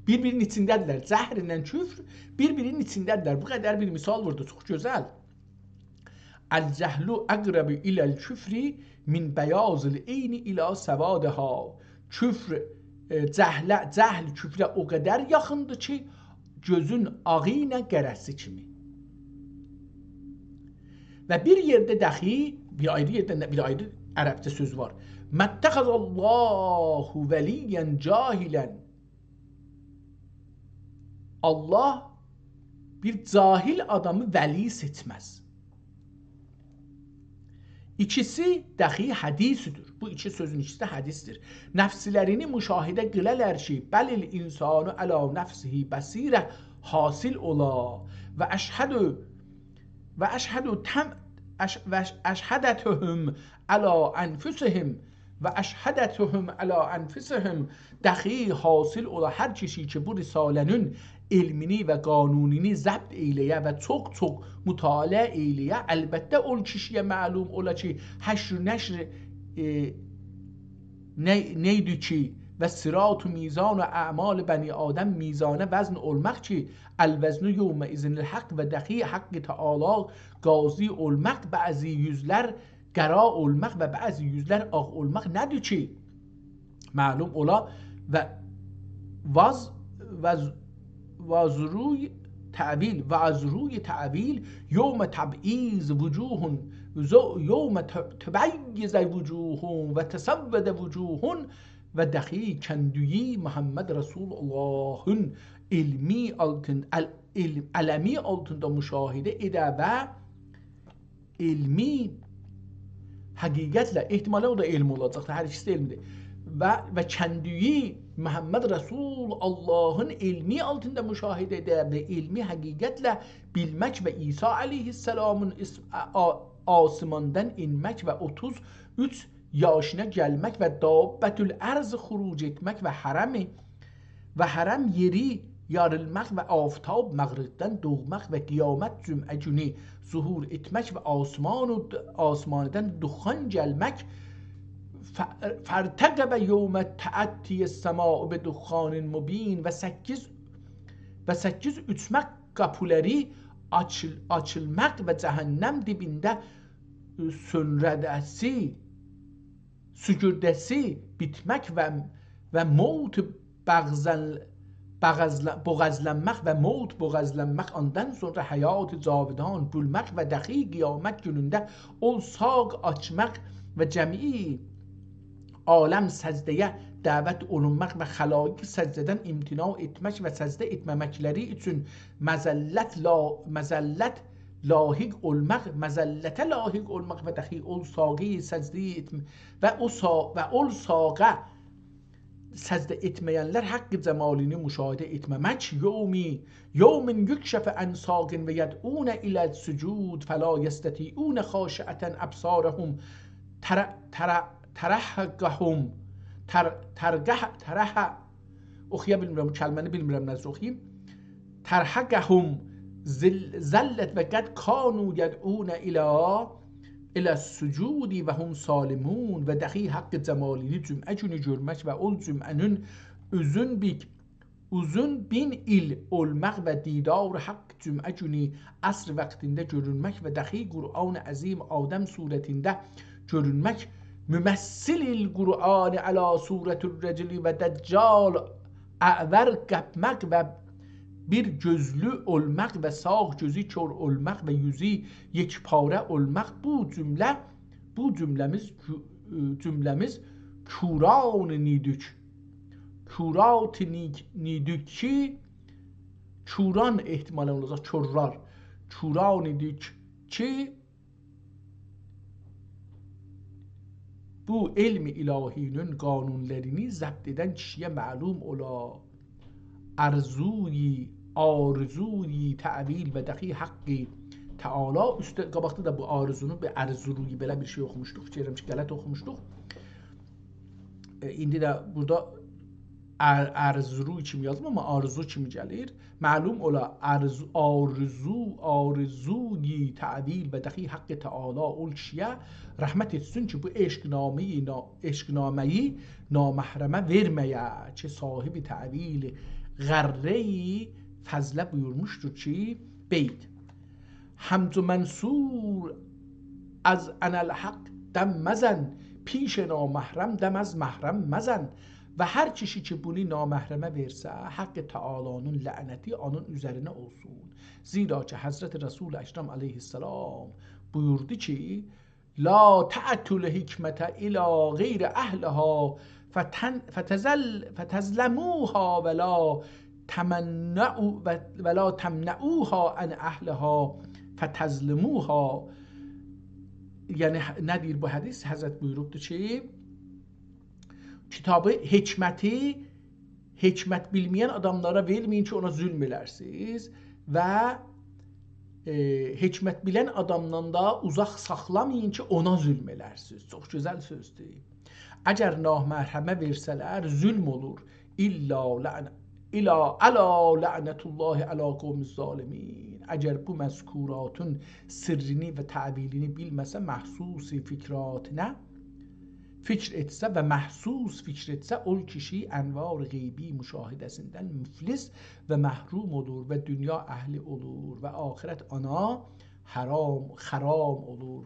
بیر-بیرینین ایچینده‌دیرلر. جهل ایله کفر بیر-بیرینین ایچینده‌دیرلر. بو قدر بیر مثال ووردو، چوخ گؤزل. «الجهل أقرب إلی الکفر من بیاض العین إلی سوادها.» کفر، ائ، جهله، جهل کفره او قدر یاخیندیر کی، گؤزون آغی ایله قره‌سی کیمی. و بیر یئرده دخی، بیر آیری یئرده، بیر آیری عربجه سؤز وار. «ما اتخذ الله ولیا جاهلا.» الله بیر جاهل آدامی ولی سئچمز. ایکیسی دخی حدیثدیر. بو ایکی سؤزون ایکیسی ده حدیثدیر. نفسلرینی مشاهده قیلالار کی، «بل الانسان علی نفسه بصیرة» حاصل اولا. «و أشهد، و أشهد تم، أش، و أش، أشهدتهم علی أنفسهم، و أشهدتهم علی أنفسهم» دخی حاصل اولا. هر کیشی کی، بو رساله‌نین علمینی و قانونینی ضبط ائیله‌یه و چوخ-چوخ مطالعه ائیله‌یه، البته اول کیشی‌یه معلوم اولا کی، حشر و نشر، ائ، نه، نه‌یدی کی، «و صراط و میزان و اعمال بنی آدم میزانه وزن اولماق کی، الوزن یومئذ الحق» و دخی حق تعالی قاضی اولماق، بعضی یوزلر قارا اولماق و بعضی یوزلر آغ اولماق نه‌دیر کی، معلوم اولا؟ و واز، واز، واز روی تأویل، واز روی تأویل: «یوم تبیض وجوه، زو، یوم ت، تبیض وجوه و تسود وجوه» و دخی کندویی محمد رسول اللهین علمی آلتین، ال، علم، علمی آلتیندا مشاهده ائده و علمی حقیقتله، احتمالا او دا علم اولاجاقدیر، هر ایکیسی ده علمدیر. و، و کندویی محمد رسول اللهین علمی آلتیندا مشاهده ائده و علمی حقیقتله بیلمک و عیسی علیه السلامین اس، آ، آسماندان ائنمک و اوتوز اوچ یاشینا گلمک و دابة الارض خروج ائتمک و حرمی و حرم یئری یاریلماق و آفتاب مغربدن دوغماق و قیامت جمعه گونو ظهور ائتمک و آسمان و، آسماندان دخان گلمک، ف، فارتقب یوم تأتی السماء بدخان مبین و سککیز، و سککیز اوچمک قاپیلاری آچیل، آچیلماق و جهنم دیبینده سؤنره‌ده‌سی، سوگورده‌سی بیتمک و، و موت بغضل، بغضل، بوغضلانماق و موت بوغضلانماق، اوندان سونرا حیات جاودان بولماق و دخی قیامت گونونده اول ساق آچماق و جمیع عالم سجده‌یه دعوت اولونماق و خلایق سجده‌دن امتناع ائتمک و سجده ائتمه‌مکلری اوچون مذلت لا، مذلت لاحق اولماق، مذلته لاحق اولماق و دخی اول ساقی سجده ائتم، و او سا، و اول ساقه سجده ائتمه‌ینلر حق جمالینی مشاهده ائتمه‌مک. یومی، یوم یکشف عن ساق و یدعون الی السجود فلا یستطیعون خاشعة ابصارهم تر، تر، ترهقهم، تر، ترقه، ترهق، اوخویا بیلمیرم، بو کلمه‌نی بیلمیرم نئجه اوخویوم. ترهقهم ذل، ذلة و قد کانوا یدعون الی، الی السجود و هم سالمون و دخی حق جمالینی جمعه گونو گؤرمک و اول جمعه‌نین اوزون بیر، اوزون بین ایل اولماق و دیدار حق جمعه گونو عصر وقتینده گؤرونمک و دخی قرآن عظیم آدم صورتینده گؤرونمک، ممثل القرآن علی صورة الرجل و دجال اعور قاپماق و بیر گؤزلو اولماق و ساغ گؤزو کور اولماق و یوزو یکپاره اولماق، بو جمله، بو جمله‌میز، جمله‌میز کوران نیدوک، کورات نیک، نیدوکی، کوران احتمالا اولاجاق، کورلار. کوران نیدوکی بو علم الهی‌نین قانونلارینی ضبط ائدن کیشی‌یه معلوم اولا. آرزوی، آرزوی تأویل و دخی حق تعالی. اوسته، قاباقدا دا بو آرزونو بیر آرزوروی بئله بیر شئی اوخوموشدوق. فیکیر ائدیرم کی، غلط اوخوموشدوق. ائ، ایندی ده بورادا ار-، آرزوروی کیمی یازیب، آمما آرزو کیمی گلیر. معلوم اولا، آرزو، آرزو، آرزوی تأویل و دخی حق تعالی اول کیشی‌یه رحمت ائتسین کی، بو عشق‌نامه‌یی نا-، عشق‌نامه‌یی نامحرمه وئرمه‌یه کی، صاحب تأویل غره‌ی فضله بویورموشدور کی، بئیت: همچو منصور از اناالحق دم مزن، پیش نامحرم دم از محرم مزن. و هر کیشی کی، بونو نامحرمه وئرسه، حق تعالی‌نین لعنتی اونون اوزرینه اولسون. زیرا کی، حضرت رسول اکرم علیه‌السلام بویوردو کی، لا تأتوا الحکمة إلی غیر أهلها فتن-، فتزل-، فتظلموها ولا تمنعوا-، و-، ولا تمنعوها عن أهلها فتظلموها. یعنی، ح-، نه دئییر بو حدیث؟ حضرت بویوروبدور کی، کیتابی، حکمتی حکمت بیلمه‌ین آداملارا وئرمه‌یین کی، اونا ظلم ائلرسینیز و، ائ، حکمت بیلن آدامدان دا اوزاق ساخلامایین کی، اونا ظلم ائلرسینیز. چوخ گؤزل سؤزدور. اگر نامحرمه وئرسه‌لر، ظلم اولور. إلا لعن-، إلا، ألا لعنة الله علی القوم الظالمین. اگر بو مذکوراتین سرّینی و تأویلینی بیلمه‌سه، مخصوص فکراتینه فکر ائتسه و مخصوص فکر ائتسه، اول کیشی انوار غیبی مشاهده‌سیندن مفلس و محروم اولور و دنیا اهلی اولور و آخرت اونا حرام، خرام اولور.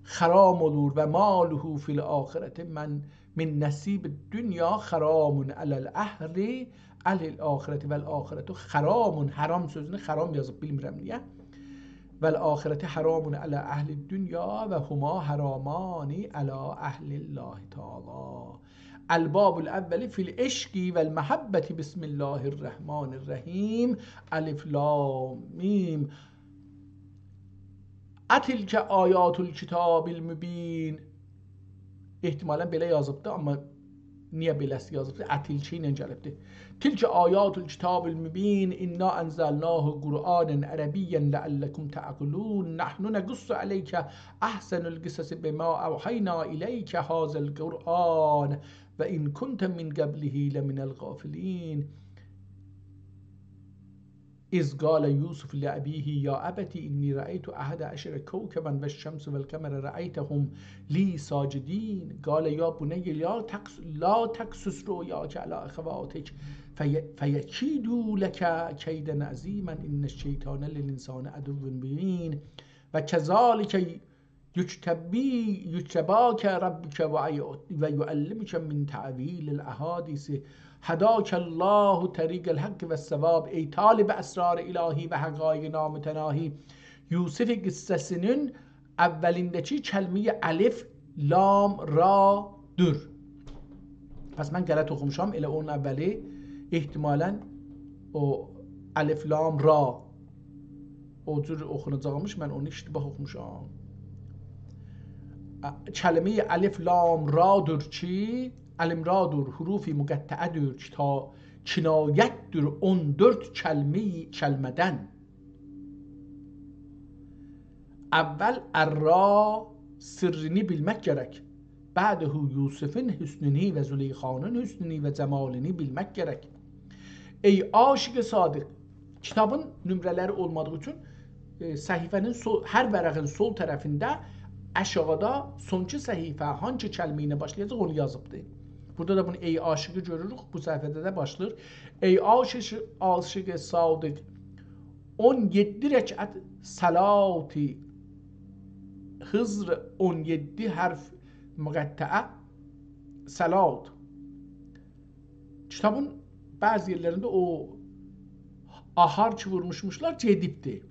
خرام اولور: و ما له فی الآخرة من، من نصیب. دنیا حرام علی الأهل، علی الآخرة و الآخرة حرام. حرام سؤزونو خرام یازیب، بیلمیرم نییه. و الآخرة حرام علی أهل الدنیا و هما حرامان علی أهل الله تعالی. الباب الأول فی العشق و المحبة، بسم الله الرحمن الرحیم، الف لام میم. أتلک آیات الکتاب المبین. احتمالاً بئله یازیبدی، آمما نییه بئله‌سی یازیبدی؟ أتلک ایله گلیبدی. تلک آیات الکتاب المبین، إنا أنزلناه قرآنا عربیا لعلکم تعقلون. نحن نقص علیک أحسن القصص بما أوحینا إلیک هذا القرآن وإن کنت من قبله لمن الغافلین. إذ قال یوسف لأبیه یا أبت إنی رأیت أحد عشر کوکبا والشمس والقمر رأیتهم لی ساجدین. قال یا بنی لا تقص-، لا تقصص رؤیاک علی أخواتک فی-، فیکیدوا لک کیدا عظیما إن الشیطان للإنسان عدو مبین. و کذلک یجتبی-، یجتبیک ربک و، و یعلمک من تأویل الأحادیث. هداک الله طریق الحق و الصواب. ای طالب اسرار الهی و حقایق نامتناهی، یوسف قصه‌سینین اولینده‌کی کلمه‌ی الف، لام، را دور. پس من غلط اوخوموشام، ائله اونون اولی احتمالاً او الف، لام، را او جور اوخوناجاقمیش، من اونو اشتباه اوخوموشام. ا، کلمه‌ی الف، لام، را دور کی، الف، لام، را دور، حروف مقطعه دور کی، تا کنایت دور اون دؤرد کلمه، کلمه‌دن. اول الرا سرّینی بیلمک گرک. بعده یوسفین حسنینی و زلیخانین حسنینی و جمالینی بیلمک گرک. ای عاشق صادق، کیتابین نمره‌لری اولمادیغی اوچون، ائ، صفحه‌نین سول، هر ورقین سول طرفینده آشاغیدا سونکی صفحه هانسی کلمه ایله باشلایاجاق، اونو یازیبدی. بورادا دا بونو ای عاشقی گؤروروک، بو صفحه‌ده ده باشلاییر. ای عاشق، عاشق صادق، اون یئددی رکعت صلات، خضر اون یئددی حرف مقطعه، صلات. کیتابین بعضی یئرلرینده او آهار کی وورموشموشلار، گئدیبدی.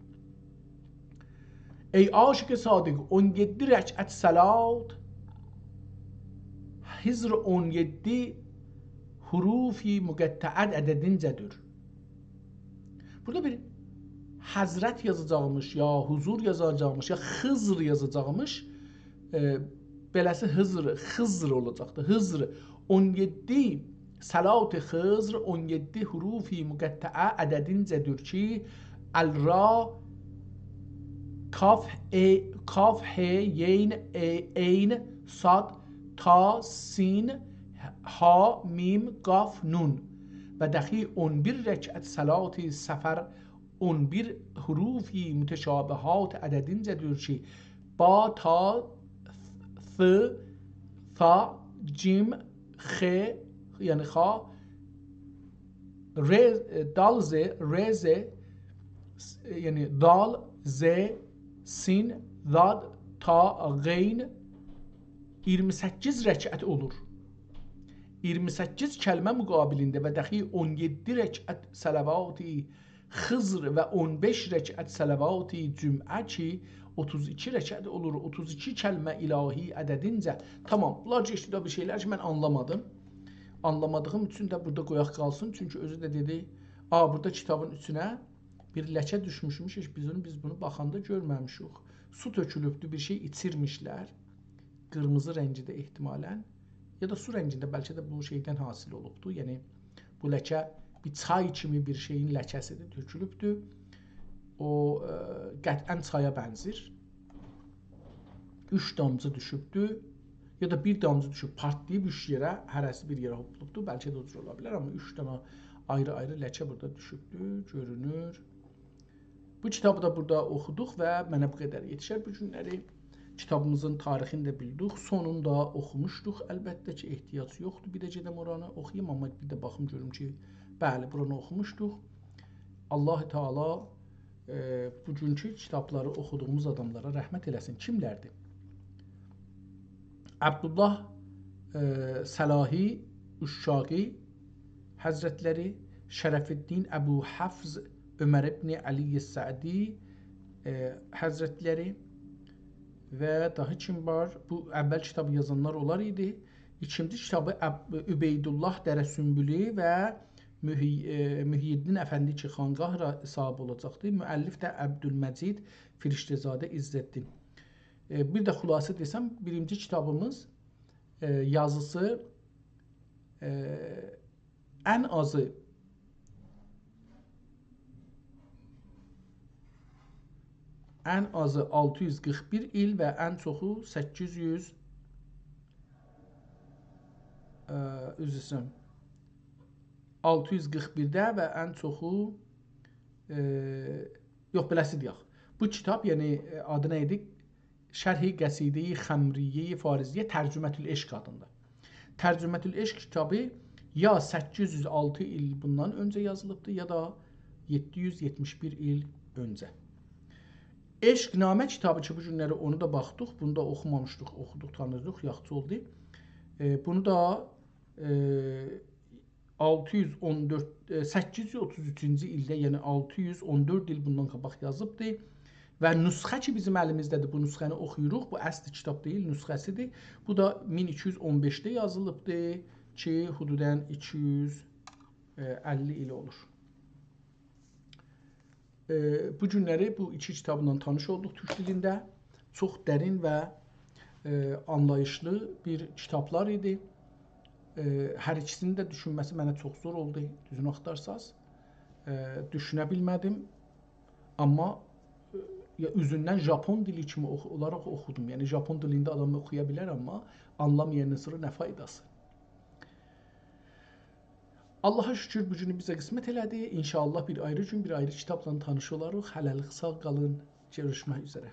ای عاشق صادق، اون یئددی رکعت صلات، خضر اون یئددی حروف مقطعه عددینجه‌دیر. بورادا بیر حضرت یازاجاقمیش، یا حضور یازاجاقمیش، یا خضر یازاجاقمیش. ائ، بئله‌سی خضر، خضر اولاجاقدی. خضر، اون یئددی، صلات خضر، اون یئددی حروف مقطعه عددینجه‌دیر کی، الرا، کاف، ا، کاف، ح، یین، ع، عین، صاد، طا، سین، حا، میم، قاف، نون. و دخی اون بیر رکعت صلات صفر، اون بیر حروف متشابهات عددینجه‌دیر کی، با، تا، ث، ثا، جیم، خ، یعنی خا، ر، دال، ذ، ر، ذ، یعنی دال، ذ، سین، ضاد، طا، غین، اییرمی سککیز رکعت اولور. اییرمی سککیز کلمه مقابلینده و دخی اون یئددی رکعت صلوات خضر و اون بئش رکعت صلوات جمعه کی، اوتوز ایکی رکعت اولور، اوتوز ایکی کلمه الهی عددینجه. تامام، بونلار کئچدی ده بیر شئیلر کی، من آنلامادیم. آنلامادیغیم اوچون ده بورادا قویاق قالسین، چونکی اؤزو ده دئدی، «آ، بورادا کیتابین اوستونه بیر لکه دوشموشموش، هئچ بیز اونو، بیز بونو باخاندا گؤرمه‌میشیک. سو تؤکولوبدو، بیر شئی ایچیرمیشلر. قیرمیزی رنگینده احتمالاً، یا دا سو رنگینده، بلکه ده بو شئیدن حاصل اولوبدو. یعنی، بو لکه بیر چای کیمی بیر شئیین لکه‌سیدیر، تؤکولوبدو. او، ائ، قطعاً چایا بنزیر. اوچ دامجی دوشوبدو، یا دا بیر دامجی دوشوب، پارتلاییب اوچ یئره، هره‌سی بیر یئره هوپلوبدو. بلکه ده او جور اولا بیلر، آمما اوچ دنه آیری-آیری لکه بورادا دوشوبدو، گؤرونور. بو کیتابی دا بورادا اوخودوق و منه بو قدر یئتیشر بو گونلری. کیتابیمیزین تاریخینی ده بیلدیک. سونوندا اوخوموشدوق. البته کی، احتیاج یوخدور بیر ده گئدم اورانی اوخویوم، آمما بیر ده باخیم گؤروم کی، بلی، بورانی اوخوموشدوق. الله تعالی، ائ، بوگونکو کیتابلاری اوخودوغوموز آداملارا رحمت ائله‌سین. کیملردیر؟ عبدالله، ائ، صلاحی اششاقی حضرتلری، شرف‌الدین ابوحفص عمر ابن علی سعدی، ائ، حضرتلری و داها کیم وار؟ بو اول کیتابی یازانلار اونلار ایدی. ایکینجی کیتابی عب-، عبیدالله دره‌سنبلی و محی-، ائ، محی‌الدین افندی کی، خانقاه را صاحب اولاجاقدی. مؤلف ده عبدالمجید فرشته‌زاده عز‌الدین. ائ، بیر ده خلاصه دئسم، بیرینجی کیتابیمیز، ائ، یازیسی، ائ، ان آزی، ان آزی آلتی یوز قیرخ بیر ایل و ان چوخو سککیز یوز، ائ، عذر ایسته‌ییرم، آلتی یوز قیرخ بیرده و ان چوخو، ائ، یوخ، بئله‌سی دئیک. بو کیتاب، یعنی، ائ، آدی نه ایدی؟ شرح قصیدهٔ خمریهٔ فارضیه، ترجمة‌العشق آدیندا. ترجمة‌العشق کیتابی یا سککیز یوز آلتی ایل بوندان اؤنجه یازیلیبدی، یا دا یئددی یوز یئتمیش بیر ایل اؤنجه. عشق‌نامه کیتابی کی، بو گونلری اونو دا باخدیق، بونو دا اوخومامیشدیق، اوخودوق، تانیدیق، یاخشی اولدو. ائ، بونو دا، ائ، آلتی یوز اون دؤرد، ائ، سککیز یوز اوتوز اوچونجو ایلده، یعنی آلتی یوز اون دؤرد ایل بوندان قاباق یازیبدی. و نسخه کی، بیزیم الیمیزده‌دیر، بو نسخه‌نی اوخویوروق. بو اصلی کیتاب دئییل، نسخه‌سیدیر. بو دا مین ایکی یوز اون بئشده یازیلیبدی کی، حدوداً ایکی یوز اللی ایل اولور. ائ، بو گونلری بو ایکی کیتابلا تانیش اولدوق تورک دیلینده. چوخ درین و، ائ، آنلاییشلی بیر کیتابلار ایدی. ائ، هر ایکیسینین ده دوشونمه‌سی منه چوخ زور اولدو، دوزونو آختارساز. ائ، دوشونه بیلمه‌دیم. آمما، ائ، یا اوزوندن ژاپون دیلی کیمی اوخو-، اولاراق اوخودوم. یعنی، ژاپون دیلینده آدام اوخویا بیلر، آمما آنلامایاندان سونرا نه فایداسی؟ آللاها شوکور، بو گونو بیزه قسمت ائله‌دی. ان‌شاءالله بیر آیری گون، بیر آیری کیتابلا تانیش اولاریق. هله‌لیک ساغ قالین. گؤروشمک اوزره.